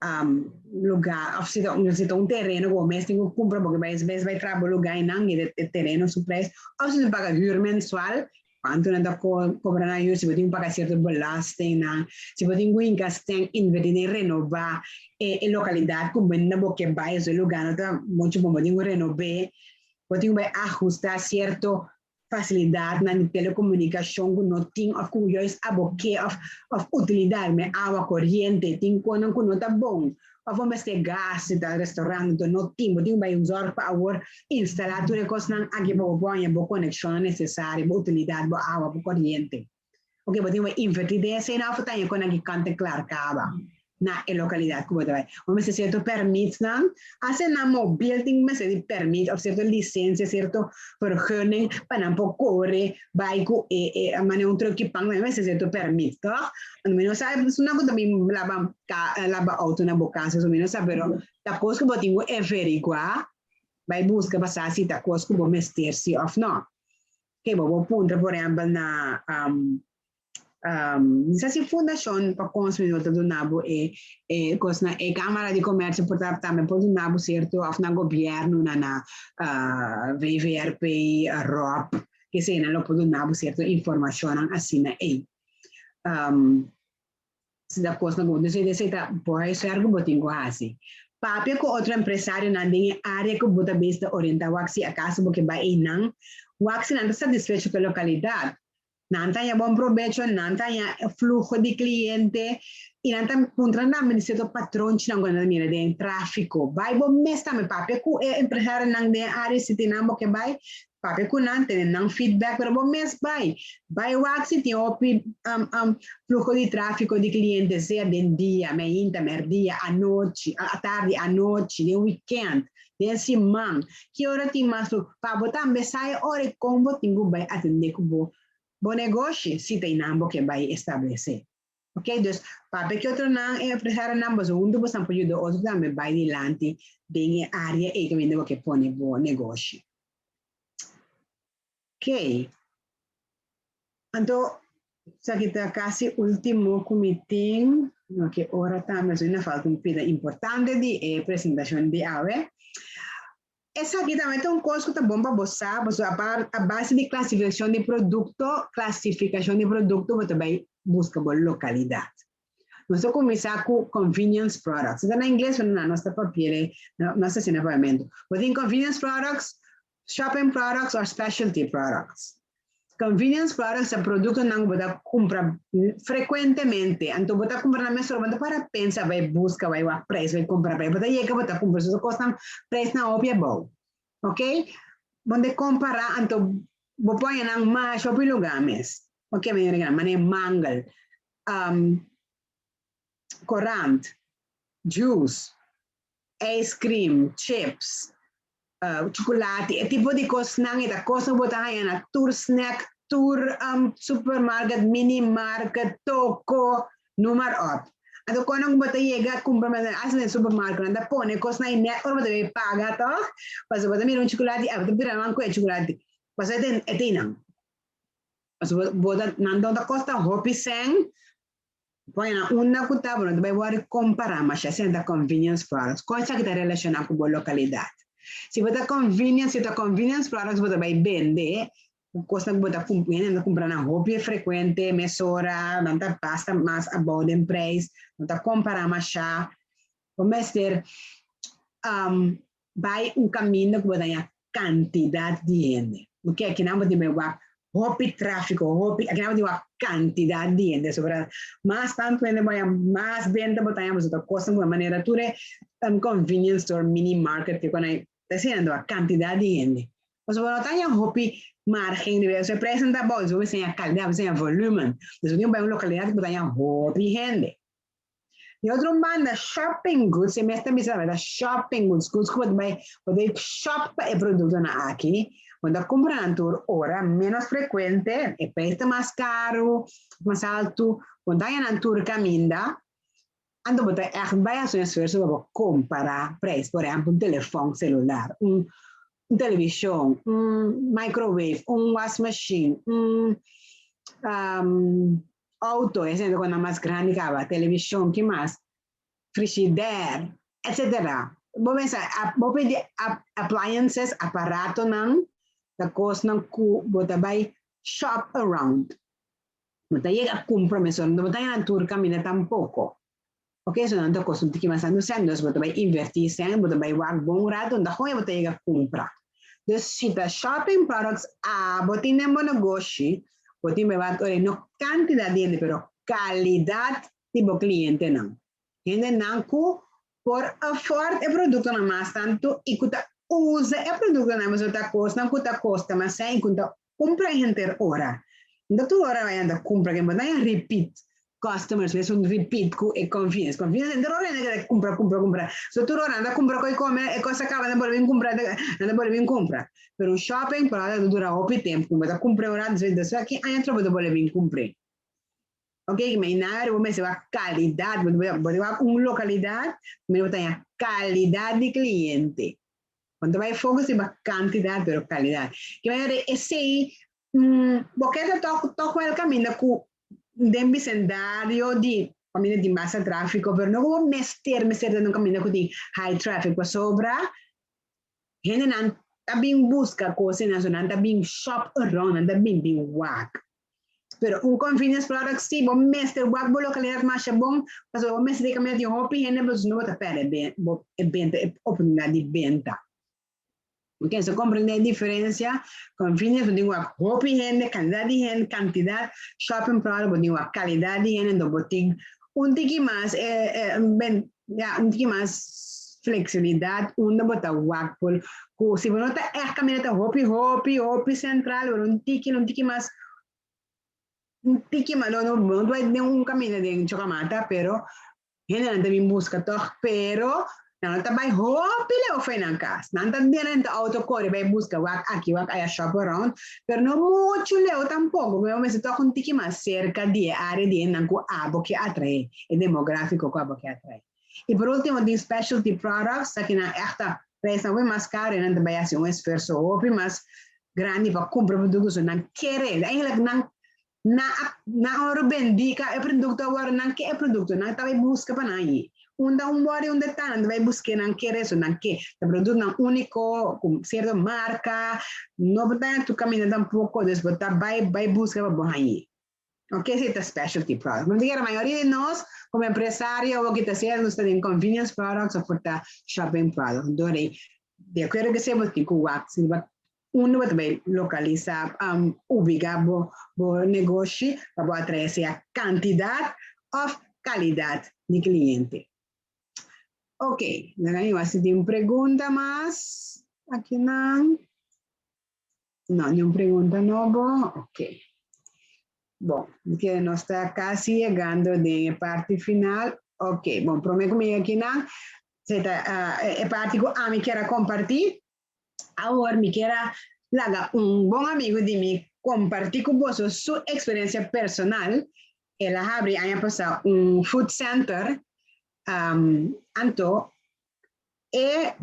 um, lugá òf si ta un, si ta un tereno ku bo mes tin ku kumpra, bo ke bai mes bai traha bo lugá einan i e tereno su preis, òf si bo paga hür mensual, Kuantu nan ta kobra nan hür, si bo tin ku paga sierto belastingnan, si bo tin ku hinka sèn invertí den renobá e lokalidat ku benda bo ke bai, esei lugá no ta muchu bon, bo tin ku renob'é, bo tin ku bai ahustá sierto fasilidatnan di telekomunikashon ku no tin òf ku juist abo ke òf òf utilidat, me awa, koriente, tin konan ku no ta bon. Of bo mester gas si ta restaurant anto no tin, bo tin ku bai un zorg pa awor instalá tur e kosnan aki pa bo por haña bo konekshonnan nesesario, bo utilidat, bo awa, bo koriente. Oke, bo tin ku bai invertí den esei nan of ta haña kon aki kant en klar kaba na e lokalidat ku bo ta bai. Bo mester sierto pèrmitnan, hasta nan mobil tin mester di pèrmit of sierto lisensia, sierto vergunning pa nan por kore bai ku e e manera un truck di pan nan mester sierto pèrmit, tòg? Anto mi no sa esuna ku ta bin laba ka laba outo na bo kas eso mi no sa pero ta kos ku bo tin ku averiguá bai buska pa sa si ta kos ku bo mester si òf no. Ke bo por puntra por ehèmpel na mi sa si fundashon pa konsumidó ta duna bo e e kosnan e kámara di komèrsio por ta tambe por duna bo sierto òf na gobièrnu na na VVRP, ROP, kesei nan lo por duna bo sierto informashonnan asina ei. Si ta kosnan ku bo ta esei ta bo huiswerk ku bo tin ku hasi. Papia ku otro empresarionan den e área ku bo ta bes ta orientá wak si akaso bo ke bai einan, wak si nan ta satisfecho ku e lokalidat. Nan ta haña bon probecho, nan ta haña fluho di kliente i nan ta puntra tambe di sierto patronchinan ku nan ta mira den tráfiko. Bai bo mes tambe papia ku e empresarionan den e área si tin nan bo ke bai, Papia ku nan, tene nan feedback, pero bo mes bai. Bai wak si tin hopi fluho di tráfiko di kliente, sea den dia, meinta, merdia, anochi, atardi, anochi, den weekend, den siman. Ki ora tin mas fluho? Pa bo tambe sa e ora i kon bo tin ku bai atendé ku bo bo negoshi, si ta einan bo ke bai establesé. Ok, dus papia ki otronan, e empresarionan, boso huntu boso por yuda otro tambe bai dilanti den e área ei kaminda bo ke pone bo negoshi. Ok, anto esaki ta kasi último ku mi tin, ok, ora tambe so na falta un pida importante di e presentashon di awe. Esaki tambe ta un kos ku ta bon pa bo sa, pasobra a base di klasifikashon di produkto, klasifikashon di produkto bo ta bai buska bo lokalidat. Nos ta kuminsá ku convenience products. Ta na ingles pero na nos ta papia nos ta hasi na papiamentu. Bo tin convenience products, shopping products or specialty products. Convenience products ta produktonan ku bo ta kumpra frekuentemente. Anto bo ta kumpra nan mesora, bo no ta para pensa bai buska, bai wak preis, bai kumpra bai. Bo ta yega bo ta kumpra esun kosnan preisnan hopi abou. Ok? Bo no ta kompará anto bo por haña nan masha hopi lugá mes. Ok, manera mangel, korant, juice, ice cream, chips, chukulati, e tipo di kosnan e ta kosnan ku bo ta haña na tur snack, tur supermarket, minimarket, toko, noem maar op. Anto konan ku bo ta yega kumpra asta den supermarket nan ta pone kosnan ei nèt ora bo ta bai paga tòg, pasobra bo ta mira un chukulati, bo ta bira nan ku e chukulati, pasobra e ta einan. Pasobra bo ta nan ta kosta hopi sèn. Pone na unda ku ta, bo no ta bai wòrdu kompará masha esei ta convenience products. Kon esaki ta relashoná ku bo lokalidat? Si bo ta convenience, si ta convenience products bo ta bai bende, kosnan ku bo ta kumpra, hende ta kumpra nan hopi frekuente, mesora, nan ta basta mas abou den preis, no ta kompará masha. Bo mester bai un kaminda ku bo ta haña kantidat di hende. Oke, akinan bo tin bai wak hopi tráfiko, hopi, akinan bo tin wak kantidat di hende. Sobra mas tantu hende bo haña, mas benta bo ta haña, pasobra ta kosnan ku manera tur e convenience store, mini market ke kon ai ta hasiendo a kantidat di hende. Pasobra bo no ta haña hopi margen di benta, so e preisnan ta abou, dus bo mester haña kalidat, bo mester haña volumen. Dus bo tin ku bai un lokalidat ku bo ta haña hopi hende. Di otro banda, shopping goods, e mes ta bisa tambe ta shopping goods, goods ku bo ta bai, bo ta bai shop pa e produktonan aki, bo ta kumpra nan tur ora, ménos frekuente, e preis ta mas karu, mas altu, bo ta haña nan tur kaminda, anto bo ta ègt bai hasi un esfuerso pa bo kompará preis, por ehèmpel un telefòn selular, un un televishon, un microwave, un wasmachine, un auto, esei ta kosnan mas grandi kaba, televishon, ki mas? Frishider, etsetera. Bo pensa, bo pidi appliances, aparatonan, ta kosnan ku bo ta bai shop around. Bo ta yega kumpra mesora, no bo ta haña nan tur kaminda tampoko. Ok, so nan ta kosta un tiki mas tantu sèn, dus bo ta bai invertí sèn, bo ta bai wak bon rato, unda hopi bo ta yega kumpra. Dus si ta shopping products abo tin den bo negoshi, bo tin bai wak ora no kantidat di hende pero kalidat di bo klientenan. Hendenan ku por afford e produktonan mas tantu i ku ta usa e produktonan pasobra ta kosnan ku ta kosta mas sèn i ku ta kumpra henter ora. No tur ora bai anda kumpra, ke bo ta repeat customers mes un repeat ku e convenience. Convenience henter ora hende keda kumpra, kumpra, kumpra. So tur ora nan ta kumpra koi kome, e kos a kaba nan bolbe bin kumpra, nan ta bolbe bin kumpra. Pero un shopping product ta dura hopi tempu, bo ta kumpra un rato, despues aki aña atrobe bo ta bolbe bin kumpra. Ok, me nada bo mester wak calidad, bo ta wak un localidad, bo ta haña calidad di cliente. Bo no ta bai focus riba cantidad, pero calidad. Ke manera esei, bo ke ta tok tok wel caminda cu den bicendario di caminda tin basta trafico, pero no cu bo mester mester ta den un caminda cu tin high traffic, pasobra hendenan ta bin busca cos so nan ta bin shop around, nan ta bin bin wak. Pero un convenience product si bo mester wak bo localidad masha bon, pasobra bo mester di caminda tin hopi hende, pasobra si no bo ta perde bo e benta, e oportunidad di benta. Ok, so comprende e diferencia? Convenience bo tin wak hopi hende, cantidad di hende, cantidad, shopping product bo tin wak calidad di hende, enton bo tin un tiki mas e ben ya un tiki mas flexibilidad unda bo ta wak por ku si bo no ta ègt kaminda ta hopi hopi hopi sentral pero un tiki un tiki mas un tiki mas no no bai den un kaminda den Chokamata pero hendenan ta bin buska tòg pero nan no ta bai hopi leu for nan kas nan ta den nan outo kore bai buska wak aki wak aya shop around pero no muchu leu tampoko bo mester tòg un tiki mas serka di e área di hendenan ku abo ke atraé e demográfiko ku abo ke atraé. I por último tin specialty products, esaki nan ègt ta preisnan hopi mas karu i nan ta bai hasi un esfuerso hopi mas grandi pa kumpra produkto so nan kere. Eigenlijk nan nan a nan a wòrdu bendí ka e produkto awor nan ke e produkto nan ta bai buska pa nan hañ'é. Unda un bòrdi unda ta nan ta bai busk'é nan kere so nan ke. Ta produktonan úniko ku sierto marka no bo ta haña tur kaminda tampoko dus bo ta bai bai buska pa bo hañ'é. Ok, esei ta specialty product. Como dije, la mayoria di nos como empresario o ki ta haciendo nos ta den convenience products of por ta shopping products. Entonces, de, de acuerdo que sea bo tin cu wak, si bo unda bo ta bay localiza, ubica bo, bo negoshi pa bo atrae sea cantidad of calidad di cliente. Ok, dan mi wak si tin pregunta mas akinan. No, ni un pregunta nobo. Ok. Bon, que nos ta casi yegando den e parti final. Ok, bon, prome cu mi akinan, se ta e parti cu ami kier a comparti. Awor mi kier a laga un bon amigo di mi comparti cu boso su experiencia personal. El a habri aña pasa un food center, anto e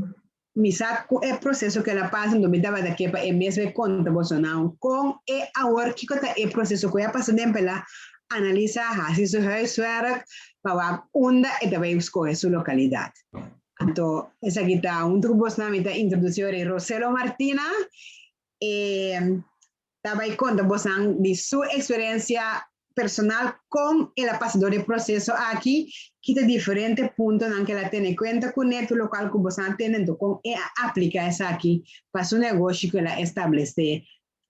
mi sa ku e proseso ku el a pasa, enton mi tabata ke pa e mes bai konta boso nan kon e awor kiko ta e proseso ku e a pasa den pela. analisa, hasi su huiswerk, pa wak unda e ta bay scoge su localidad. Anto, esaki ta un tur bosnan mi ta introduci ora Roselo Martina, e ta bay conta bosnan di su experiencia personal con el a pasa door e proceso aki, ki ta diferente puntonan cu el a tene cuenta cune, tur locual cu bosnan a tende, anto con e a aplica esaki pa su negoshi cu el a establece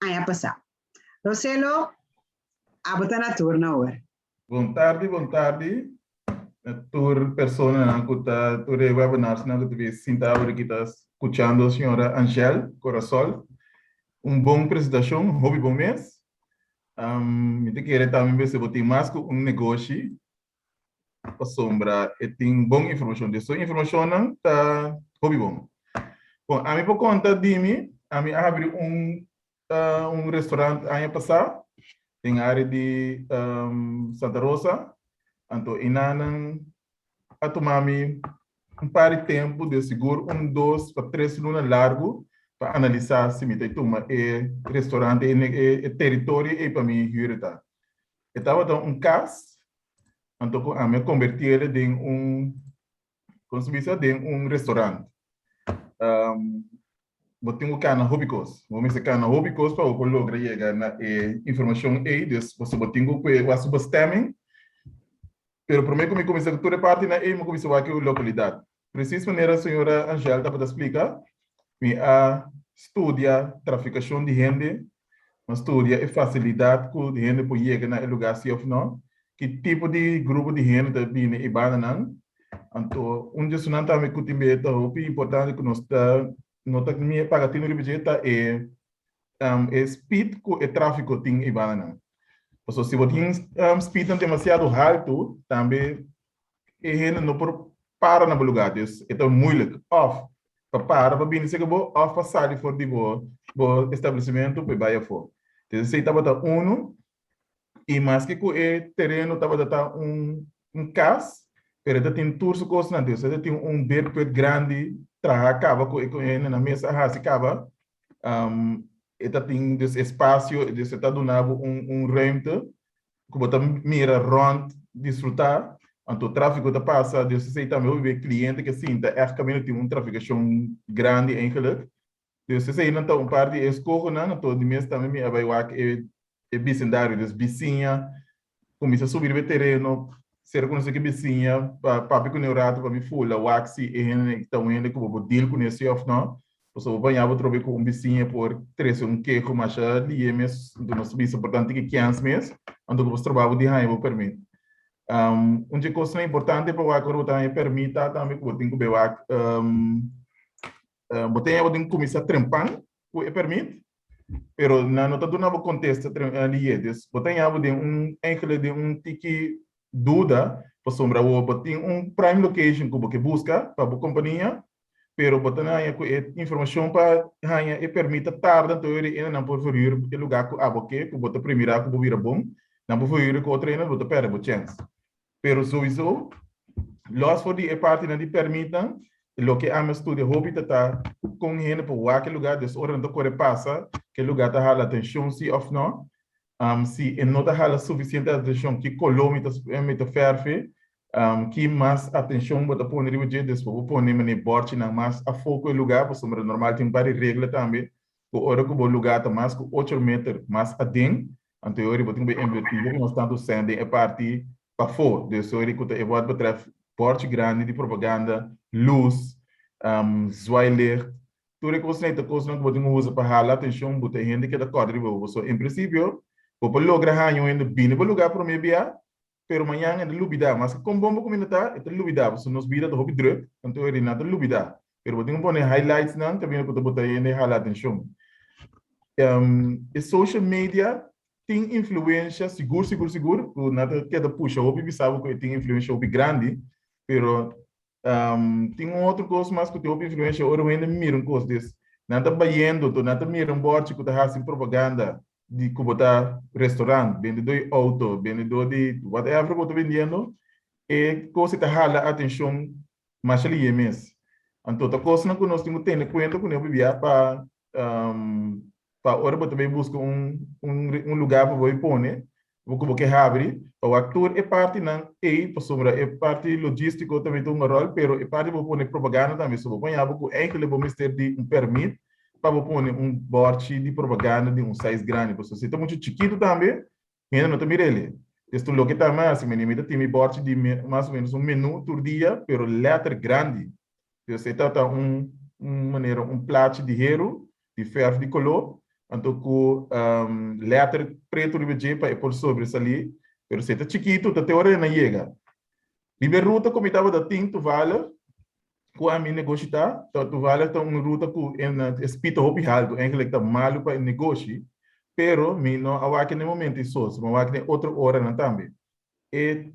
aña pasa. Roselo, abo ta na turno awor. Bon tardi, bon tardi na tur personanan ku ta tur e webinarsnan ku ta bin sinta awor aki ta skuchando señora Angel Corasol. Un bon presentashon, hopi bon mes. Mi ta kere tambe mester bo tin mas ku un negoshi pasobra e tin bon informashon. Des su informashonnan ta hopi bon. Bon, ami por konta di mi, ami a habri un un restaurant aña pasá den área di Santa Rosa. Anto enanan a tuma mi un par di tempu, de sigur un dos pa tres luna largu pa analisá si mi ta tuma e restaurant, e teritorio ei pa mi hür ta. E tabata un kas, anto ku ami a kombertí el den un, kon se bisa, den un restaurant. Bo tin ku kana hopi kos. Bo mester kana hopi kos pa bo por logra yega na e informashon ei. Dus pasobra bo tin ku kue wak su bestemming. Pero promé ku mi kuminsá ku tur e partinan ei, mi kuminsá wak e lokalidat. Presis manera señora Angel tabata splika, mi a studia trafikashon di hende, mi a studia e fasilidat ku hende por yega na e lugá si òf nò, ki tipo di grupo di hende ta bini e bandanan. Anto un di esunnan tambe ku tin be ta hopi importante ku nos ta no ta paga tinu riba dje ta e e speed ku e tráfiko tin e bandanan. Pasobra si bo tin speednan demasiado haltu tambe e hende no por para na bo lugá, dus e ta moeilijk òf pa para pa bini serka bo òf pa sali for di bo bo establesimentu pa e bai afó. Entonces esei tabata unu i maske ku e tereno tabata ta un un kas pero e ta tin tur su kosnan, dus e ta tin un beerput grandi traha kaba ku e hendenan mes a hasi kaba. E ta tin dus espasio, dus e ta duna bo un un ruimte ku bo ta mira rònt disfrutá, anto tráfiko ta pasa, dus esei tambe hopi be kliente ke sinta ègt kaminda tin un trafikashon grandi eigenlik. Dus eseinan ta un par di e eskohonan, anto di mes tambe mi a bai wak e e bisindario, dus bisiña kuminsá subi riba e tereno, sera konosé ku e bisiña pa papia kuné un ratu pa mi fula wak si e hende ta un hende ku bo por deal kuné si òf nò. Pasobra bo baña bo trobe ku un bisiña por trese un keho masha lié mes, anto nos ta bisa por tantu ki kèns mes, anto ku bo stroba bo di haña bo pèrmit. Un dje kosnan importante pa wak ora bo ta haña pèrmit ta tambe ku bo tin ku bai wak bo tin bo tin ku kuminsá trempan ku e pèrmit, pero nan no ta duna bo kontesta lié. Dus bo ta haña bo den un eigenlijk den un tiki duda pasobra awor bo tin un prime location ku bo ke buska pa bo kompania, pero bo ta haña ku e informashon pa haña e permit ta tarda, anto e nan por verhuur e lugá ku abo ke, ku bo ta primirá ku bo bira bon, nan por verhuur ku otro hende, bo ta pèrdè bo chèns. Pero souiso, lòs for di e partinan di permitnan, loke ami a studia hopi ta ta kon hende por wak e lugá, des ora nan ta kore pasa, ke lugá ta hala atenshon si òf nò, si e no ta hala sufisiente atenshon, ki koló mi ta mi ta fèrfe, ki mas atenshon bo ta pone riba dje, despues bo pone manera bòrchinan mas afó ku e lugá, pasobra normal tin un par di regla tambe ku ora ku bo lugá ta mas ku ocho meter mas aden, anto e ora bo tin ku bai invertí hopi mas tantu sèn den e parti pafó. Dus e ora ku ta e wat betrèf bòrchi grandi di propaganda, lus, zwaailicht, tur e kosnan ei ta kosnan ku bo tin ku usa pa hala atenshon, bo ta e hende keda kòrda riba bo. So en prinsipio bo por logra haña un hende bini bo lugá promé bia, pero mañan e ta lubidá. Maske kon bon bo kuminda ta, e ta lubidá, pasobra nos bida ta hopi drùk, anto e nan ta lubidá. Pero bo tin ku pone highlightsnan kaminda ku ta bota hende hala atenshon. E social media tin influensha sigur sigur sigur, ku nan ta keda pusha hopi bisa bo ku e tin influensha hopi grandi, pero tin un otro kos mas ku tin hopi influensha ora un hende mira un kos des. Nan ta bayendo, anto nan ta mira un bòrchi ku ta hasi propaganda di ku bo ta restaurant, bendedó di outo, bendedó di whatever bo ta bendiendo, e kos ei ta hala atenshon masha lihe mes. Anto ta kosnan ku nos tin ku tene kuenta kuné hopi bia pa pa ora bo ta bai buska un un lugá pa bo bai pone. Bo ku bo ke habri pa wak tur e partinan ei pasobra e parti logístiko tambe ta hunga ròl pero e parti bo pone propaganda tambe so bo por haña bo ku eigenlijk bo mester di un pèrmit pa bo pone un bòrchi di propaganda di un size grandi pasobra si ta muchu chikitu tambe hende no ta mira el'e. Esto loke ta mas, mi mi ta tin mi bòrchi di mas o ménos un menú tur dia, pero lèter grandi. Dus e tabata un un manera un plachi di heru, di fèrf di koló, anto ku lèter pretu riba dje pa e por sobresalí. Pero si e ta chikitu, ta te ora e na yega. Riba e ruta ku mi tabata tin toevallig, ku ami negoshi ta, ta toevallig ta un ruta ku e speed ta hopi haltu, eigenlijk ta malu pa e negoshi, pero mi no a wak na e momento ei so, mi a wak den otro oranan tambe. E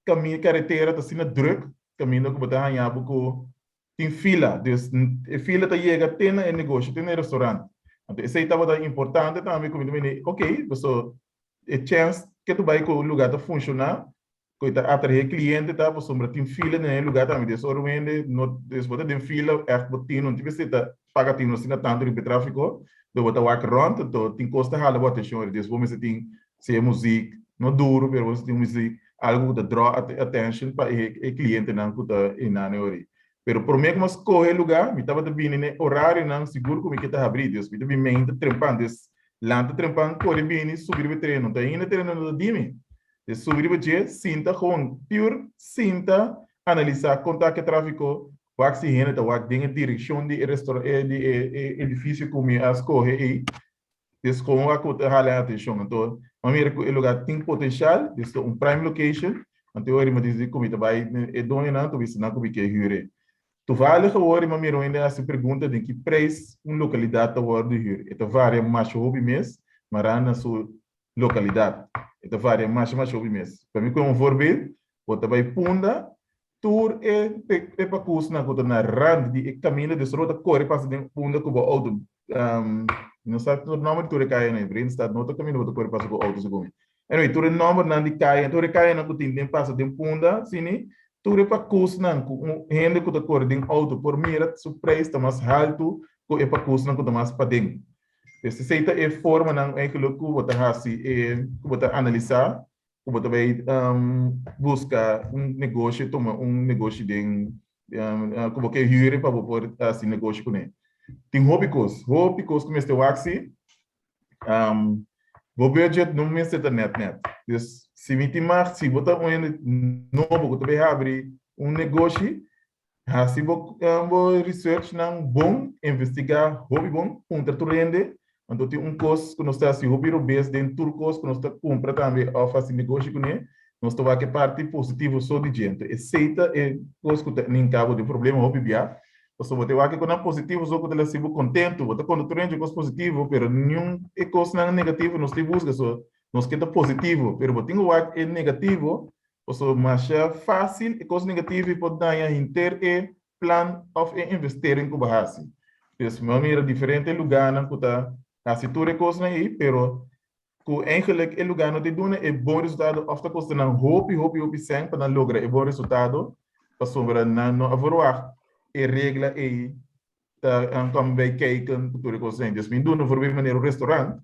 kaminda, karetera ta asina druk, kaminda ku bo ta haña bo ku tin fila, dus e fila ta yega te na e negoshi, te na e restaurant. Anto esei tabata importante tambe ku mi ta mira, ok, paso e chèns ke ta bai ku e luga ta funshoná, ku e ta atraé kliente ta pasobra tin fila den e lugá tambe. Des ora un hende no, des bo ta den fila ègt bo tin, no tin mester ta paga tinu asina tantu riba e tráfiko, dor bo ta wak rònt, anto tin kos ta hala bo atenshon. Des bo mester tin sea muzik, no duru, pero bo mester tin un muzik, algu ku ta draw attention pa e klientenan ku ta einan e ora ei. Pero promé ku mi a skohe e lugá, mi tabata bini na e orarionan sigur ku mi ke ta habrí. Des mi ta bin meinta trempan, des lanta trempan, kore bini, subi riba e tereno. Nta ainda e tereno no ta di mi. E subi riba dje, sinta gewoon pure sinta analisá kon ta ke tráfiko, wak si hende ta wak den e direkshon di e restora e di e e edifisio ku mi a skohe ei, des kon wak ku ta hala e atenshon. Anto mi a mira ku e lugá tin potenshal, des ta un prime location, anto e ora mi a disidi ku mi ta bai e doñonan ta bisa nan ku mi ke hür e. Toevallig awor mi a mira un hende a hasi pregunta den ki preis un lokalidat ta wòrdu hür. E ta varia masha hopi mes, mará na su lokalidat. E ta varia masha masha hopi mes. Pa mi koe un voorbeeld, bo ta bai Punda, tur e e pakusnan ku ta na rand di e kaminda di solo ta kore pasa den Punda ku bo outo. Mi no sa tur nòmber di tur e kayanan ei, Breenstad no ta kaminda bo ta kore pasa ku outo segun mi. Anyway, tur e nòmbernan di kaya, tur e kayanan ku tin den pasa den Punda, sini, tur e pakusnan ku un hende ku ta kore den outo por mira su preis ta mas haltu ku e pakusnan ku ta mas paden. Pues esei ta e formanan eigenlijk ku bo ta hasi e ku bo ta analisá ku bo ta bai buska un negoshi tuma un negoshi den ku bo ke hür pa bo por hasi negoshi kuné. Tin hopi kos, hopi kos ku mester wak si. Bo budget no mester ta nèt nèt. Dus si mi tin mag si bo ta un hende nobo ku ta bai habri un negoshi, Hasi bo bo researchnan bon, investigá hopi bon, puntra tur hende. Anto tin un kos ku nos ta hasi hopi robes den tur kos ku nos ta kumpra tambe òf hasi negoshi kuné, nos ta wak e parti positivo so di dje. Anto esei ta e kos ku ta ninka bo den problema hopi bia, pasobra bo ta wak e kosnan positivo so ku ta hasi bo kontentu, bo ta konta tur hende kos positivo, pero niun e kosnan negativo nos ta buska, so nos ke ta positivo, pero bo tin ku wak e negativo. Pasobra masha fásil e kos negativo i por daña henter e plan òf e investering ku bo hasi. Dus mi a mira diferente lugánan ku ta hasi tur e kosnan ei, pero ku eigenlijk e lugá no ta duna e bon resultado òf ta kosta nan hopi hopi hopi sèn pa nan logra e bon resultado, pasobra nan no a verwagt e regla ei ta kòm bij kijken ku tur e kosnan ei. Dus mi duna voorbeeld manera un restaurant.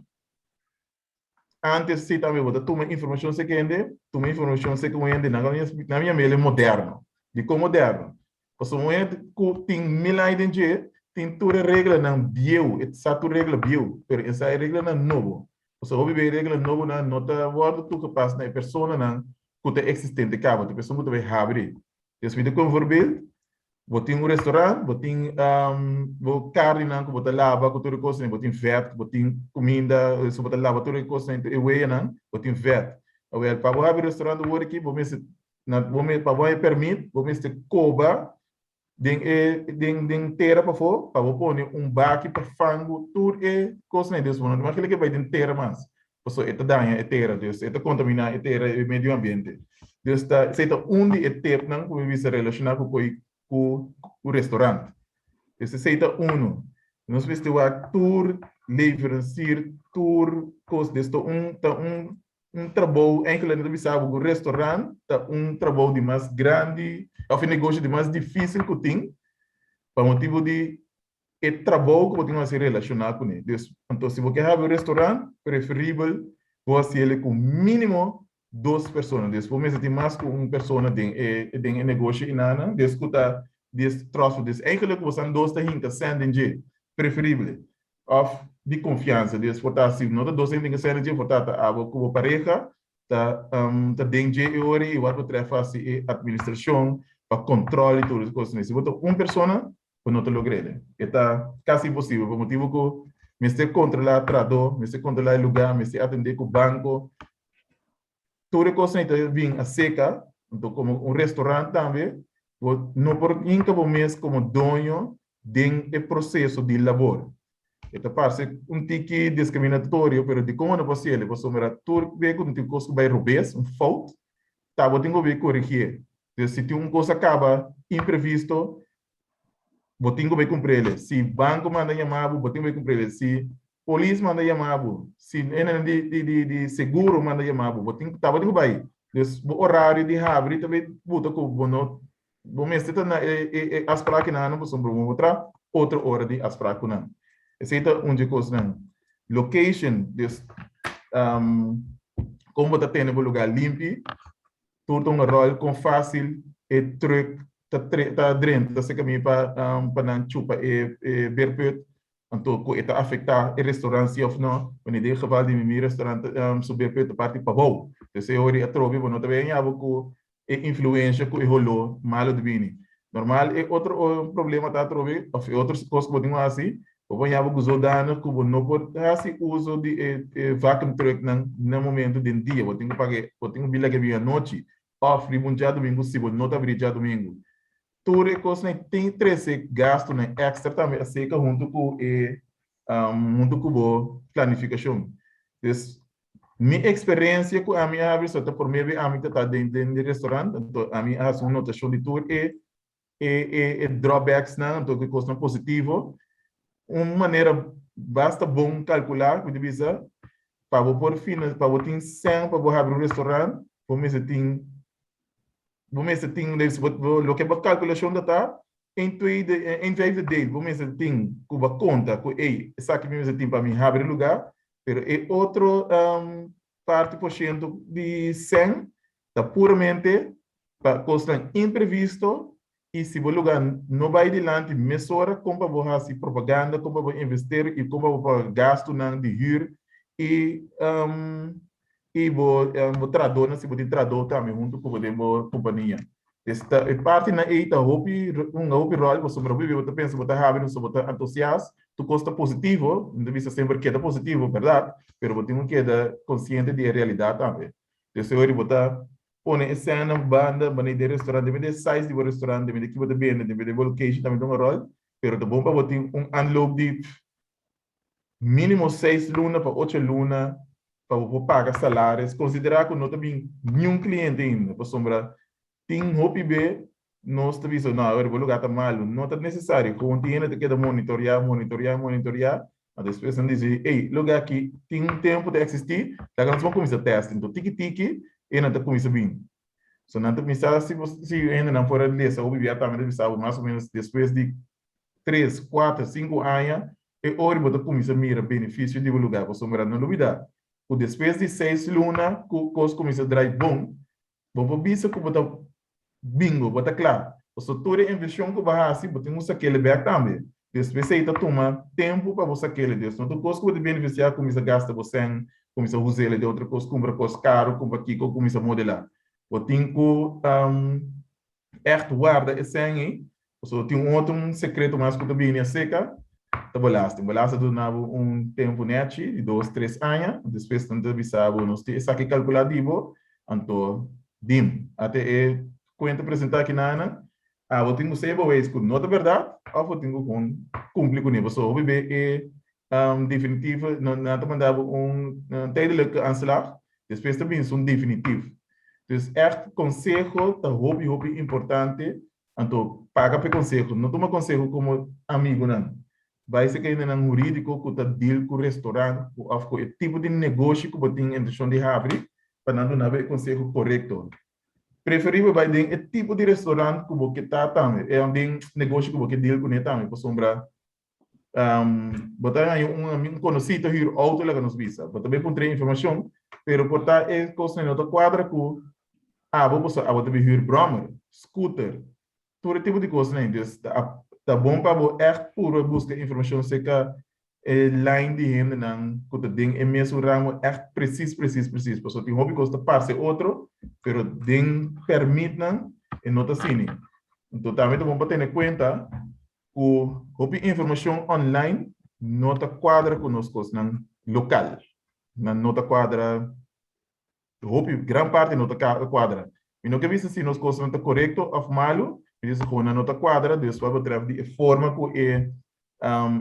Antes si tambe bo ta tuma informacion seki hende, tuma informacion seki un hende, nan nan yama el moderno. Dikon moderno? Pasobra un hende ku tin mil aña den dje, tin tur e reglanan bieu, e sa tur regla bieu, pero e sa e reglanan nobo. Pasobra hopi bes e regla nobonan no ta wòrdu toegepas na e personanan ku ta eksistente kaba, ta e persona ku ta bai habri. Des mi ta kon voorbeeld, bo tin un restaurant, bo tin bo karninan ku bo ta laba ku tur e kosnan, bo tin vèt, bo tin kuminda, so bo ta laba tur e kosnan, e weyanan, bo tin vèt. Awel, pa bo habri restaurant awor aki, bo mester, na bo pa bo haña pèrmit, bo mester koba den e den den tera pafó, pa bo pone un baki pa fangu tur e kosnan. Des bo no ta mas kila ke bai den tera mas. Pasobra e ta daña e tera, dus e ta kontaminá e tera i e medio ambiente. Dus ta esei ta un di e tepnan ku mi bisa relashoná ku koi ku ku restorant. Dus esei ta unu. Nos mester wak tur leveransier, tur kos, dus ta un ta un un trabou, eigenlijk mi ta bisa bo ku restorant ta un trabou di mas grandi òf e negoshi di mas difísil ku tin pa motibu di e trabou ku bo tin ku hasi relashoná kuné. Dus, anto si bo ke habri un restaurant, preferibel Bo hasi el ku mínimo dos persona. Dus bo mester tin mas ku un persona den e den e negoshi inana, des ku ta des trustful. Dus eigenlijk bo san dos ta hinka sèn den dje, preferibel. Òf di konfiansa. Dus por ta si no ta dos ta hinka sèn den dje, por ta ta abo ku bo pareha ta ta den dje e ora ei wat betreft hasi e administrashon pa kòntròl i tur e kosnan. Si bo ta un persona, bo no ta logr'é. E ta kasi imposibel pa motibu ku mester kontrolá trahadó, mester kontrolá e lugá, mester atendé ku banko. Tur e kosnan ei ta bin aseka. Anto komo un restorant tambe bo no por hinka bo mes komo doño den e proseso di labor. E ta parse un tiki diskriminatorio, pero dikon bo no por hasiel? Pasobra tur be ku tin kos ku bai robes, un fout, ta bo tin ku bai korigié. Entonces, si tin un kos a kaba imprevisto, bo tin ku bai kumprele. Si banko manda yama bo, bo tin ku bai kumprele. Si polis manda yama bo, si hendenan di di di di seguro manda yama bo, bo tin ta bo tin ku bai. Dus bo orario di habri ta bai buta ku bo no bo mester ta na e e e afsprakennan pasobra bo por traha otro ora di afsprak ku nan. Esei ta un dje kosnan. Location, dus kon bo ta tene bo lugar limpi, Tur ta un ròl kon fásil e trùk ta ta drenta serka mi pa pa nan chupa e e beerput, anto ku e ta afektá e restaurant si òf no. Wanneer den geval di mi mi restaurant su beerput ta parti pabou. Entonces e ora atrobe bo no ta bay haña bo ku e influensha ku e holó malo di bini. Normal e otro problema ta atrobe òf e otro kos ku bo tin ku hasi, bo por haña bo ku zodanig ku bo no por hasi uso di e vacuum trucknan na momento den dia, bo tin ku paga bo tin ku bin laga bin anochi òf riba un djadumingu si bo no ta abri djadumingu. Tur e kosnan ei tin trese gastunan èkstra tambe aserka huntu ku e huntu ku bo planifikashon. Dus mi eksperensia ku ami a habri so ta promé be ami ta ta den den di restaurant, anto ami a hasi un notashon di tur e e e e drawbacksnan anto e kosnan positivo. Un manera basta bon kalkulá ku mi ta bisa pa bo por fina pa bo tin sèn pa bo habri un restaurant bo mester tin bo mester tin loke bo kalkulashon ta ta Een tweede, een vijfde deel, bo mester tin ku bo konta ku ey, esaki mi mester tin pa mi habri lugá, pero e otro parti por shento di sèn ta puramente pa kosnan imprevisto i si bo lugá no bai dilanti mesora kon pa bo hasi propaganda, kon pa bo investeri i kon pa bo paga gastunan di hür i i bo bo trahadónan si bo tin trahadó tambe huntu ku bo den bo kompania. Esta e partinan ei ta hopi hunga hopi ròl pasobra hopi bia bo ta pensa bo ta habi pasobra bo ta entusias, tur kos ta positivo, mi ta bisa semper keda positivo bèrdat, pero bo tin ku keda konsiente di e realidat tambe. Des e ora bo ta pone e sènnan banda manera di e restaurant, depende di e size di bo restaurant, depende di ki bo ta bende, depende di bo location tambe ta hunga ròl, pero ta bon pa bo tin un aanloop di mínimo 6 luna pa 8 luna pa bo por paga salaris. Konsiderá ku no ta bin niun kliente ainda, pasobra tin hopi be nos ta bisa, no, awor bo lugá ta malu. No ta nesesario. Kon tin hende ta keda monitoriá, monitoriá, monitoriá, ma despues nan disi, ey, lugá aki tin un tempu ta eksistí, laga nos por kuminsá tèst. Enton tiki tiki e nan ta kuminsá bin. So nan ta kuminsá, si bo si hendenan por a lesa hopi bia tambe ta bisa bo mas o ménos despues di 3, 4, 5 aña, e ora bo ta kuminsá mira benefisio di bo lugá. Pasobra no lubidá ku despues di 6 luna ku kos kuminsá drai bon, bo por bisa ku bo ta bingo, bo ta kla. Pasobra tur e invershon ku bo a hasi, bo tin ku sak'el bèk tambe. Despues ei ta tuma tempu pa bo sak'el. Dus no tur kos ku bo ta benefisiá kuminsá gasta bo sèn, kuminsá us'el den otro kos, kumpra kos karu, kumpra kiko, kuminsá modelá. Bo tin ku ègt warda e sèn ei, pasobra tin un otro un sekreto mas ku ta bini aserka, ta belasting. Belasting ta duna bo un tempu nèchi di 2, 3 aña, despues nan ta bisa bo nos tin esaki kalkulá di bo, anto dim. Ate e kuenta presentá aki nan, abo tin ku sey bo wees ku no ta bèrdat òf bo tin ku kumpli kuné, pasobra hopi be e definitivo, nan ta manda bo un tijdelijke aanslag, despues ta binse un definitivo. Dus ègt konseho ta hopi hopi importante, anto paga pa e konseho, no tuma konseho komo amigunan. Bai serka hendenan hurídiko ku ta deal ku restaurant òf ku e tipo di negoshi ku bo tin intenshon di habri pa nan duna bo e konseho korekto. Preferibel bai den e tipo di restaurant ku bo ke ta tambe, e den negoshi ku bo ke deal kuné tambe, pasobra bo ta haña un konosí ta hür outo laga nos bisa, bo ta bai puntra e informashon. Pero por ta e kosnan no ta kuadra ku abo, pasobra abo ta bin hür bròmer, scooter, tur e tipo di kosnan. Dus ta bon pa bo ègt puru buska informashon serka e lijn di hendenan ku ta den e mesun ramo ègt presis, presis, presis. Pasobra tin hopi kos ta parse otro, pero den pèrmitnan e no ta asina. Anto tambe ta bon pa tene kuenta ku hopi informashon online no ta kuadra ku nos kosnan lokal. Nan no ta kuadra, hopi, gran parti no ta kuadra. Mi no ke bisa si nos kosnan ta korekto òf malu, mi bisa ku nan no ta kuadra, dus wat betreft di e forma ku e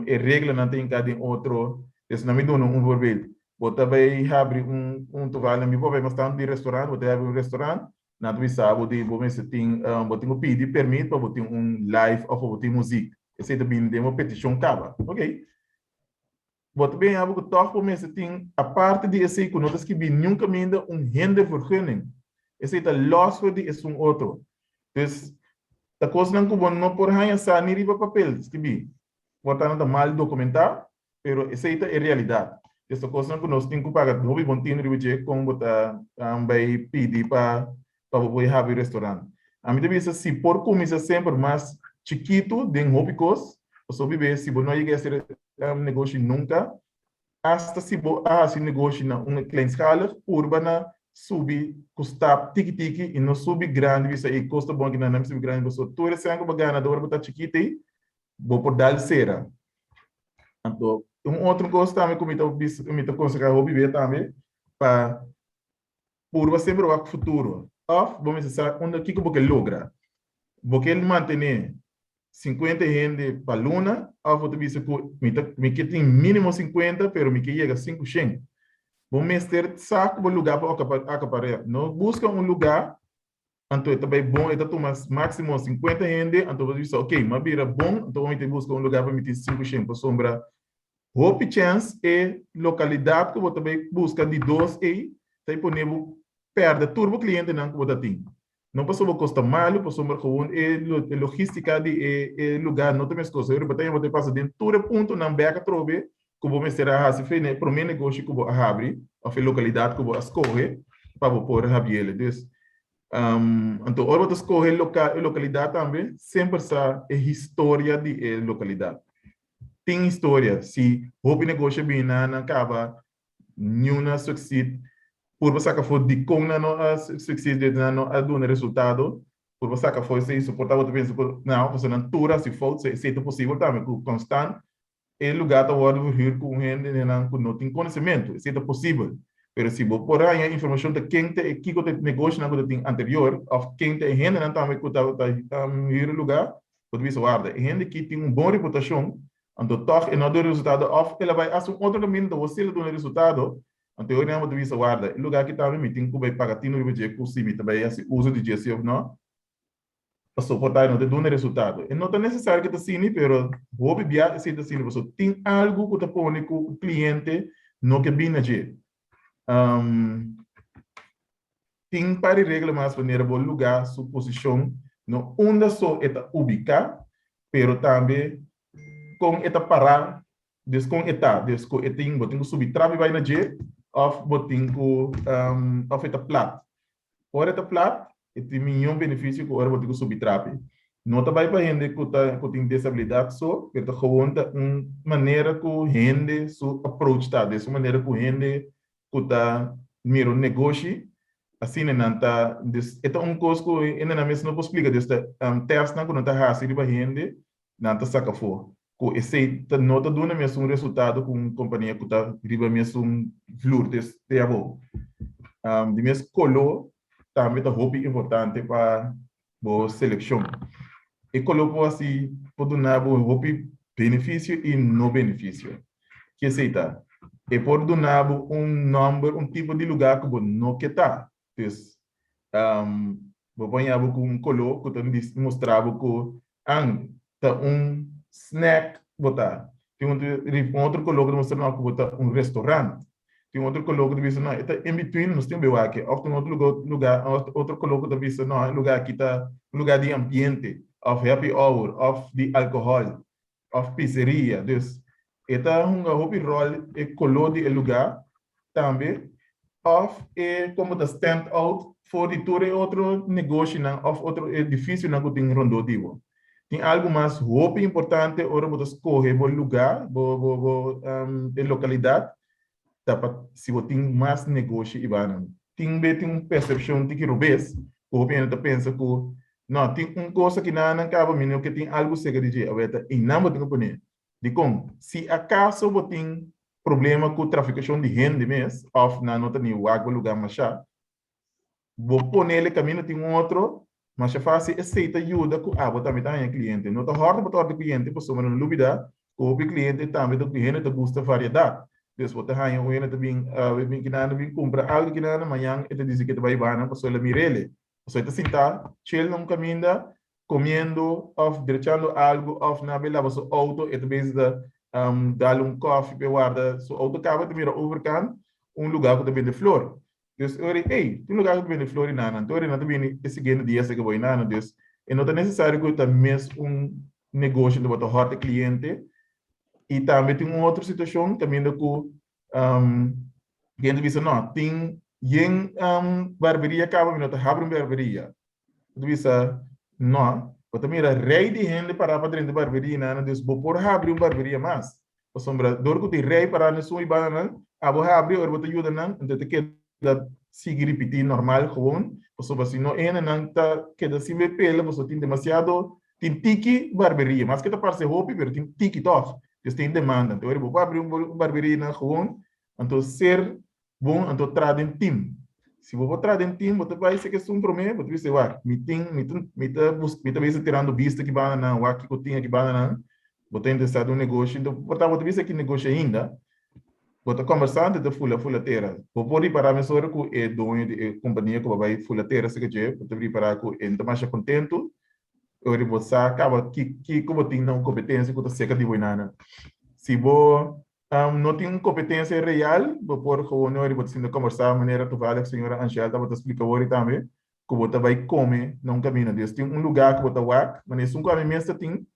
e reglanan ta hinká den otro. Dus nan mi duna un voorbeeld. Bo ta bai habri un toevallig mi por bai mas tantu di restaurant, bo ta habri un restaurant, nan ta bisa bo di bo mester tin, bo tin ku pidi permit pa bo tin un live òf pa bo tin muzik. Esei ta bini den bo petishon kaba. Oké. Bo ta bin abo ku tòg bo mester tin, aparte di esei ku no ta skibí niun kaminda, un hindervergunning. Esei ta lòs for di esun otro. Dus, ta kosnan ku bo no por haña sa ni riba papel skibí. Por ta nan ta mal dokumentá, pero esei ta e realidat. Dus ta kosnan ku nos tin ku paga hopi bon tinu riba dje kon bo ta bai pidi pa pa bo por habri restorant. Ami ta bisa si por kuminsá semper mas chikitu den hopi kos, pasobra hopi bes si bo no a yega a hasi negoshi nunka, hasta si bo a hasi negoshi na un kleinschalig, purba na subi ku stap tiki tiki i no subi grandi bisa ei kos ta bon aki nan nan subi grandi pasobra tur esei ku bo gana ora bo ta chikit ei bo por dal sera. Anto un otro kos tambe ku mi ta bisa mi ta konsehá hopi bia tambe pa purba semper wak futuro òf bo mester sa unda kiko bo ke logra. Bo ke mantené 50 hende pa luna òf bo ta bisa ku mi ta mi ke tin mínimo 50 pero mi ke yega 500. Bo mester sa ku bo lugá pa akapará. No buska un lugá anto e ta bai bon, e ta tuma máksimo 50 hende, anto bo ta bisa ok, mi a bira bon, anto mi ta buska un lugá pa mi tin 500 pasobra hopi chèns e lokalidat ku bo ta bai buska di dos ei ta pone bo pèrdè tur bo klientenan ku bo ta tin. No pasobra bo kos ta malu, pasobra gewoon e logístika di e lugá no ta meskos. Bo ta bo ta pasa den tur e puntonan bèk atrobe ku bo mester a hasi fe na e promé negoshi ku bo a habri òf e lokalidat ku bo a skohe pa bo por habiel. Dus, anto ora bo ta skohe e lokalidat tambe, semper sa e historia di e lokalidat. Tin historia, si hopi negoshi a bini nan a kaba niun a succeed, purba saka afó dikon nan no a succeed, dikon nan no a duna resultado, purba saka afó esei, so por ta bo ta pensa ku nan pasobra nan tur a hasi fout, esei ta posibel tambe ku konstant e lugá ta wòrdu verhuur ku un hendenan ku no tin konosementu, esei ta posibel. Pero si bo por haña informashon ta ken ta e kiko ta e negoshonan ku ta tin anterior òf ken ta e hendenan tambe ku ta hür e lugá, bo ta bisa warda, e hende aki tin un bon reputashon, anto tòg e no a duna resultado òf el a bai hasi un otro kaminda anto bo si el a duna resultado, anto e ora bo ta bisa warda, e lugá aki tambe mi tin ku bai paga tinu riba dje ku si mi ta bai hasi uso di dje si òf no. Pasobra por ta e no ta duna resultado. E no ta nesesario ku ta asina, pero hopi bia esei ta asina pasobra tin algu ku ta pone ku un kliente no ke bini na dje. Tin par di regla mas manera bo lugá su posishon, no unda so e ta ubiká, pero tambe kon e ta pará, dus kon e ta, dus ku e tin, bo tin ku subi trapi bai na dje òf bo tin ku òf e ta plat. Ora e ta plat, e tin miñon benefisio ku ora bo tin ku subi trapi. No ta bai pa hende ku ta ku tin desabilidat so, pero ta gewoon ta un manera ku hende su approach ta, des un manera ku hende ku ta mira un negoshi, asina nan ta, des e ta un kos ku hendenan mes no por splika, des ta tèstnan ku nan ta hasi riba hende, nan ta saka afó. Ku esei ta no ta duna mesun resultado ku un kompania ku ta riba mesun vloer, des te abou. Di mes koló tambe ta hopi importante pa bo selekshon. E koló por hasi por duna bo hopi benefisio i no benefisio. Ke esei ta? E por duna bo un nòmber, un tipo di lugá ku bo no ke ta. Dus, bo por haña bo ku un koló ku ta mustra bo ku an ta un snack bo ta. Tin un otro koló ku ta mustra no ku bo ta un restaurant. Tin otro koló ku ta bisa no e ta in between, nos tin bewak aki. Òf tin otro lugá, otro koló ku ta bisa no e lugá aki ta un lugá di ambiente, òf happy hour, òf di alkohòl, òf pizzeria. Dus, e ta hunga hopi ròl e koló di e lugá tambe. Òf e komo ta stand out for di tur e otro negoshinan òf otro edifisionan ku tin rondó di bo. Tin algu mas hopi importante ora bo ta skohe bo lugá, bo bo bo e lokalidat, ta pa si bo tin mas negoshi ibanan. Tin be tin un persepshon tiki robes ku hopi hende ta pensa ku no, tin un kos aki nan nan kaba mi no ke tin algu seka di dje, awor ta einan bo tin ku pone. Dikon? Si akaso bo tin problema ku trafikashon di hende mes òf nan no ta ni wak bo lugá mashá, bo ponele kaminda tin un otro masha fásil, esei ta yuda ku abo tambe ta haña kliente. No ta hòrta bo ta hòrta kliente pasobra no lubidá ku hopi kliente tambe ta hende ta gusta variedat. Dus bo ta haña un hende ta bin bin kinan bin kumpra algu kinan, mañan e ta disi ku e ta bai bana pasobra el a mir'el. Pasobra e ta sintá chel na un kaminda komiendo òf drechando algu òf na be laba su outo, e ta bezig ta dal un kòfi pa e warda su outo kaba, e ta mira overkant un lugá ku ta bende flor. Dus e ora ei, tin un lugá ku ta bende flor i nana, anto ora nan ta bini e siguiente dia esaki bo i nana. Dus e no ta nesesario ku ta mes un negoshi unda bo ta hòrta e kliente. I tambe tin un otro situashon kaminda ku Hende bisa no, tin yen barberia kaba mi no ta habri un barberia. Bo ta bisa no, bo ta mira rei di hende pará pa drenta barberia nan, dus bo por habri un barberia mas. Pasobra dor ku tin rei pará na esun i banda nan, abo habri ora bo ta yuda nan, anto e ta keda sigui ripití normal gewoon, pasobra si no e hendenan ta keda sin be pela pasobra tin demasiado, tin tiki barberia, maske ta parse hopi pero tin tiki tòg. Dios tin demanda. Anto ora bo por abri un barberia nan gewoon, anto ser bon, anto traha den team. Si bo por traha den team, bo ta bai seke esun prome, bo ta bisa, wak, mi tin, mi ta, mi ta bus, mi ta bisa tirando bista ki banda nan, wak kiko tin aki banda nan. Bo ta interesa den un negoshi, anto por ta bo ta bisa ki negoshi ainda, bo ta kombersa anto ta fula fula tera. Bo por ripara mesora ku e doño di e kompania ku bo bai fula tera seke dje, bo ta ripara ku e no ta masha kontentu. Ora bo sa kaba kiko bo tin na un kompetensia ku ta seka di bo inana. Si bo no tin un kompetensia real, bo por gewoon ora bo ta sinta kombersá manera toevallig señora Angel tabata splika wori tambe, ku bo ta bai kome na un kaminda. Dus tin un lugá ku bo ta wak, manera esun ku ami mes ta tin,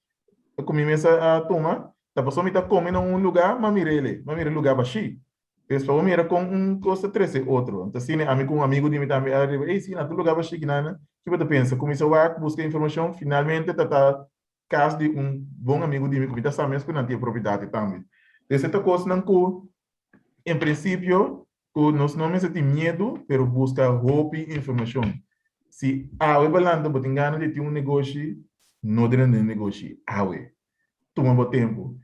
ku mi mes a tuma, ta pasobra mi ta kome na un lugá, m'a mir'el, m'a mira e lugá bashí. Pues pa bo mira kon un kos ta trese otro. Anto asina ami ku un amigu di mi tambe a riba, ey si na tur lugá bo shiki nana, ki bo ta pensa? Kuminsá wak, buska informashon, finalmente ta ta kas di un bon amigu di mi ku mi ta sa mes ku nan tin e propiedat tambe. Pues e ta kosnan ku en prinsipio ku nos no mester tin miedu, pero buska hopi informashon. Si awe bo lanta bo tin gana di tin un negoshi, no drenta den negoshi awe. Tuma bo tempu.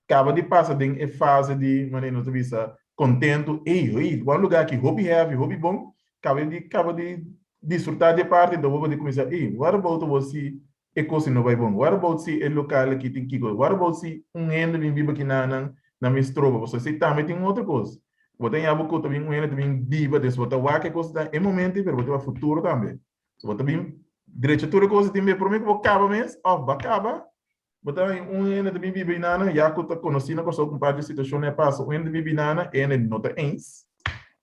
Kaba di pasa den e fase di, manera nos ta bisa, kontentu, ey, ey, wak lugá aki hopi heavy, hopi bon, kaba di kaba di disfrutá di e parti, enton bo por di kuminsá, ey, what about awor si e kos no bai bon? What about si e lokal aki tin kiko? What about si un hende bin biba aki nan na mi stroba? Pasobra esei tambe tin un otro kos. Bo ta yaña bo ku ta bin un hende ta bin biba, des bo ta wak e kos ta e momento ei, pero bo ta wak futuro tambe. So bo ta bin drecha tur e kos tin be prome ku bo kaba mes òf bo a kaba, bo ta haña un hende ta bin biba inana ya ku ta konosí na Kòrsou ku un par di situashonnan a pasa, un hende ta biba inana e hende no ta eens.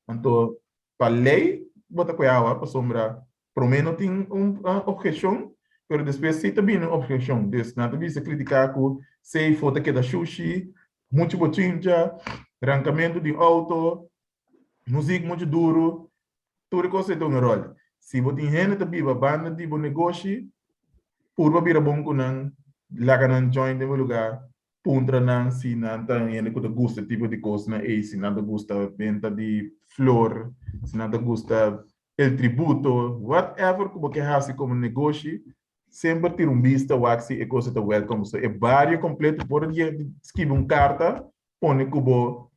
Anto pa lei bo ta kue awa pasobra prome no tin un obheshon pero despues si ta bini un obheshon. Dus nan ta bisa kritiká ku seifo ta keda shushi, muchu bochincha, rankamentu di outo, muzik muchu duru. Tur e kos ei ta un ròl. Si bo tin hende ta biba banda di bo negoshi, purba bira bon ku nan, laga nan join den bo lugá, puntra nan si nan ta hende ku ta gusta e tipo di kosnan ei, si nan ta gusta benta di flor, si nan ta gusta el tributo, whatever ku bo ke hasi komo negoshi, semper tira un bista wak si e kos ei ta welcome. So e bario kompleto por skibi un karta pone ku bo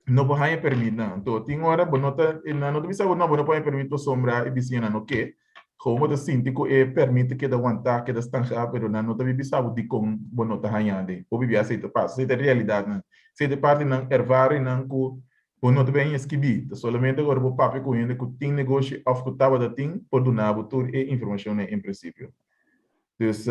no por haña permit nan. Anto tin ora bo no ta, nan no ta bisa bo no, bo no por haña permit pasobra e bisiñanan no ke. Gewoon bo ta sinti ku e permit ta keda wantá, keda stanká, pero nan no ta bin bisa bo dikon bo no ta haña den. Hopi bia esei ta pasa. Esei ta e realidatnan. Esei ta e partinan, ervaringnan ku bo no ta bin haña skibí. Ta solamente ora bo papia ku hende ku tin negoshi òf ku tabata tin por duna bo tur e informashonnan en prinsipio. Dus.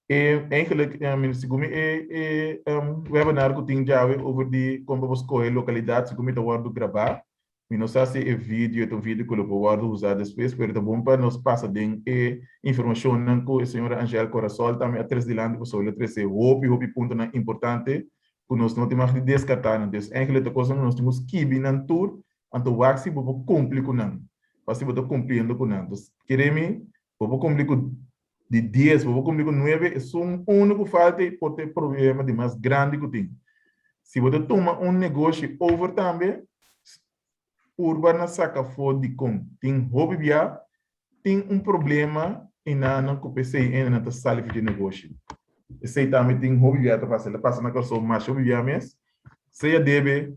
E eigenlijk, segun mi e e webinar ku tin djawe over di kon pa bo skohe lokalidat, segun mi ta wòrdu grabá. Mi no sa si e video ta un video ku lo por wòrdu usá despues, pero ta bon pa nos pasa den e informashonnan ku e señora Angèle Corasol tambe a trese dilanti pasobra el a trese hopi hopi puntonan importante. ku nos no tin mag di deskartá nan. Dus eigenlijk ta kosnan ku nos tin ku skibi nan tur, anto wak si bo por kumpli ku nan, wak si bo ta kumpliendo ku nan. Dus kere mi, bo por kumpli ku di dies, bo por kumpli ku nuebe, esun unu ku falta ei por ta e problema di mas grandi ku tin. Si bo ta tuma un negoshi over tambe, purba na saka afó dikon tin hopi bia tin un problema i nan nan ku p'esei ene nan ta sali for dje negoshi. Esei tambe tin hopi bia ta pasa. El a pasa na Kòrsou masha hopi bia mes, sea debe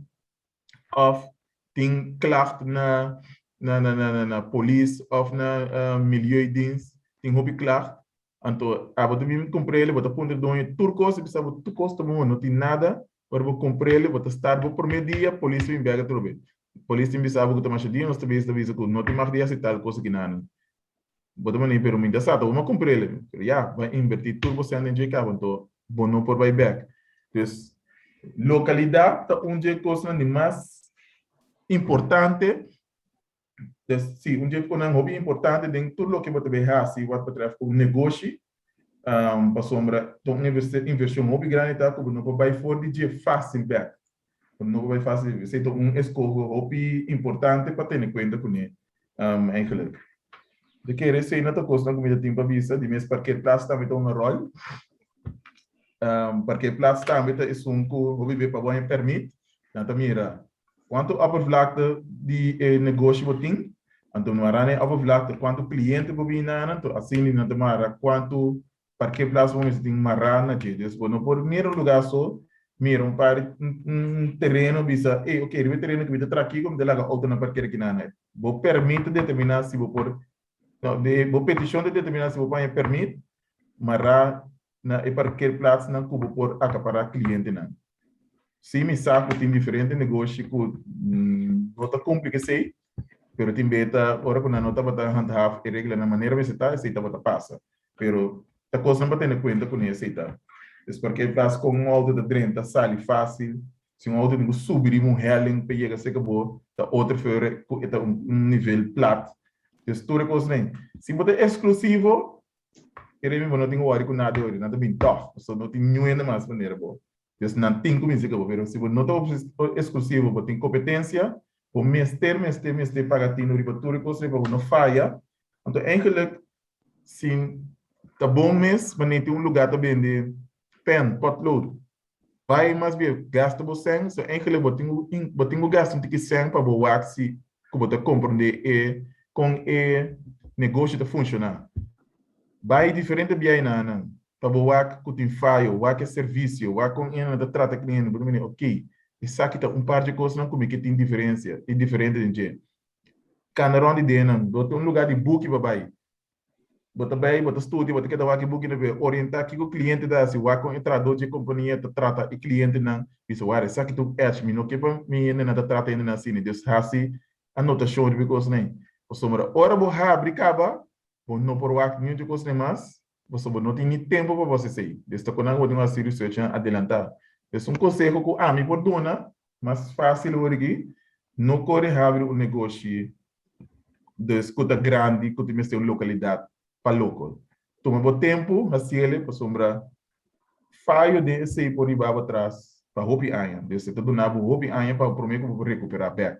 òf tin klacht na na na na polis òf na milieudienst, tin hopi klacht. Anto abo ta bin kumpr'el, bo ta puntra doño tur kos, i bisa bo tur kos ta bon, no tin nada. Ora bo kumpr'el, bo ta start bo promé dia, polis ta bin bèk atrobe. Polis tin bisa bo ku ta masha dia, nos ta bisa ta bisa ku no tin mag di hasi tal kos aki nan. Bo ta manda, pero mi ta sa, ta bo a kumpr'el. Pero ya, bo a invertí tur bo sèn den dje kaba, anto bo no por bai bèk. Dus, lokalidat ta un dje kosnan di mas importante. Dus si, un dje konan hopi importante den tur loke bo ta bay hasi wat betreft un negoshi, pasobra ta un inversion hopi grandi ta ku bo no por bay for di dje fácil bek. Bo no por bay fácil, esei ta un eskoho hopi importante pa tene kuenta kuné eigenlijk. Mi ta kere esei no ta kosnan ku mi ta tin pa bisa, di mes parkeerplaats tambe ta un ròl. Parkeerplaats tambe ta esun ku hopi be pa bo haña pèrmit, nan ta mira Kuantu oppervlakte di e negoshi bo tin? Anto mara na e oppervlakte kuantu kliente bo bini na nan, anto asina nan ta mara kuantu parkeerplaats bo mester tin mará na dje. Dus bo no por mira un lugá so, mira un par un tereno bisa, ey ok riba e tereno ku mi ta traha kiko mi ta laga outonan parker aki nan. Bo pèrmit ta determiná si bo por, no, bo petishon ta determiná si bo por haña pèrmit mará na e parkeerplaatsnan ku bo por akapará klientenan. Sí, mi sa ku tin diferente negoshi ku no ta kumpli ku esei, pero tin bes ta ora ku nan no tabata handhaaf e reglanan manera mester ta, esei tabata pasa. Pero ta kosnan pa tene kuenta kuné esei ta. Dus parkeerplaats kon un outo ta drenta sali fásil, si un outo tin ku subi riba un helling pa yega serka bo, ta otro feur ku e ta un nivel plat. Dus tur e kosnan ei. Si bo ta eksklusivo, Kere mi bo no tin wòri ku nada ori, nan ta bin tòg, pasobra no tin niun hende mas manera bo. Dus nan tin ku binse ku bo, pero si bo no ta eksklusivo, bo tin kompetensia, bo mester, mester, mester paga tinu riba tur e kos ei pa bo no faya. Anto eigenlik si ta bon mes manera tin un lugá ta bende pèn, pòtlood, bai mas bien gasta bo sèn, so eigenlik bo tin ku bo tin ku gasta un tiki sèn pa bo wak si ku bo ta komprendé e kon e negoshi ta funshoná. Bai diferente biainanan pa bo wak ku tin fayo, wak e servisio, wak kon hende ta trata kliente, bo ta mira ok, esaki ta un par dje kosnan ku mi ke tin diferensia, tin diferente den dje. Kana rònt di denan, bo tin un lugá di buki pa bai, Bo ta bai, bo ta studia, bo ta keda wak e buki na be orientá kiko kliente ta hasi, wak kon e trahadó dje kompania ta trata e klientenan, bisa wak esaki ta un èch, mi no ke pa mi hendenan ta trata hendenan asina, dus hasi anotashon riba e kosnan ei. Pasobra ora bo habri kaba, bo no por wak niun dje kosnan ei mas, pasobra bo no tin ni tempu pa bo hasi esei. Dus ta kon nan ku bo tin ku hasi researchnan adelantá. Dus un konseho ku ami por duna, mas fásil awor aki, no kore habri un negoshi Dus ku ta grandi ku tin mester un lokalidat pa loko. Tuma bo tempu hasiele pasobra fayo den esei por riba bo atras pa hopi aña. Dus e ta duna bo hopi aña pa prome ku bo por rekuperá bèk.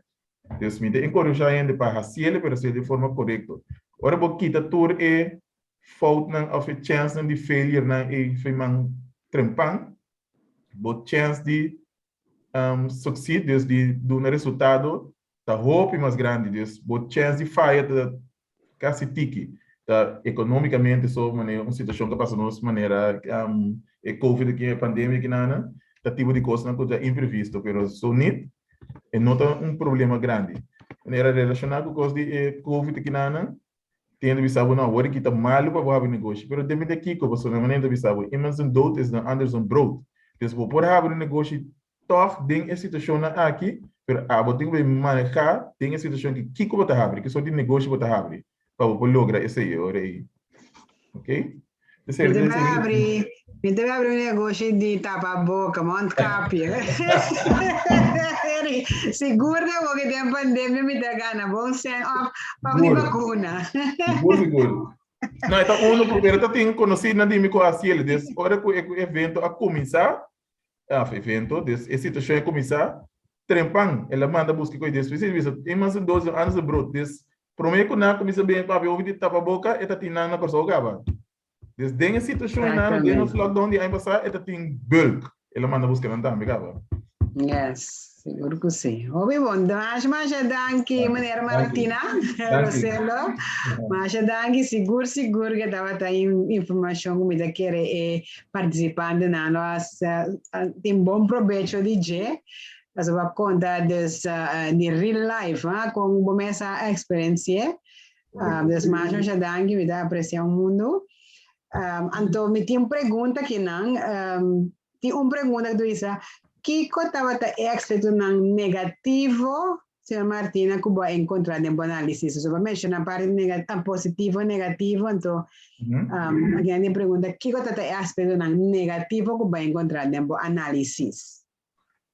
Dus mi ta enkorashá hende pa hasiele pero hasiele den forma korekto. Ora bo kita tur e foutnan òf e chènsnan di failurenan ei for man trempan, bo chèns di succeed, dus di duna resultado ta hopi mas grandi, dus bo chens di faya ta kasi tiki. Ta economicamente so manera un situacion ta pasa nos manera e covid aki, e pandemia aki nana, ta tipo di cosnan cu ta imprevisto, pero so nit e no ta un problema grandi. Manera relaciona cu cos di e covid aki nana, Tin hende bisa bo, no, awor aki ta malu pa bo habri negoshi. Pero depende kiko, pasobra mi manera ta bisa bo, iemand zijn dood is dan ander zijn brood. Dus bo por habri un negoshi tòg den e situashonnan aki, pero abo tin ku bai manehá den e situashon aki kiko bo ta habri, ki sort di negoshi bo ta habri pa bo por logra esei e ora ei. Ok? Mi ta bai habri, mi ta bai habri un negoshi di tapaboka, mondkapje. Sigur den hopi den pandemia mi ta gana bon sèn òf òf di bakuna. Sigur, sigur. No, e ta uno ku, pero ta tin konosínan di mi ku a hasi el. Dus ora ku e evento a kuminsá. Af evento, dus e situacion a cuminsa trempan, el a manda busca coy despues el bisa e mas 12 anos de brood, dus prome cu nan cuminsa bini papia over di tapaboca e ta tin nan na Corsou caba. Dus den e situacion nan den nos lockdown di aña pasa e ta tin bulk, el a manda busca nan tambe caba. Yes, sigur cu si. Hopi bon. Masha masha danki meneer Martina Roselo. Masha danki. Sigur sigur ke tabata informacion cu mi ta kere e participantenan lo a tin bon probecho di dje. Pasobra bo a conta dus di real life, con bo mes a experienci'e. Dus masha masha danki, mi ta aprecia un mundo. Anto mi tin un pregunta akinan. Tin un pregunta ku ta bisa, Kiko tabata e aspektonan negativo, señor Martina, ku bo a enkontrá den bo análisis? So bo a menshoná parti positivo i negativo, anto aki nan tin pregunta, kiko tabata e aspektonan negativo ku bo a enkontrá den bo análisis?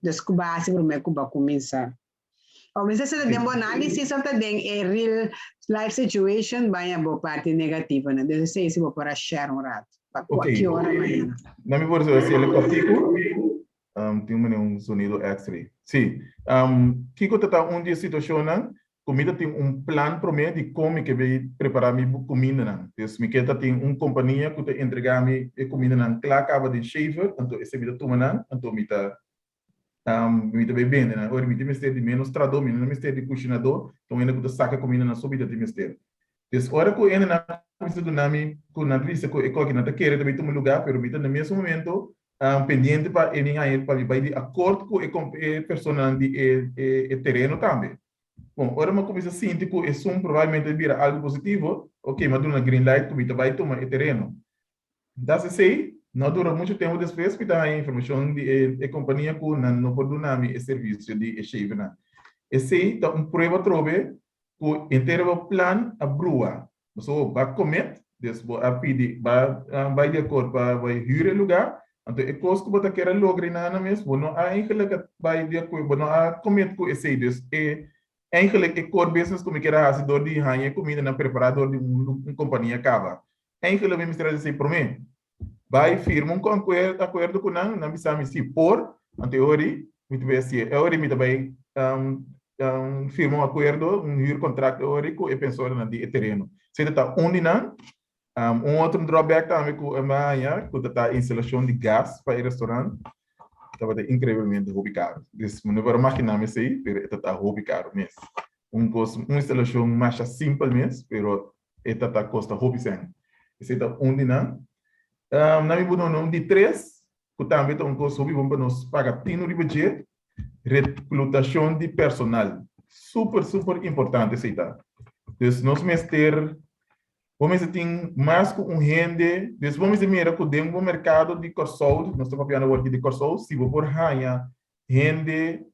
Dus ku base promé ku bo a kuminsá. O mester ser den bo análisis of ta den e real life situation baña bo parti negativo nan. Dus esei si bo por a share un rato. Pa Ok. ki ora mañana. Na mi por haci el cortico. Tin un un sonido extra. Sí. Kiko ta ta un di e situacionnan cu mi ta tin un plan prome di con mi ke bay prepara mi cumindanan. Dus mi ke ta tin un compania cu ta entrega mi e cumindanan cla caba den shaver, anto esei mi ta tuma nan, anto mi ta Mi ta bai bende nan. Ora mi tin mester di menos trahadó, mi no mester di kushinadó, ta un hende ku ta saka kuminda na su bida tin mester. Des ora ku hendenan kuminsá duna mi ku nan ta bisa ku e koki nan ta kere ta bai tuma lugá, pero mi ta na mesun momento pendiente pa e mi haña pa mi bai di akort ku e e personanan di e e tereno tambe. Bon, ora mi a kuminsá sinti ku esun probablemente ta bira algu positivo, oke, mi a duna green light ku mi ta bai tuma e tereno. Das esei, no a dura muchu tempu despues mi ta haña informashon di e kompania ku nan no por duna mi e servisio di e shavernan. Esei ta un prueba atrobe ku henter bo plan a brua. Pasobra bo a commit, dus bo a pidi, bo a bai di akord pa bai hür e lugá, anto e kos ku bo ta kier a logra ei nan mes, bo no a eigenlik a bai di akuerdo, bo no a commit ku esei. Dus e eigenlik e core business ku mi kier a hasi dor di haña e kumindanan prepará dor di un kompania kaba. Eigenlijk mi mester a disi promé, bai firma un akuerdo ku nan, nan bisa mi si por, anto e ora mi ta bai hasié. E ora mi ta bai firma un akuerdo, un huurcontract e ora ku e pensoranan di e tereno. Esei ta un di nan. Un otro drawback tambe ku mi a haña ku ta ta instalashon di gas pa e restaurant tabata inkreibelmente hopi karu. Dus mi no por a maginá mi esei, pero e ta ta hopi karu mes. Un kos, un instalashon masha simpel mes, pero E ta ta kosta hopi sèn. Esei ta un di nan. Nan mi por duna un di tres, ku tambe ta un kos hopi bon pa nos paga tinu riba dje, reklutashon di personal. Super, super importante esei ta. Dus nos mester, bo mester tin mas ku un hende, dus bo mester mira ku den bo merkado di Kòrsou, nos ta papiando awor aki di Kòrsou, si bo por haña hende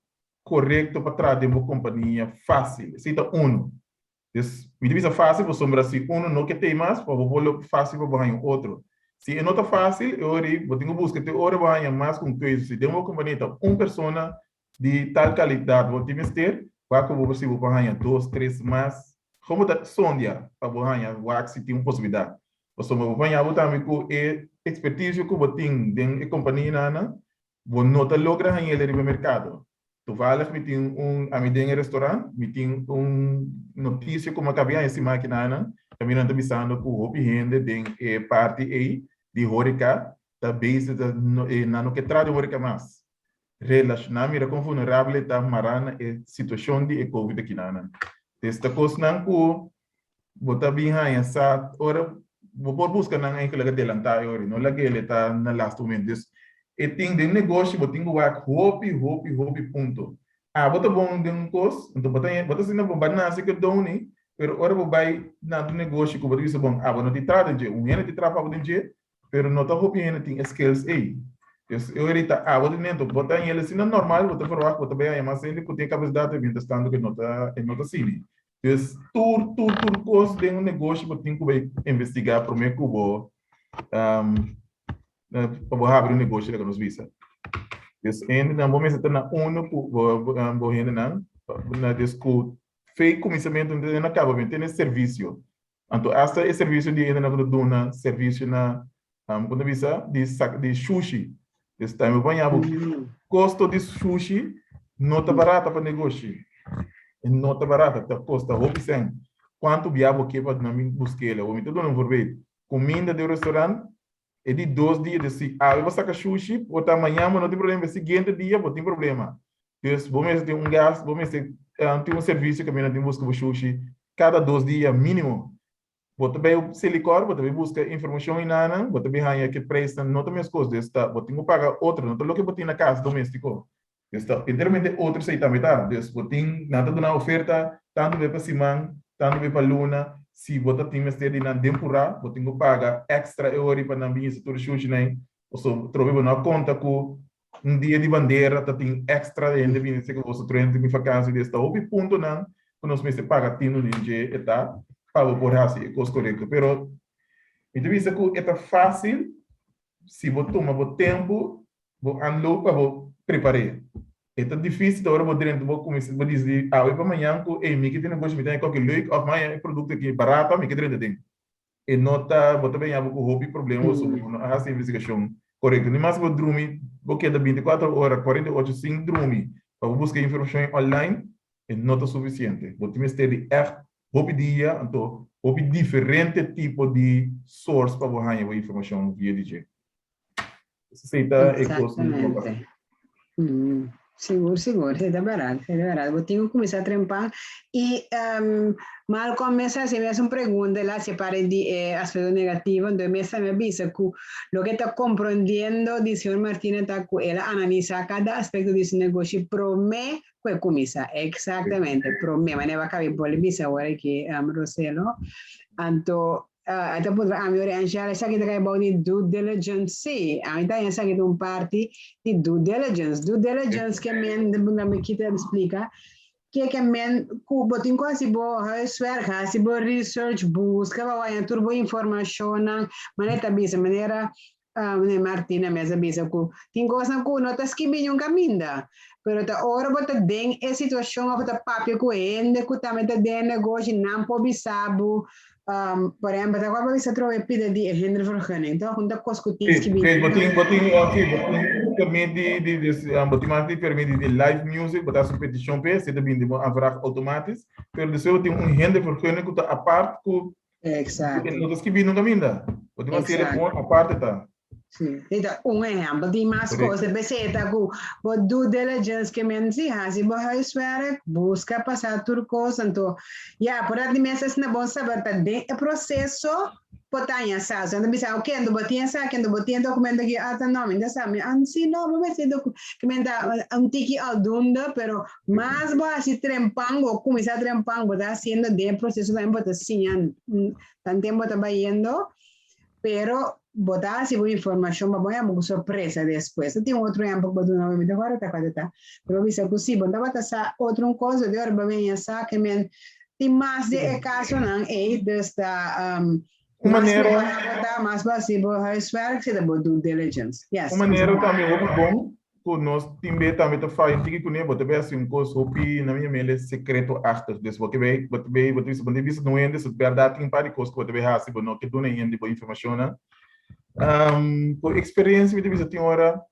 korekto pa traha den bo kompania fásil. Esei ta unu. Dus, mi ta bisa fácil pasobra si uno no ke tei mas, pa bo por lo fácil pa bo haña un otro. Si e no ta fácil, e ora ei bo tin ku buska te ora bo haña mas ku un keuze. Si den bo kompania ta un persona di tal kalidat bo tin mester, wak ku bo por si bo por haña dos, tres mas. Kon bo ta sondia pa bo haña wak si tin un posibilidat? Pasobra bo por haña bo tambe ku e ekspertisio ku bo tin den e kompanianan, Bo no ta logra hañ'el riba merkado. Toevallig mi tin un, ami den e restaurant, mi tin un noticia ku mi a kabia haña siman akinanan, kaminda nan ta bisando ku hopi hende den e parti ei di horeca ta bezig ta nan no ke traha den horeca mas. Relashoná mira kon vulnerabel e ta mará na e situashon di e covid akinanan. Des ta kosnan ku bo ta bin haña sa ora bo por buska nan eigenlijk adelantá e ora, no lag'é el ta na laatste momento. Dus e tin den negoshi bo tin ku wak hopi hopi hopi punto. Abo ta bon den un kos, anto bo ta bo ta asina bon, bo a nase ku e don ni, pero ora bo bai na otro negoshi ku bo ta bisa bon abo no tin traha den dje, un hende tin traha pa abo den dje, pero no ta hopi hende tin e skills ei. Dus e ora ei ta abo den dentro, bo ta haña el asina normal, bo ta verwagt bo ta bai haña mas hende ku tin e kapasidat ei, mientras tanto ku e no ta e no ta asina. Dus tur, tur, tur kos den un negoshi bo tin ku bai investigá promé ku bo pa bo habri un negoshi laga nos bisa. Dus hendenan bo mester ta na uno ku bo bo hendenan na des ku fe kuminsamentu no a kaba bien tene servisio. Anto asta e servisio di hendenan ku ta duna servisio na kon ta bisa di sak di shushi. Dus tambe bo haña bo kosto di sushi no ta barata pa negoshi. E no ta barata, ta kosta hopi sèn. Kuantu bia bo ke pa nan bin busk'el? Awor mi ta duna un voorbeeld. Kuminda den un restaurant e di dos dia, dus si awe bo saka shushi, por ta mañan bo no tin problema, e siguiente dia bo tin problema. Dus bo mester tin un gas, bo mester tin un servisio kaminda tin buska bo shushi kada dos dia mínimo. Bo ta bai Selikor, bo ta bai buska informashon enanan, bo ta bai haña ke preisnan no ta meskos, dus ta bo tin ku paga otro, no ta loke bo tin na kas doméstiko. Dus ta enteramente otro esei tambe ta. Dus bo tin, nan ta duna oferta tantu be pa siman, tantu be pa luna, si bo ta tin mester di nan den purá, bo tin ku paga èkstra e ora ei pa nan bin hisa tur e shushinan ei, pasobra trobe bo no a konta ku un dia di bandera ta tin èkstra hende bini esei ku boso tur hende tin vakansi, dus ta hopi puntonan ku nos mester paga tinu den dje e ta pa bo por hasi e kos korekto. Pero mi ta bisa ku e ta fásil si bo tuma bo tempu, bo aanloop pa bo prepar'é. E ta difísil ta ora bo drenta bo kuminsá bo disidi awe pa mañan ku ey mi ke tin negoshi mi ta haña koke leuk òf mi haña e produkto aki barata mi ke drenta den. E no ta, bo ta beña bo ku hopi problema pasobra bo no a hasi investigashon korekto. Ni mas bo drumi, bo keda bintikuater ora, 48 sin drumi pa bo buska informashon online, e no ta sufisiente. Bo tin mester di ègt hopi dia, anto hopi diferente tipo di source pa bo haña bo informashon via di dje. Esei ta e kos ku bo ta. Exactamente. Sigur, sigur, esei ta bèrdat, esei ta bèrdat. Bo tin ku kuminsá trempa i Malcolm mes a hasi mes un pregunta, el a hasi pare di e aspekto negativo, enton e mes tambe a bisa ku loke e ta komprondiendo di señor Martina ta ku el a analisá kada aspekto di su negoshi promé ku e kuminsá. Exactamente, promé, manera bo a kaba di bisa awor aki, Roselo. Anto E ta puntra ami ora Angela esaki ta kai bou di due diligence? Sí, ami ta haña esaki ta un parti di due diligence. Due diligence ke men, puntra mi kita splika, ke ke men ku bo tin ku hasi bo huiswerk, hasi bo research, buska pa bo haña tur bo informashonnan, manera ta bisa, manera Meneer Martina mes a bisa ku tin kosnan ku no ta skibi niun kaminda, pero ta ora bo ta den e situashon òf bo ta papia ku hende ku tambe ta den e negoshi, nan por bisa bo, por ehèmpel, ta kua bo bisa trobe pida di e hindervergunning, tòg? Un ta kos ku tin skibi. Sí, bo tin, bo tin, sí, bo tin permit di, di, di, bo tin mas di permit di live music, bo ta hasi un petishon p'e, esei ta bini di bo aanvraag outomatisch, pero despues bo tin un hindervergunning ku ta apart ku Exacto. No ta skibi nunca minda. Bo tin hacer Exacto. aparte ta. Sí. Dit ta un ehempel. Tin mas Correcto. cos. De peseta cu bo due diligence ke men si hasi bo huiswerk, busca pasa tur cos. Anto, ja, por dat di mes asina bon saber ta den e proceso por ta haña sa. So, nan ta bisa, oké, anto bo tin esaki, anto bo tin e documento aki. Ah, ta no, mi ta sa. Mi, ah, si, no, bo mester docu-. Ke men ta un tiki aldoende, pero Mas bo hasi trempan, bo kuminsá trempan, bo ta hasiendo den e proseso tambe bo ta siña tanten bo ta bayendo, pero bo ta hasi bo informashon pa bo haña bo sorpresa despues. Ta tin otro ehèmpel ku bo duna mi ta kòrda ta kua ta, pero bo bisa ku si bo no tabata sa otro un kos, de ora bo bini a sa ke men tin mas di e kasonan ei, dus ta Un mas manera prepará bo ta, mas bo hasi bo huiswerk, si ta bo due diligence. Yes. Un manera tambe hopi bon ku nos tin be tambe ta faya un tiki kuné, bo ta bai hasi un kos hopi, na mi mele, sekreto-achtig. Dus bo ke bai, bo ta bai, bo ta bisa, bo no ta bisa no hende, so bèrdat tin un par di kos ku bo ta bai hasi, bo no ke duna hende bo informashonnan. Ku eksperensia mi ta bisa tin ora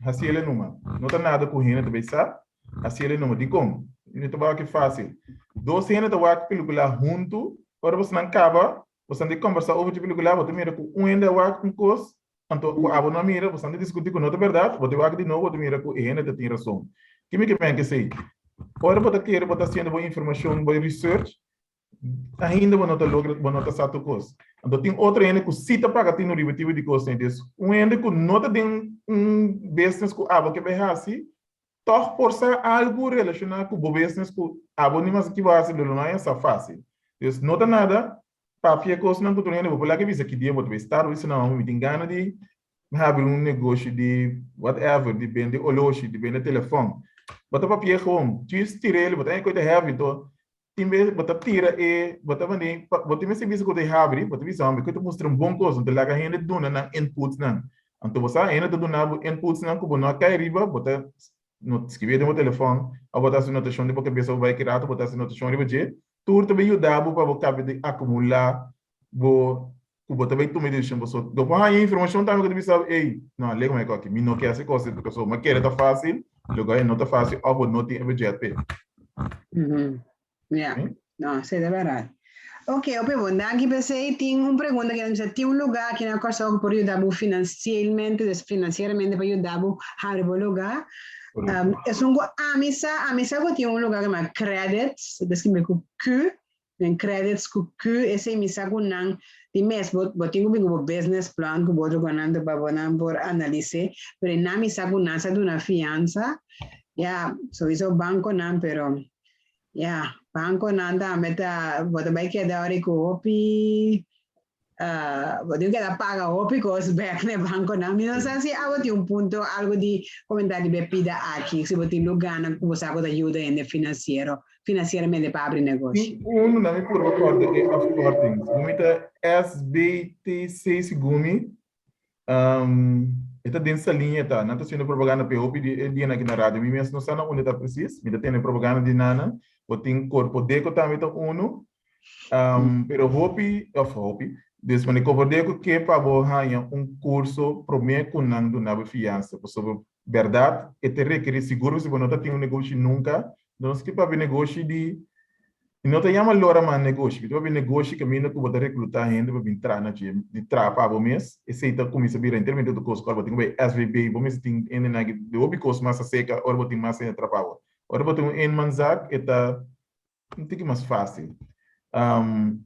hasi el e numa. No ta nada ku hende ta bai sa, hasi el e numa. Dikon? Mi ta wak e fásil. Dos hende ta wak pelikula huntu, ora bosonan kaba, bosonan ta kombersá over di pelikula, bo ta mira ku un hende a wak un kos, Anto ku abo no a mira, boso a diskutí ku no ta bèrdat, bo ta wak di nobo, bo ta mira ku e hende ta tin rason. Ke mi ke men ke esei? Ora bo ta kere bo ta hasiendo bo informashon, bo research, ainda bo no ta logra, bo no ta sa tur kos. Anto tin otro hende ku sí ta paga tinu riba e tipo di kosnan. Dus un hende ku no ta den un business ku abo ke bai hasi, tòg por sa algu relashoná ku bo business ku abo ni mas ki bo hasi, lo no haña sa fásil. Dus no ta nada Papia kosnan ku tur hende bo por laga bisa ki dia bo ta bai start bo bisa no mi tin gana di habri un negoshi di whatever di bende oloshi di bende telefòn bo ta papia gewoon djis tir'el bo ta haña koita heavy to tin bes bo ta tira e bo ta mandi bo tin mester bisa ku ta habri bo ta bisa hombre ku ta mustra un bon kos bo ta laga hende duna nan inputsnan anto bo sa hende ta duna bo inputsnan ku bo no a kai riba bo ta no skibi den bo telefòn òf bo ta hasi notashon den bo kabesa bo bai ki rato bo ta hasi notashon riba dje. Tur ta bin yuda bo pa bo kaba di akumulá bo ku bo ta bai tuma e desishon pasobra bo por haña informashon tambe ku ta bisa bo, ey, no, lek mi aki, mi no ke hasi kos pasobra mi a kere ta fásil, loke e no ta fásil òf bo no tin e budget p'e. Ja, no, esei ta bèrdat. Ok, hopi bon, danki p'esei. Tin un pregunta ku nan bisa, tin un lugá aki na Kòrsou ku por yuda bo finansielmente, dus finansieramente pa yuda bo habri bo lugá? Esun ku ami sa, ami sa ku tin un lugá ku yama Credits, ta skibi ku Q, den Credits ku Q, esei mi sa ku nan di mes bo bo tin ku bin ku bo business plan ku bo otro ku nan pa bo nan por analis'é, pero nan mi sa ku nan sa duna fiansa, ya, souiso bankonan, pero Ya, bankonan tambe ta, bo ta bai keda ora ku hopi, bo tin keda paga hopi kos bek na e bankonan. Mi no sa si abo tin un punto, algo di komenta riba e pida aki, si bo tin lugánan ku bo sa ku ta yuda hende finansiero, finansieramente pa abri negoshi. Tin unu na mi purba kòrda e afkorting. Segun mi ta SBTC segun mi. E ta den Saliña e ta. Nan ta haciendo propaganda p'e hopi di e dianan aki na radio. Mi mes no sa na unda e ta precies. Mi ta tende propaganda di nan. Bo tin Corpodeco tambe ta uno. Pero hopi, of hopi, des mane Corpodeco ke pa bo haña un curso prome cu nan duna bo fiansa. Pasobra berdad e ta rekeri sigur si bo no ta tin un negoshi nunca, nos ke papia negoshi di Mi no ta yama lora mas negoshi, mi ta papia negoshi kaminda ku bo ta reklutá hende pa bin traha na dje, di traha pa bo mes, esei ta kuminsá bira enteramente otro kos ku ora bo tin ku bai SVB, bo mester tin hendenan ki di hopi kos mas aserka ora bo tin mas hende traha pa bo. Ora bo tin un eenmanszaak e ta un tiki mas fásil.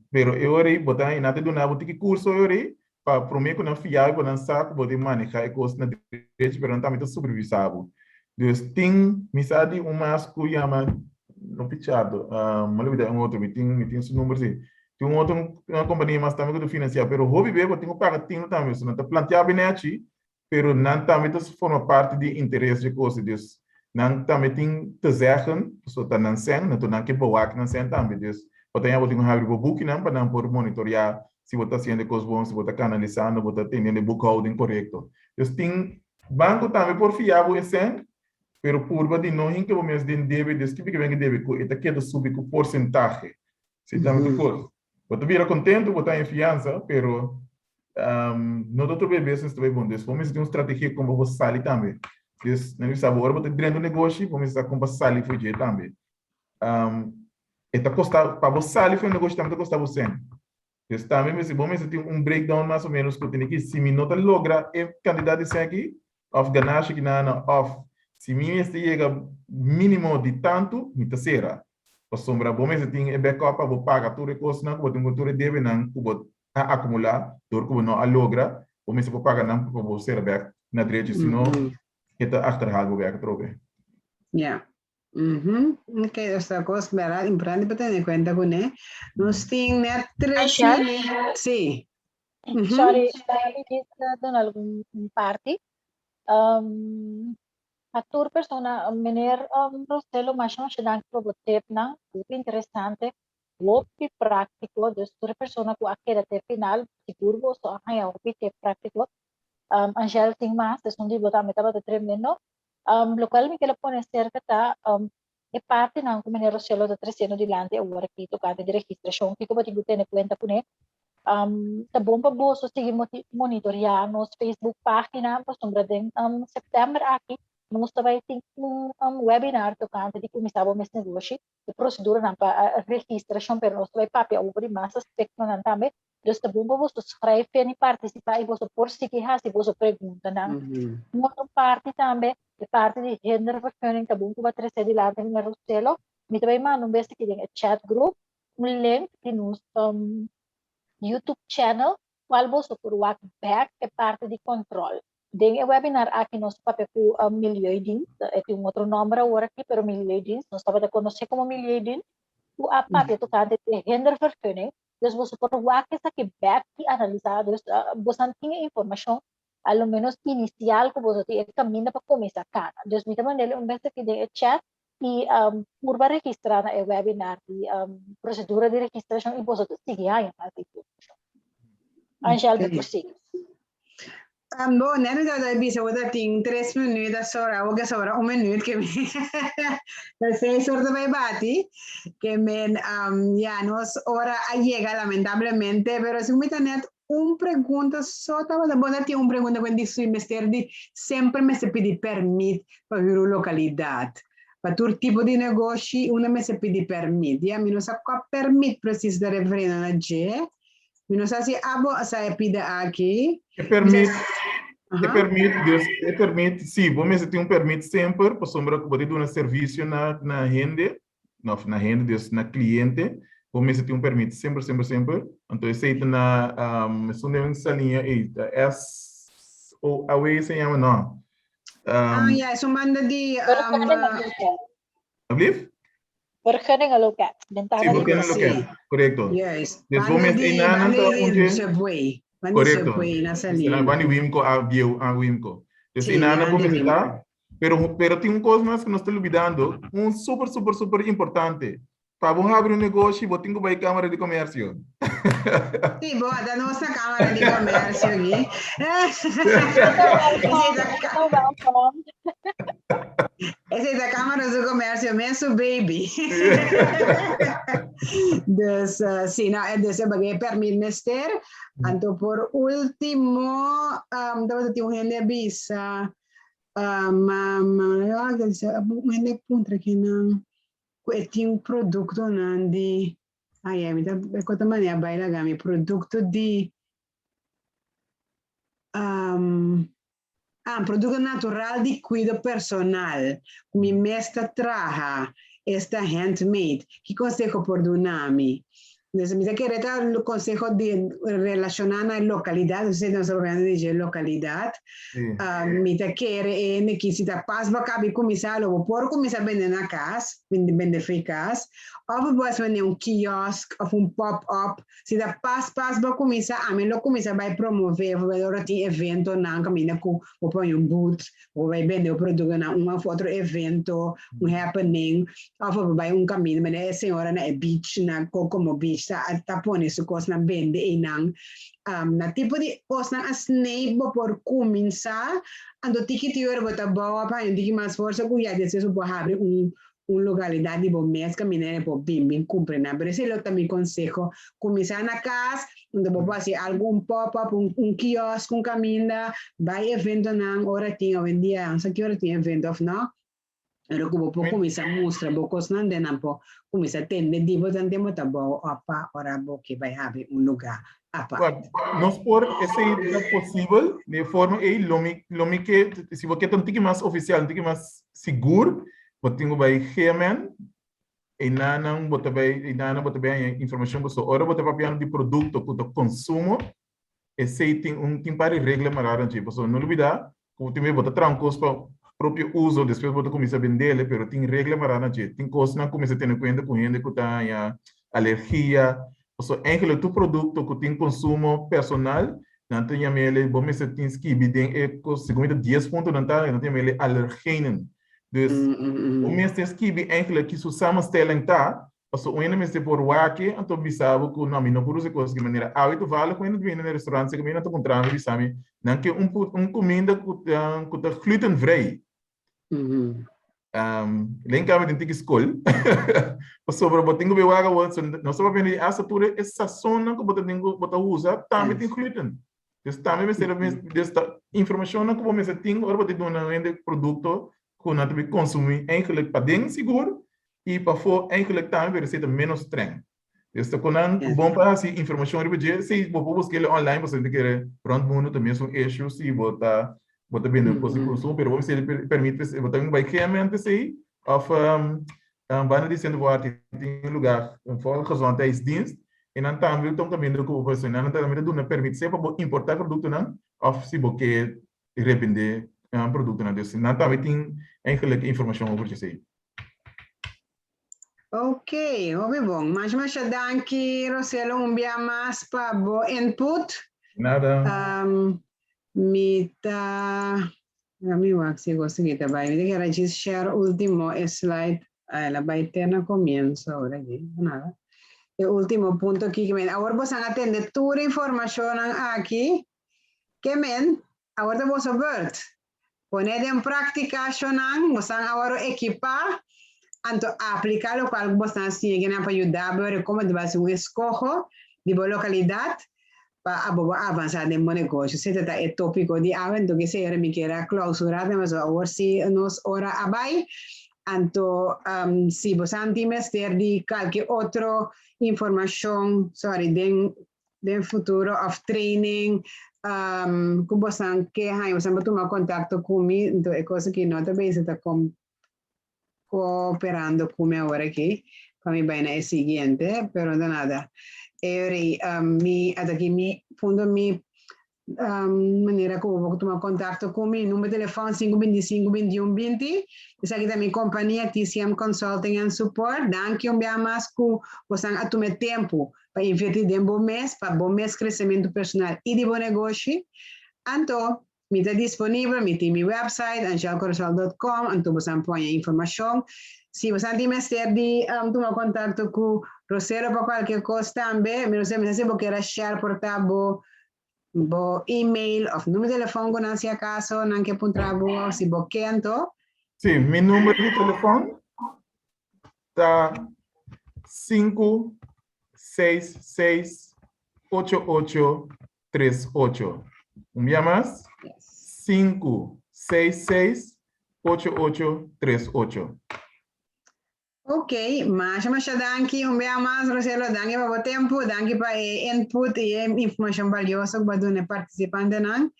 Pero e ora ei bo ta nan ta duna bo tiki kurso e ora ei pa promé ku nan fia bo pa nan sa ku bo tin manehá e kos na derecho pero nan tambe ta supervisá bo. Dus tin mi sa di un mas ku yama no Pichardo, mi a lubida un otro, mi tin mi tin su number si. Tin un otro kompania mas tambe ku ta finansiá pero hopi bes bo tin ku paga tinu tambe, so nan ta planteá binechi pero nan tambe ta forma parti di interes dje kos, dus nan tambe tin te zeggen, pasobra ta nan sèn, anto nan ke bewak nan sèn tambe, dus bo ta bo tin ku habri bo bukinan pa nan por monitoriá si bo ta hasiendo e kos bon, si bo ta kanalisando, bo ta teniendo e boekhouding korekto. Dus tin banko tambe por fia bo e sèn, pero purba di no hinka bo mes den debe, dus kipi ke ben ke debe ku e ta keda subi ku porsentahe, si tambe ta kos. Bo ta bira kontentu, bo ta haña fiansa, pero no ta tur bes business ta bai bon. Dus bo mester tin un strategia kon pa bo sali tambe. Dus nan bisa bo ora bo ta drenta un negoshi, bo mester sa kon pa sali for dje tambe. E ta kosta, pa bo sali for un negoshi tambe ta kosta bo sèn. Dus tambe mester, bo mester tin un breakdown mas o menos ku tene ki si mi no ta logra e kantidat di sèn aki, òf ganashi ki nan a òf si mi mester yega mínimo di tantu, mi ta sera. Pasobra bo mester tin e backup pa bo paga tur e kosnan ku bo tin ku tur e debenan ku bo a akumulá dor ku bo no a logra, bo mester por paga nan pa bo sera bèk na drechi, si no e ta achterhaal bo bèk atrobe. Ja. Ok, dus ta kos bèrdat importante pa tene kuenta kuné. Nos tin nèt tres Angel? minüt. Sí. Sorry, mi kies duna algun parti. Pa tur persona, meneer Roselo, masha masha danki pa bo tipnan, hopi interesante, hopi práktiko, dus tur e persona ku a keda te final, sigur boso a haña hopi tip práktiko. Angel tin mas, esun di bo tambe tabata tremendo. Lokual mi kere pone serka ta e partinan ku meneer Roselo ta tresiendo dilanti awor aki tokante di registrashon, kiko bo tin ku tene kuenta kuné. Ta bon pa boso sigui monitoreá nos Facebook página pasobra den sèptèmber aki nos ta bai tin un webinar tokante di kuminsá bo mes negoshi, e proseduranan pa registrashon, pero nos ta bai papia over di mas aspektonan tambe. Dus ta bon pa boso schrijf in i partisipá i boso por sigui hasi boso preguntanan. Un otro parti tambe, e parti di hindervergunning, ta bon ku bo a trese dilanti meneer Roselo. Mi ta bai manda un bes aki den e chat group un link di nos YouTube channel cual boso por wak bek e parti di control. Den e webinar aki nos ta papia cu Milieudienst, e tin un otro nomber awor aki, pero Milieudienst, nos tabata conoce como Milieudienst, cu a papia tocante di hindervergunning. Dus boso por wak esaki bek y analisa, dus boso tin e informacion a lo menos inicial cu boso tin e caminda pa cuminsa cana. Dus mi ta mandele un bes aki den e chat y purba registra na e webinar di procedura di registracion y boso ta sigui haña mas informacion. Angel, bo por sigui. Bo, net mi tabata bisa bo ta tin tres minuut a sobra, awor ke sobra un minuut ke mi ta seis or ta bai bati, ke men ya nos ora a yega lamentablemente, pero si mi ta net. Un pregunta so tabata, bo no tin un pregunta ku di si mester di semper mester pidi pèrmit pa hür un lokalidat. Pa tur tipo di negoshi unda mester pidi pèrmit. Ya mi no sa kua pèrmit presis ta referiendo na dje. Mi no sa si abo a sa e pida aki. E pèrmit, e pèrmit, dus e pèrmit, si, bo mester tin un pèrmit semper pasobra ku bo ta duna servisio na na hende, òf na hende, dus na kliente, bo mester tin un pèrmit semper, semper, semper. Anto esei ta na, esun den saliña ei, ta S O A W se yama? No. Ah, ya, es un banda di... Vergunningenloket. Alsjeblieft? Vergunningenloket. Sí, vergunningenloket, correcto. Juist. Dus bo mester ei na nan ta un dje. Subway. Banda di Correcto. Subway na Saliña. Banda di Wimco a bieu a Wimco. Dus Sí, ei na nan bo banda di mester ta. Wimco. Pero, pero tin un kos mas ku nos ta lubidando, un super, super, super importante. Pa bo habri un negoshi, bo tin ku bai Kámara di Komèrsio. Sí, bo a da nos na Kámara di Komèrsio aki. Welkom. Esei ta Kámara di Komèrsio mes su baby. Dus, sí, no, dus e bagay pèrmit mester. Anto por último, tabata tin un hende a bisa, Un hende puntra kinan ku e tin produktonan di, ai ai, mi ta e kota manera bai laga mi, produkto di, ah, produkto natural di kuido personal ku mi mes ta traha, esta handmade, ki konseho por duna mi? Entonces mi ta kere ta conseho di relaciona na e localidad, nos ta papiando di dje localidad. Sí. Mi ta kere e hende ki si ta pas bo kabi kuminsá lo bo por kuminsá bende na kas, bende bende fei kas, òf bo por bende un kiosk òf un pop-up. Si ta pas pas bo kuminsá, ami lo kuminsá bai promové, ora tin eventonan kaminda ku bo pone un booth, Bo bai bende bo produkto na un of otro evento, un happening, of bo bai un kaminda manera e señora na e beach, na Kokomo Beach, ta ta pone su kosnan bende einan. Na tipo di kosnan asnei bo por kuminsá, anto tiki tiki ora bo ta bou a haña un tiki mas forsa ku ya despues bo por habri un un localidad di bo mes caminda e por bin bin cumpra nan. Pero esey lo ta mi conseho, cuminsa na cas, unda bo por haci algo un pop up, un un kiosk, un caminda, bay eventonan ora tin, awendia no sa ki ora tin evento of no, pero cu bo por cuminsa mustra bo cosnan den nan por cuminsa tende di bo tante bo ta bou op pa ora bo ke bay habri un lugar apart. Nos por, esey ta posibel, di e forma ey lo mi lo mi ke, si bo ke ta un tiki mas oficial, un tiki mas sigur, Bo tin ku bai GMN, einanan bo ta bai, einanan bo ta bai haña informashon pasobra ora bo ta papiando di produkto ku ta konsumo, esei tin un tin par di regla mará den dje. Pasobra no lubidá ku tin bes bo ta traha un kos pa propio uso, despues bo ta kuminsá bendel, pero tin regla mará na dje. Tin kosnan ku mester tene kuenta ku hende ku ta haña alergia. Pasobra eigenlijk tur produkto ku tin konsumo personal, nan ta yam'el, bo mester tin skibi den e kos, segun mi ta dies punto nan ta, nan ta yam'el alergenen. Dus, bo mester skibi eigenlijk ki su samenstelling ta, pasobra un hende mester por wak e, anto bisa bo ku no, mi no por usa e kos di manera. Awe toevallig un hende ta bini na e restaurant serka mi, nan ta puntra mi, bisa mi, nan ke un un kuminda ku ta ku ta glutenvrij. Den kami den tiki skol, pasobra bo tin ku bai wak awor, nos ta papia di hasta tur e sasonnan ku bo ta tin ku bo ta usa tambe tin gluten. Dus tambe mester dus ta informashonnan ku bo mester tin ora bo ta duna hende produkto ku nan ta bin konsumí eigenlijk paden sigur i pafó eigenlijk tambe pero esei ta ménos streng. Dus ta kon nan bon pa hasi informashon riba dje si bo por buska el online pasobra mi ta kere rònt mundu ta mesun issue si bo ta bo ta bende un kos di konsumo pero bo mester permit bo ta bai GMN esei òf Banda di Centro voor Arte tin un lugar, un volksgezondheidsdienst, i nan tambe ta un kaminda ku bo por hasi. Nan tambe ta duna permit sea pa bo importá produktonan òf si bo ke rebendé produktonan. Dus nan tambe tin eigenlijk informashon over esei. Ok, hopi bon. Masha masha danki Roselo un bia mas pa bo input. Nada. Mi ta Laga mi wak si gosi ki ta bai. Mi ta kere djis share ultimo e slide. Ah, el a bai te na comienzo awor aki. Nada. E ultimo punto aki ke men. Awor bosan a tende tur e informacionnan aki. Ke men, awor ta boso beurt. Pone den practica shonnan, bosan awor ekipa, anto aplica locual ku bosan a siña kinan pa yuda bo rekome ta basi un eskoho di bo localidad. Pa abo bo avansa den bo negoshi. Esei ta e topiko di awe, anto kese ora mi kier a klausurá den pasobra awor si nos ora a bai. Anto si bo san tin mester di kalke otro informashon, sorry, den den futuro òf training ku bosan ke haña, bosan por tuma kontakto ku mi. Anto e kos aki no ta bezig ta kooperando ku mi awor aki pa mi bai na e siguiente, pero no nada. E rei, mi ataki mi punto mi manera ku bo por tuma kontakto ku mi, number telefòn sinku binti sinku 21 20. Esaki ta mi kompania TCM Consulting and Support. Danki un bia mas ku bosan a tuma e tempu pa invertí den bo mes, pa bo mes kresementu personal i di bo negoshi. Anto, mi ta disponibel, mi tin mi website angelcorosel.com, anto bosan por haña informashon. Si bosan tin mester di tuma kontakto ku Roselo pa kualke kos tambe, mi no sa, mi sa si bo kier a share por ta bo bo email òf number di telefòn ku nan si akaso nan ke puntra bo si bo ke anto. Sí, mi number di telefòn ta 566 8838. Un bia mas? Yes. 566 8838. Ok, masha masha danki un bia mas, Roselo, danki pa bo tempu, danki pa e input i e informashon balioso ku bo a duna e partisipantenan.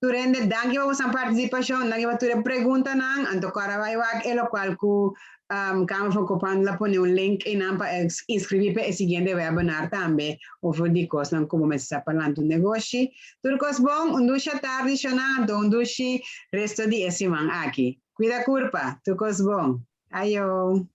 Tur hende, danki pa boso partisipashon, danki pa tur e preguntanan, anto kòrda bai wak e lokual ku Kamer van Koophandel a pone un link einan pa inskribí pa e siguiente webinar tambe over di kosnan ku bo mester sa pa lanta un negoshi. Tur kos bon, un dushi atardi shonnan, anto un dushi resto di e siman aki. Kuida kurpa, tur kos bon. Ayo.